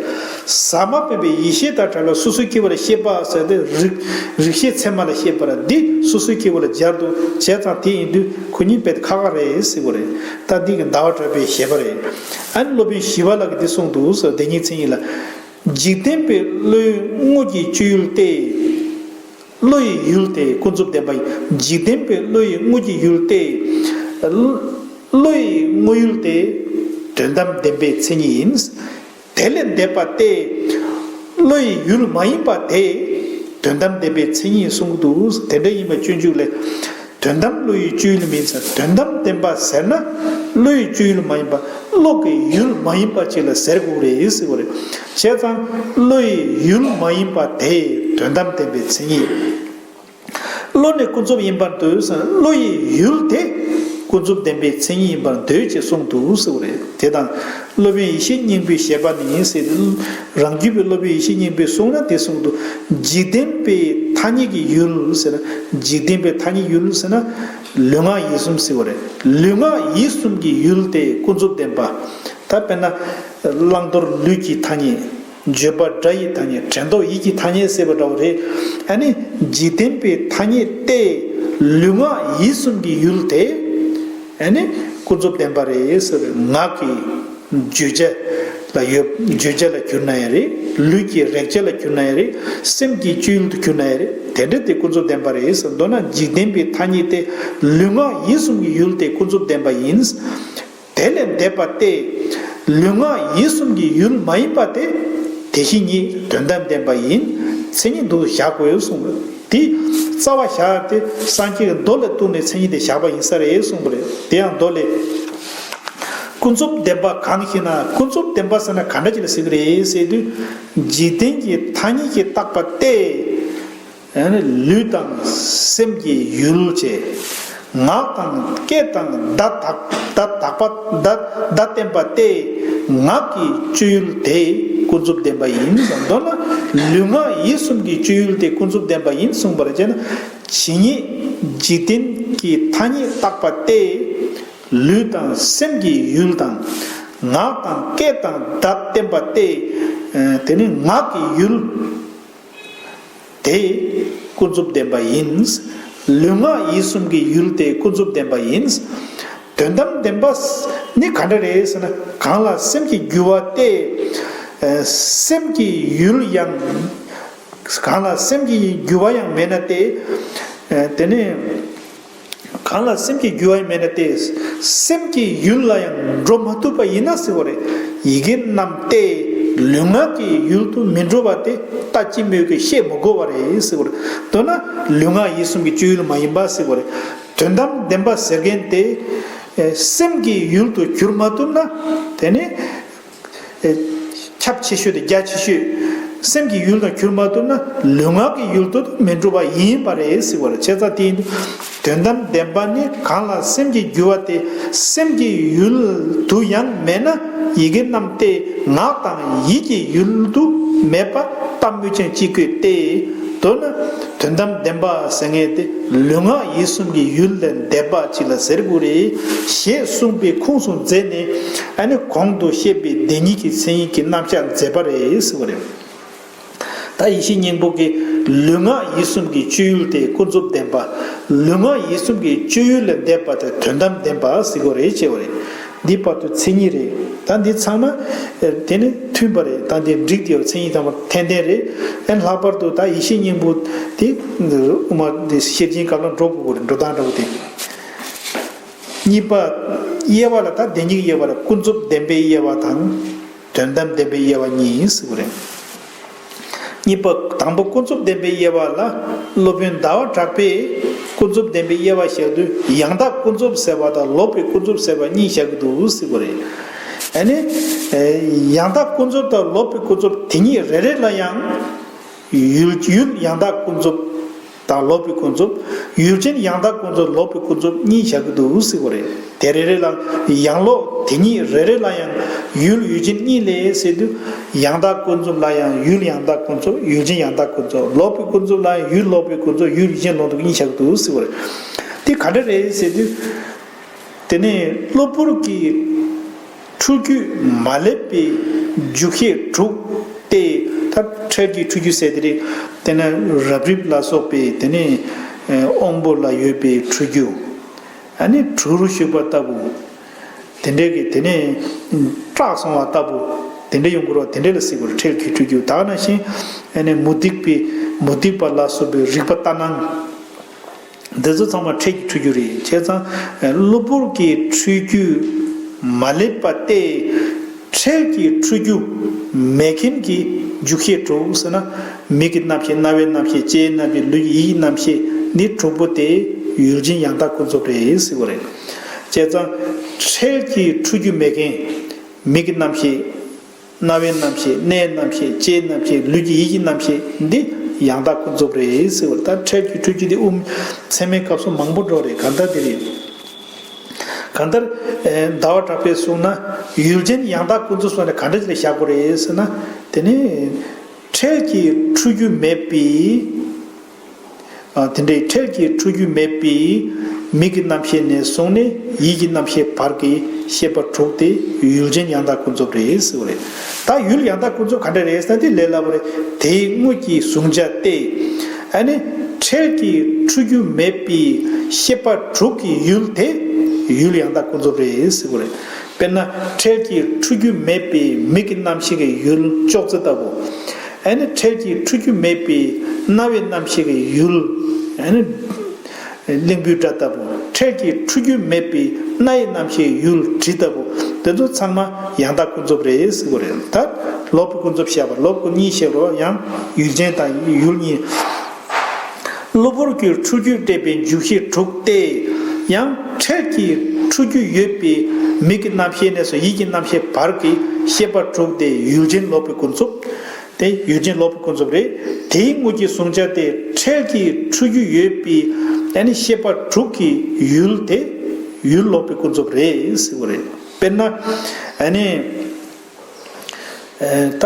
ཟག་པ་མེད་པའི་ཡེ་ཤེས་དང་བྲལ་བའི་སོ་སོའི་སྐྱེ་བོ་ལ་ཤེས་པ་ཟེར་ཏེ་རིགས་རིགས་ཤེས་ཚད་མ་ལ་ཤེས་པ་ར་འདི་སོ་སོའི་སྐྱེ་བོ་ལ་སྦྱར་འདུག་བྱས་ཙང་དེ་ཡིན་དུས་ཁོ་གཉིས་དཔེ་ཁ་ཁ་རེད་ཟེར་བ་རེད། ད་འདི་གི་ཟླ་བ་གྲགས་པའི་བཞེད་པ་རེད། ཨ་ནི་སློབ་དཔོན་ཞི་བ་ལྷ་གིས་འདི་གསུངས་འདུག་ཟེར། བདེན་གཉིས་མཚན་ཉིད་ལ། འཇིག་རྟེན་པའི་བློའི་དངོས་ཀྱི་སྤྱོད་ཡུལ་ཏེ། བློ་ཡི་ཡུལ་དེ་ཀུན་རྫོབ་བདེན་པ་ཡིན། འཇིག་རྟེན་པའི་བློ་ཡི་དངོས་ཀྱི་ཡུལ་ཏེ། བློ་ཡི་དངོས་ཡུལ་དེ་དོན་དམ་བདེན་པའི་མཚན་ཉིད་ཡིན། དེ་ལས་འདས་པ་སྟེ། བློ་ཡི་ཡུལ་མ་ཡིན་པ་དེ་དོན་དམ་བདེན་པའི་མཚན་ཉིད་གསུངས་འདུག་དེ་འདྲ་ཡིན་པ་སྤྱོད་འཇུག་ལས། དོན་དམ་བློ་ཡི་སྤྱོད་ཡུལ་མིན་ཟེར། དོན་དམ་བདེན་པ་ཟེར་ན་བློ་ཡི་སྤྱོད་ཡུལ་མ་ཡིན་པ། བློ་གི་ཡུལ་མ་ཡིན་པ་ཅིག་ལ་ཟེར་དགོས་རེད་ཟེར་བ་རེད། བྱས་ཙང་བློ་ཡི་ཡུལ་མ་ཡིན་པ་དེ་དོན་དམ་བདེན་པའི་མཚན་ཉིད། བློ་ནི་ཀུན་རྫོབ་ཡིན་པར་འདོད་ཟེར་ན་བློ་ཡི་ཡུལ་དེ་ཀུན་རྫོབ་བདེན་པའི་མཚན་ཉིད་ཡིན་པར་འདོད་ཅེས་གསུངས་འདུག་ཟེར་བ་རེད། དེ་དང་སློབ་དཔོན་ཡེ་ཤེས་སྙིང་པོའི་བཞེད་པ་ནི་ཟེར་ཏེ། རང་རྒྱུད་པའི་སློབ་དཔོན་ཡེ་ཤེས་སྙིང་པོས་གསུངས་ན་དེ་གསུངས་འདུག་འཇིག་རྟེན་པའི་ཐ་སྙད་ཀྱི་ཡུལ་ཟེར་ན། འཇིག་རྟེན་པའི་ཐ་སྙད་ཡུལ་ཟེར་ན། ལུས་ངག་ཡིད་གསུམ་ཟེར་བ་རེད། ལུས་ངག་ཡིད་གསུམ་གྱི་ཡུལ་དེ་ཀུན་རྫོབ་བདེན་པ། ད་དཔེར་ན། བླང་དོར་ལུས་ཀྱི་ཐ་སྙད། བརྗོད་པ་སྒྲ་ཡི་ཐ་སྙད། དྲན་རྟོག་ཡིད་ཀྱི་ཐ་སྙད་ཟེར་བ་འདྲ་བོ་རེད། ཨ་ནི་འཇིག་རྟེན་པའི་ཐ་སྙད་དེ་ལུས་ངག་ཡིད་གསུམ་གྱི་ཡུལ་དེ། ཨ་ནི་ཀུན་རྫོབ་བདེན་པ་རེད་ཟེར་བའི་ངག་གི་བརྗོད་བྱ། ལ་ཡོད། བརྗོད་བྱ་ལ་གྱུར་ན་ཡང་རེད། ལུས་ཀྱི་རེག་བྱ་ལ་གྱུར་ན་ཡང་རེད། སེམས་ཀྱི་སྤྱོད་ཡུལ་དུ་གྱུར་ན་ཡང་རེད། དེ་འདྲ་དེ་ཀུན་རྫོབ་བདེན་པ་རེད་ཟེར། མདོར་ན་འཇིག་རྟེན་པའི་ཐ་སྙད་དེ་ལུས་ངག་ཡིད་གསུམ་གྱི་ཡུལ་དེ་ཀུན་རྫོབ་བདེན་པ་ཡིན། དེ་ལས་འདས་པ་སྟེ། ལུས་ངག་ཡིད་གསུམ་གྱི་ཡུལ་མ་ཡིན་པ་དེ་དེ་བཞིན་ཉིད་དོན་དམ་བདེན་པ་ཡིན། མཚན་ཉིད་འདུག་བཞག་དགོས་གསུངས་པ་རེད། དེ་རྩ་བ་བཞག་སྟེ་སངས་རྒྱས་ཀྱི་མདོ་ལ་གཏུགས་ནས་མཚན་ཉིད་དེ་བཞག་པ་ཡིན་ས་རེད་གསུངས་པ་རེད། དེ་ཡང་མདོ་ལས། ཀུན་རྫོབ་བདེན་པ་གང་ཞེ་ན། ཀུན་རྫོབ་བདེན་པ་ཟེར་ན་ག་འདྲ་ཅིག་ལ་ཟེར་གི་རེད་ཟེར་དུས། འཇིག་རྟེན་གྱི་ཐ་སྙད་ཀྱིས་བཏགས་པ་སྟེ། ལུས་དང་སེམས་ཀྱི་ཡུལ་བཅས། ངག་དང་སྐད་དང་བརྡ་དག་བརྡ་དག་པ་བརྡ་བརྡ་བསྟན་པ་སྟེ། ངག་གི་སྤྱོད་ཡུལ་དེ་ཀུན་རྫོབ་བདེན་པ་ཡིན། མདོར་ན་ལུས་ངག་ཡིད་གསུམ་གྱི་སྤྱོད་ཡུལ་དེ་ཀུན་རྫོབ་བདེན་པ་ཡིན་གསུངས་པར་བྱས་ན། ཇི་སྙེད་འཇིག་རྟེན་གྱི་ཐ་སྙད་བཏགས་པ་སྟེ། ལུས་དང་སེམས་ཀྱི་ཡུལ་དང་། ངག་དང་སྐད་དང་བརྡ་བསྟན་པ་སྟེ། དེ་ནི་ངག་གི་ཡུལ་དེ་ཀུན་རྫོབ་བདེན་པ་ཡིན། ལུས་ངག་ཡིད་གསུམ་གྱི་ཡུལ་དེ་ཀུན་རྫོབ་བདེན་པ་ཡིན། དོན་དམ་བདེན་པ་ནི་ག་འདྲ་རེད་ཟེར་ན། གང་ལ་སེམས་ཀྱི་རྒྱུ་བ་སྟེ། སེམས་ཀྱི་ཡུལ་ཡང་། གང་ལ་སེམས་ཀྱི་རྒྱུ་བ་ཡང་མེད་ན་སྟེ། དེ་ནི། གང་ལ་སེམས་ཀྱི་རྒྱུ་བ་མེད་ན་སྟེ། སེམས་ཀྱི་ཡུལ་ལ་ཡང་འགྲོ་མ་ཐུབ་པ་ཡིན་ན་ཟེར་བ་རེད། ཡི་གེ་རྣམས་ཏེ་ལུས་ངག་གི་ཡུལ་དུ་མི་འགྲོ་བ་སྟེ། ལྟ་ཅི་སྨོས་ཀྱི་ཤེས་མི་དགོས་པ་རེད་ཟེར་བ་རེད། མདོར་ན་ལུས་ངག་ཡིད་གསུམ་གྱི་སྤྱོད་ཡུལ་མ་ཡིན་པ་ཟེར་བ་རེད། དོན་དམ་བདེན་པ་ཟེར་མཁན་དེ། སེམས་ཀྱི་ཡུལ་དུ་གྱུར་མ་ཐུབ་ན། དེ་ནི། ཁྱབ་ཆེ་ཤོས་དང་རྒྱ་ཆེ་ཤོས། སེམས་ཀྱི་ཡུལ་དང་གྱུར་མ་ཐུབ་ན། ལུས་ངག་གི་ཡུལ་དུ་མི་འགྲོ་བ་ཡིན་པ་རེད་ཟེར་བ་རེད། བྱས་ཙང་དེ་ཡིན་དུས། དོན་དམ་བདེན་པ་ནི། གང་ལ་སེམས་ཀྱི་རྒྱུ་བ་སྟེ། སེམས་ཀྱི་ཡུལ་དུ་ཡང་མེད་ན། ཡི་གེ་རྣམས་ཏེ་ངག་དང་ཡིད་ཀྱི་ཡུལ་དུ་མེད་པ་ལྟ་སྨོས་ཀྱང་ཅི་དགོས་ཏེ། མདོར་ན། དོན་དམ་བདེན་པ་ཟེར་མཁན་དེ་ལུས་ངག་ཡིད་གསུམ་གྱི་ཡུལ་ལས་འདས་པ་ཅིག་ལ་ཟེར་དགོས་རེད། ཞེས་གསུངས་པའི་ཁུངས་སུ་མཛད་ནས། ཨ་ནི་གོང་དུ་བཤད་པའི་བདེན་གཉིས་ཀྱི་མཚན་ཉིད་ཀྱི་རྣམ་གཞག་མཛད་པ་རེད་ཟེར་བ་རེད། ད་ཡེ་ཤེས་སྙིང་པོ་གིས་ལུས་ངག་ཡིད་གསུམ་གྱི་སྤྱོད་ཡུལ་དེ་ཀུན་རྫོབ་བདེན་པ། ལུས་ངག་ཡིད་གསུམ་གྱི་སྤྱོད་ཡུལ་ལས་འདས་པ་དེ་དོན་དམ་བདེན་པ་ཟེར་དགོས་རེད་ཅེས་པ་རེད། འདི་བར་དུ་མཚན་ཉིད་རེད། ད་འདི་ཚང་མ་དེ་ནི་མཐུན་པ་རེད། ད་འདི་འགྲིག་དེའི་མཚན་ཉིད་དམ་པ་ཏན་ཏན་རེད། ཨེ་ལྷག་པར་དུ་ད་ཡེ་ཤེས་སྙིང་པོ་དེ་དབུ་མ་དེ་ཤེར་ཕྱིན་སྐབས་ལ་འགྲོ་དགོས་ཀྱི་རེད། འགྲོ་སྟངས་འདྲ་བོ་དེ། གཉིས་པ། དབྱེ་བ་ལ། ད་བདེན་གཉིས་ཀྱི་དབྱེ་བ་ལ་ཀུན་རྫོབ་བདེན་པའི་དབྱེ་བ་དང་། དོན་དམ་བདེན་པའི་དབྱེ་བ་གཉིས་ཟེར་གྱི་རེད། གཉིས་པ། དང་པོ་ཀུན་རྫོབ་བདེན་པའི་དབྱེ་བ་ལ་སློབ་དཔོན་ཟླ་བ་གྲགས་པས་ཀུན་རྫོབ་བདེན་པའི་དབྱེ་བ་བཞག་དུས། ཡང་དག་ཀུན་རྫོབ་ཟེར་བ་དང་ལོག་པའི་ཀུན་རྫོབ་ཟེར་བ་གཉིས་བཞག་གི་འདུག་ཟེར་གྱི་རེད། ཨ་ནི། ཡང་དག་ཀུན་རྫོབ་དང་ལོག་པའི་ཀུན་རྫོབ་དེ་གཉིས་རེ་རེ་ལ་ཡང་། ཡུལ་ཡུལ་ཡང་དག་ཀུན་རྫོབ་དང་ལོག་པའི་ཀུན་རྫོབ། ཡུལ་ཅན་ཡང་དག་ཀུན་རྫོབ། ལོག་པའི་ཀུན་རྫོབ་གཉིས་བཞག་གི་འདུག་ཟེར་གྱི་རེད། དེ་རེ་རེ་ལ་ཡང་ལོག་དེ་གཉིས་རེ་རེ་ལ་ཡང་ཡུལ་ཡུལ་ཅན་གཉིས་ལས་ཟེར་དུས། ཡང་དག་ཀུན་རྫོབ་ལ་ཡང་ཡུལ་ཡང་དག་ཀུན་རྫོབ། ཡུལ་ཅན་ཡང་དག་ཀུན་རྫོབ། ལོག་པའི་ཀུན་རྫོབ་ལ་ཡང་ཡུལ་ལོག་པའི་ཀུན་རྫོབ། ཡུལ་ཡུལ་ཅན་ལོག་རྟོག་གཉིས་བཞག་གི་འདུག་ཟེར་གྱི་རེད། དེ་ག་འདྲ་རེད་ཟེར་དུས། དེ་ནས་གློ་བུར་གྱི་འཁྲུལ་རྒྱུས་མ་སླེབས་པའི་རྒྱུ་ཤེས་དྲུག་སྟེ། ད་འཕྲལ་གྱི་འཁྲུལ་རྒྱུ་ཟེར་དེ་རེད། དེ་ནས་རབ་རིབ་ལ་སོགས་པའི་དེ་ནས་དབང་པོ་ལ་ཡོད་པའི་འཁྲུལ་རྒྱུ། ཨ་ནི་གྲུ་རུ་ཞུགས་པ་ལྟ་བུ། དེ་འདྲའི་གི་དེ་ནས་སྐྲག་སོང་བ་ལྟ་བུ། དེ་འདྲ་ཡོང་གི་རེད་པ། དེ་འདྲ་ལ་ཟེར་གྱི་རེད། འཕྲལ་གྱི་འཁྲུལ་རྒྱུ། ད་ག་ནང་བཞིན་ཨ་ནི་མུ་སྟེགས་པའི་མུ་སྟེགས་པ་ལ་སོགས་པའི་རིག་པ་ལྟར་སྣང་། འདི་ཚོ་ཚང་མ་འཕྲལ་གྱི་འཁྲུལ་རྒྱུ་རེད། བྱས་ཙང་གློ་བུར་གྱི་འཁྲུལ་རྒྱུས་མ་སླེབས་པ་སྟེ། འཕྲལ་གྱི་འཁྲུལ་རྒྱུ་མེད་མཁན་གྱི་རྒྱུ་ཤེས་དྲུག་ཟེར་ན། མིག་གི་རྣམ་ཤེས། རྣ་བའི་རྣམ་ཤེས། ལྕེའི་རྣམ་ཤེས། ལུས་ཀྱི་ཡིད་ཀྱི་རྣམ་ཤེས། འདི་དྲུག་པོ་དེ་ཡུལ་ཅན་ཡང་དག་ཀུན་རྫོབ་རེད་ཟེར་གྱི་རེད། བྱས་ཙང་འཕྲལ་གྱི་འཁྲུལ་རྒྱུ་མེད་མཁན། མིག་གི་རྣམ་ཤེས། རྣ་བའི་རྣམ་ཤེས། སྣའི་རྣམ་ཤེས། ལྕེའི་རྣམ་ཤེས། ལུས་ཀྱི་ཡིད་ཀྱི་རྣམ་ཤེས་འདི་ཡང་དག་ཀུན་རྫོབ་རེད་ཟེར་བ། ད་འཕྲལ་གྱི་འཁྲུལ་རྒྱུ་འདི་དབུ་མ་ཚད་མའི་སྐབས་སུ་མང་པོ་འགྲོ་རེད། གང་ལྟར་འདི་རེད། གང་ལྟར། ཨེ། ཟླ་བ་གྲགས་པས་གསུངས་ན་ཡུལ་ཅན་ཡང་དག་ཀུན་རྫོབ་གསུངས་ནས་ག་འདྲ་ཞིག་ལ་བཞག་དགོས་རེད་ཟེར་ན། དེ་ནི་འཕྲལ་གྱི་འཁྲུལ་རྒྱུ་མེད་པའི། ཨ། དེ་འདྲའི་འཕྲལ་གྱི་འཁྲུལ་རྒྱུ་མེད་པའི་མིག་གི་རྣམ་ཤེས་ནས་བཟུང་ནས་ཡིད་ཀྱི་རྣམ་ཤེས་བར་གྱི་ཤེས་པ་དྲུག་དེ་ཡུལ་ཅན་ཡང་དག་ཀུན་རྫོབ་རེད་ཟེར་བ་རེད། ད་ཡུལ་ཡང་དག་ཀུན་རྫོབ་ག་འདྲ་རེད་ཟེར་ན། དེ་ལས་སླ་པོ་རེད། དེའི་དངོས་ཀྱི་གཟུང་བྱ་སྟེ། ཨ་ནི་འཕྲལ་གྱི་འཁྲུལ་རྒྱུ་མེད་པའི་ཤེས་པ་དྲུག་གི་ཡུལ་དེ་ཡུལ་ཡང་དག་ཀུན་རྫོབ་རེད་ཟེར་བ་རེད། དཔེར་ན་འཕྲལ་གྱི་འཁྲུལ་རྒྱུ་མེད་པའི་མིག་གི་རྣམ་ཤེས་ཀྱི་ཡུལ་ཅོག་ཙེ་ལྟ་བུ། ཨ་ནི་འཕྲལ་གྱི་འཁྲུལ་རྒྱུ་མེད་པའི་རྣ་བའི་རྣམ་ཤེས་ཀྱི་ཡུལ། ཨ་ནི་གླིང་བུའི་སྒྲ་ལྟ་བུ། འཕྲལ་གྱི་འཁྲུལ་རྒྱུ་མེད་པའི་རྣ་ཡི་རྣམ་ཤེས་ཡུལ་དྲི་ལྟ་བུ། དེ་ཚོ་ཚང་མ་ཡང་དག་ཀུན་རྫོབ་རེད་ཟེར་གྱི་རེད། ད་ལོག་པའི་ཀུན་རྫོབ་བཤད་པ། ལོག་ཀུན་གཉིས་བཤད་རོགས། ཡང་ཡུལ་ཅན་དང་ཡུལ་གཉིས། གློ་བུར་གྱི་འཁྲུལ་རྒྱུས་སྤྲད་པའི་འཇུག་ཤེས་དྲུག་སྟེ། ཡང་འཕྲལ་གྱི་འཁྲུལ་རྒྱུ་ཡོད་པའི་མིག་གི་རྣམ་ཤེས་ནས་བཟུང་ཡིད་ཀྱི་རྣམ་ཤེས་བར་གྱི་ཤེས་པ་དྲུག་སྟེ། ཡུལ་ཅན་ལོག་པའི་ཀུན་རྫོབ། དེ་ཡུལ་ཅན་ལོག་པའི་ཀུན་རྫོབ་རེད། དེའི་དངོས་ཀྱི་གཟུང་བྱ་སྟེ། འཕྲལ་གྱི་འཁྲུལ་རྒྱུ་ཡོད་པའི་ཨ་ནི་ཤེས་པ་དྲུག་གི་ཡུལ་དེ་ཡུལ་ལོག་པའི་ཀུན་རྫོབ་རེད་ཟེར་བ་རེད། དཔེར་ན་ཨ་ནི། ད་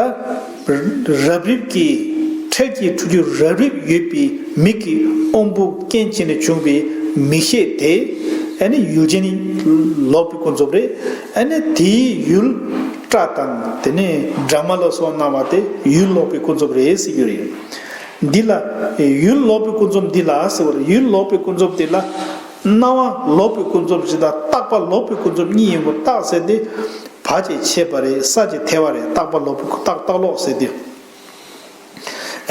རབ་རིབ་ཀྱི་འཕྲལ་གྱི་འཁྲུལ་རྒྱུ་རབ་རིབ་ཡོད་པའི་མིག་གི་དབང་པོ་རྐྱེན་བྱས་ནས་བྱུང་བའི་མིག་ཤེས་དེ་ཨ་ནི་ཡུལ་ཅན་ལོག་པའི་ཀུན་རྫོབ་རེད། ཨ་ནི་དེའི་ཡུལ་སྐྲ་དང་དེ་ནས་སྦྲང་མ་ལ་སོགས་སྣང་བ་དེ་ཡུལ་ལོག་པའི་ཀུན་རྫོབ་རེད་ཟེར་རྒྱུ་རེད། འདི་ལ་ཡུལ་ལོག་པའི་ཀུན་རྫོབ་འདི་ལ་ཟེར་བ་རེད། ཡུལ་ལོག་པའི་ཀུན་རྫོབ་འདི་ལ་སྣང་བ་ལོག་པའི་ཀུན་རྫོབ་ཅིག་དང་རྟག་པ་ལོག་པའི་ཀུན་རྫོབ་གཉིས་ཡིན་པ་རྟགས་ཟེར་ཏེ། བ་ཅེས་ཕྱེ་བ་རེད། ས་ཅེས་ཐལ་བ་རེད། རྟག་པ་ལོག་པའི་རྟག་རྟག་ལོག་ཟེར་ཏེ།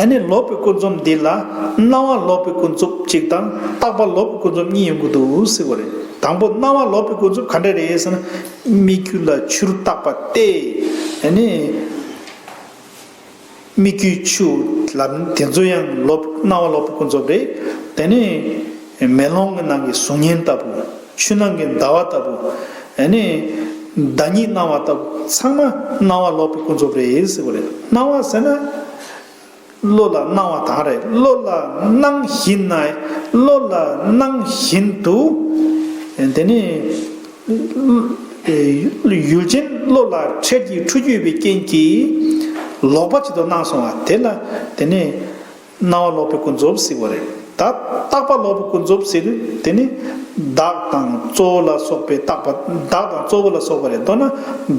ཨ་ནི་ལོག་པའི་ཀུན་རྫོབ་འདི་ལ་སྣང་བ་ལོག་པའི་ཀུན་རྫོབ་གཅིག་དང་རྟག་པ་ལོག་པའི་ཀུན་རྫོབ་གཉིས་ཡོང་གི་འདུག་ཟེར་བ་རེད། དང་པོ་སྣང་བ་ལོག་པའི་ཀུན་རྫོབ་ག་འདྲ་རེད་ཟེར་ན། སྨིག་རྒྱུ་ལ་ཆུར་བཏགས་པ་སྟེ། ཨ་ནི། སྨིག་རྒྱུའི་ཆུ་ལ་དེ་ཚོ་ཡང་ལོག་སྣང་བ་ལོག་པའི་ཀུན་རྫོབ་རེད། དེ་ནས་མེ་ལོང་གི་ནང་གི་གཟུགས་བརྙན་ལྟ་བུ། ཆུ་ནང་གི་ཟླ་བ་ལྟ་བུ། ཨ་ནི་ཟླ་ཉིད་སྣང་བ་ལྟ་བུ་ཚང་མ་སྣང་བ་ལོག་པའི་ཀུན་རྫོབ་རེད་ཟེར་བ་རེད། སྣང་བ་ཟེར་ན་བློ་ལ་སྣང་བ་དང་རེད། བློ་ལ་སྣང་བཞིན་ན། བློ་ལ་སྣང་བཞིན་དུ། དེ་ནི། ཡུལ་ཅན་བློ་ལ་འཕྲལ་གྱི་འཁྲུལ་རྒྱུ་ཡོད་པའི་རྐྱེན་གྱིས་ལོག་པ་ཅིག་ཏུ་སྣང་སོང་བ་དེ་ལ་དེ་ནི་སྣང་བ་ལོག་པའི་ཀུན་རྫོབ་ཟེར་བ་རེད། ད་རྟག་པ་ལོག་པའི་ཀུན་རྫོབ་ཟེར་དུས་དེ་ནི་བདག་དང་གཙོ་བོ་ལ་སོགས་པའི་རྟག་པ། བདག་དང་གཙོ་བོ་ལ་སོགས་པ་རེད། མདོར་ན་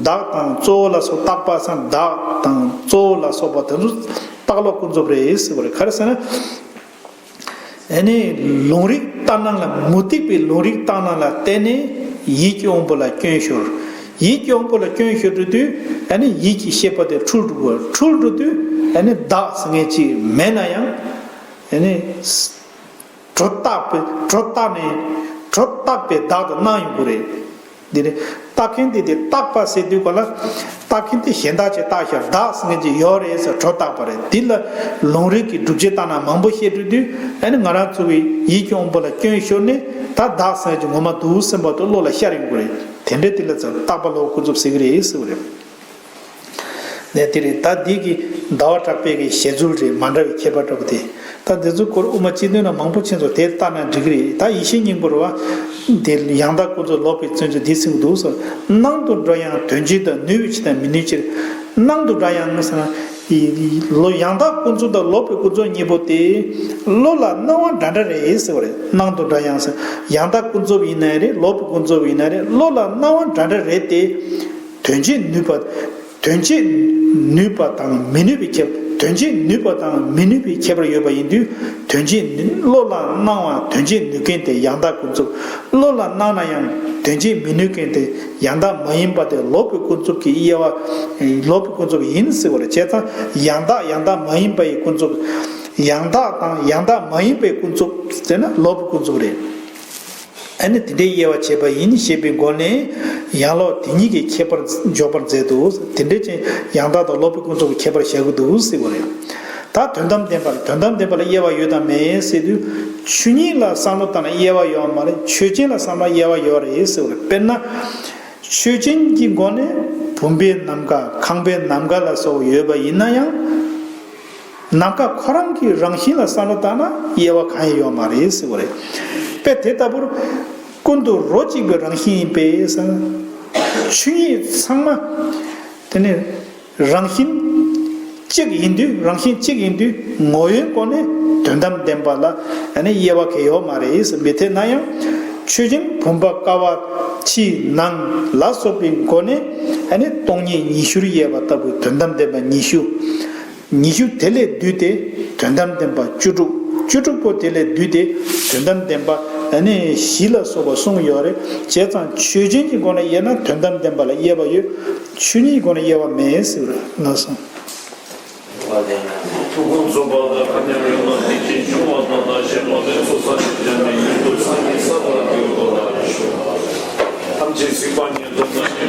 བདག་དང་གཙོ་བོ་ལ་སོགས་རྟག་པ་སམ་བདག་དང་གཙོ་བོ་ལ་སོགས་པ་དེ་ཚོ་རྟག་ལོག་ཀུན་རྫོབ་རེད་ཟེར་བ་རེད། ག་རེ་ཟེར་ན། ཨ་ནི་ལུང་རིགས་ལྟར་སྣང་ལ། མུ་སྟེགས་པའི་ལུང་རིགས་ལྟར་སྣང་ལ་བརྟེན་ནས་ཡིད་ཀྱི་དབང་པོ་ལ་སྐྱོན་ཤོར། ཡིད་ཀྱི་དབང་པོ་ལ་སྐྱོན་ཤོར་འགྲོ་དུས་ཨ་ནི་ཡིད་ཀྱི་ཤེས་པ་དེ་འཁྲུལ་འགྲོ་གི། འཁྲུལ་འགྲོ་དུས་ཨ་ནི་བདག་ཟེར་མཁན་ཅིག་མེད་ན་ཡང་། ཨ་ནི་སྒྲོ་བཏགས་པའི། སྒྲོ་བཏགས་ནས། སྒྲོ་བཏགས་པའི་བདག་ཏུ་སྣང་ཡོང་གི་རེད། འདི་ནི་བཏགས་མཁན་དེ་དེ་བཏགས་པ་ཟེར་དུས་ག་ལ། བཏགས་མཁན་དེ་གཞན་དག་ཅིག་བཏགས་ཤག་བདག་ཟེར་མཁན་ཅིག་ཡོད་རེད་ཟེར་སྒྲོ་བཏགས་པ་རེད། འདི་ལ་ལུང་རིགས་ཀྱི་སྒྲུབ་བྱེད་ལྟར་སྣང་མང་པོ་བཤད་འགྲོ་དུས་ཨ་ནི་ང་རང་ཚོ་གི་ཡིད་ཀྱི་དབང་པོ་ལ་སྐྱོན་ཤོར་ནས་ད་བདག་ཟེར་མཁན་ཅིག་ངོ་མ་འདུག་སེམས་པ་དུ་བློ་ལ་ཤར་ཡོང་གི་རེད། དེ་འདྲ་དེ་ལ་ཚ་བཏགས་པ་ལོག་ཀུན་རྫོབ་ཟེར་གི་རེད་ཟེར་བ་རེད། ནས་དེ་རེད། ད་འདི་གི་ཟླ་བ་གྲགས་པའི་གི་བཞེད་ཚུལ་རེད། མ་འདྲ་བའི་ཁྱད་པར་འདྲ་པོ་དེ། ད་འདི་ཚོ་སྐོར་དབུ་མ་སྤྱི་དོན་ལ་མང་པོ་ཕྱིན་སོང་། དེ་ལྟ་ན་འགྲིག་གི་རེད། ད་ཡེ་ཤེས་སྙིང་པོར་བ། དེ་ཡང་དག་ཀུན་རྫོབ་ལོག་པའི་བརྩོན་འགྲུས་འདི་ཟིན་འདུག་ཟེར། སྣང་དུ་འགྲོ་ཡང་དོན་བྱེད་དང་། ནུས་པའི་ཕྱིར་དང་མི་ནུས་ཕྱིར། སྣང་དུ་འགྲོ་ཡང་ཟེར་ན། ལོ་ཡང་དག་ཀུན་རྫོབ་དང་ལོག་པའི་ཀུན་རྫོབ་གཉིས་པོ་དེ་བློ་ལ་སྣང་བ་འདྲ་འདྲ་རེད་ཟེར་བ་རེད། སྣང་དུ་འགྲོ་ཡང་ཟེར། ཡང་དག་ཀུན་རྫོབ་ཡིན་ནའི་རེད། ལོག་པའི་ཀུན་རྫོབ་ཡིན་ནའི་རེད། བློ་ལ་སྣང་བ་འདྲ་འདྲ་རེད་དེ། དོན་བྱེད་ནུས་པ། དོན་བྱེད་ནུས་པ་དང་མི་ནུས་པའི་ཁྱད། དོན་བྱེད་ནུས་པ་དང་མི་ནུས་པའི་ཁྱད་པར་ཡོད་པ་ཡིན་དུས། དོན་བྱེད་ནུས། བློ་ལ་སྣང་བ་དོན་བྱེད་ནུས་མཁན་དེ་ཡང་དག་ཀུན་རྫོབ། བློ་ལ་སྣང་ན་ཡང་དོན་བྱེད་མི་ནུས་མཁན་དེ་ཡང་དག་མ་ཡིན་པ་དེ་ལོག་པའི་ཀུན་རྫོབ་ཀྱི་དབྱེ་བ། ལོག་པའི་ཀུན་རྫོབ་ཡིན་ཟེར་བ་རེད། བྱས་ཙང་ཡང་དག་ཡང་དག་མ་ཡིན་པའི་ཀུན་རྫོབ། ཡང་དག་དང་ཡང་དག་མ་ཡིན་པའི་ཀུན་རྫོབ་ཟེར་ན་ལོག་པའི་ཀུན་རྫོབ་རེད། ཨ་ནི་དེ་འདྲའི་དབྱེ་བ་ཕྱེ་བ་ཡིན་ཞེས་པའི་སྒོ་ནས་ཡང་ལོག་དེ་གཉིས་ཀྱི་ཁྱད་པར་འཇོག་པར་མཛད་དོ། དེ་འདྲའི་ཅན་ཡང་དག་དང་ལོག་པའི་ཀུན་རྫོབ་ཀྱི་ཁྱད་པར་བཤད་ཀྱི་འདུག་ཟེར་བ་རེད། ད་དོན་དམ་བདེན་པ་ལ། དོན་དམ་བདེན་པ་ལ་དབྱེ་བ་ཡོད་དམ་མེད་ཟེར་དུས། ཆོས་ཉིད་ལ་བསམ་བློ་བཏང་ན་དབྱེ་བ་ཡོད་མ་རེད། ཆོས་ཅན་ལ་བསམ་ན་དབྱེ་བ་ཡོད་རེད་ཟེར་བ་རེད། དཔེར་ན། ཆོས་ཅན་གྱི་སྒོ་ནས་བུམ་པའི་ནམ་མཁའ། ཁང་པའི་ནམ་མཁའ་ལ་སོགས་ཡོད་པ་ཡིན་ན་ཡང་། ནམ་མཁའ་ཁོ་རང་གི་རང་བཞིན་ལ་བསམ་བློ་བཏང་ན་དབྱེ་བ་གང་ཡང་ཡོད་མ་རེད་ཟེར་བ་རེད། དཔེ་དེ་ལྟ་བུར། ཀུན་ཏུ་རོ་གཅིག་པའི་རང་བཞིན་ཡིན་པས་ཟེར། ཆོས་ཉིད་ཚང་མ་དེ་ནི་རང་བཞིན་གཅིག་ཡིན་དུས། རང་བཞིན་གཅིག་ཡིན་དུས་ངོ་བོའི་སྒོ་ནས་དོན་དམ་བདེན་པ་ལ་ཨ་ནི་དབྱེ་བ་གང་ཡང་ཡོད་མ་རེད་ཟེར། མི་དེ་ན་ཡང་ཆོས་ཅན་བུམ་པ་ཀ་བ་ཕྱི་ནང་ལ་སོགས་པའི་སྒོ་ནས་ཨ་ནི་སྟོང་ཉིད་ཉི་ཤུར་དབྱེ་བ་ལྟ་བུའི་དོན་དམ་བདེན་པ་ཉི་ཤུ། ཉི་ཤུ་དེ་ལས་བསྡུས་ཏེ་དོན་དམ་བདེན་པ་བཅུ་དྲུག། བཅུ་དྲུག་པོ་དེ་ལས་བསྡུས་ཏེ་དོན་དམ་བདེན་པ་ ཨ་ནི་བཞི་ལ་སོགས་པ་གསུངས་ཡོད་རེད། བྱས་ཙང་ཆོས་ཅན་གྱི་སྒོ་ནས་དབྱེ་ན་དོན་དམ་བདེན་པ་ལ་དབྱེ་བ་ཡོད། ཆོས་ཉིད་ཀྱི་སྒོ་ནས་དབྱེ་བ་མེད་ཟེར་བ་རེད་ལགས་སོ། ཐུགས་དགོངས་རྫོགས་པ་དང་། མཁའ་མཉམ་ཡོངས་ལ་བདེ་སྐྱིད་འབྱུང་བ་དང་། བདག་གཞན་མ་ལུས་ཚོགས་བསགས་ཕྱིར་འབྱམས་པའི་ཡུལ་དུ་སངས་རྒྱས་ས་ལ་འགོད་པ་ལ་ཞུ། ཐམས་ཅད་གཟིགས་པ་ཉིད་དུ་བདག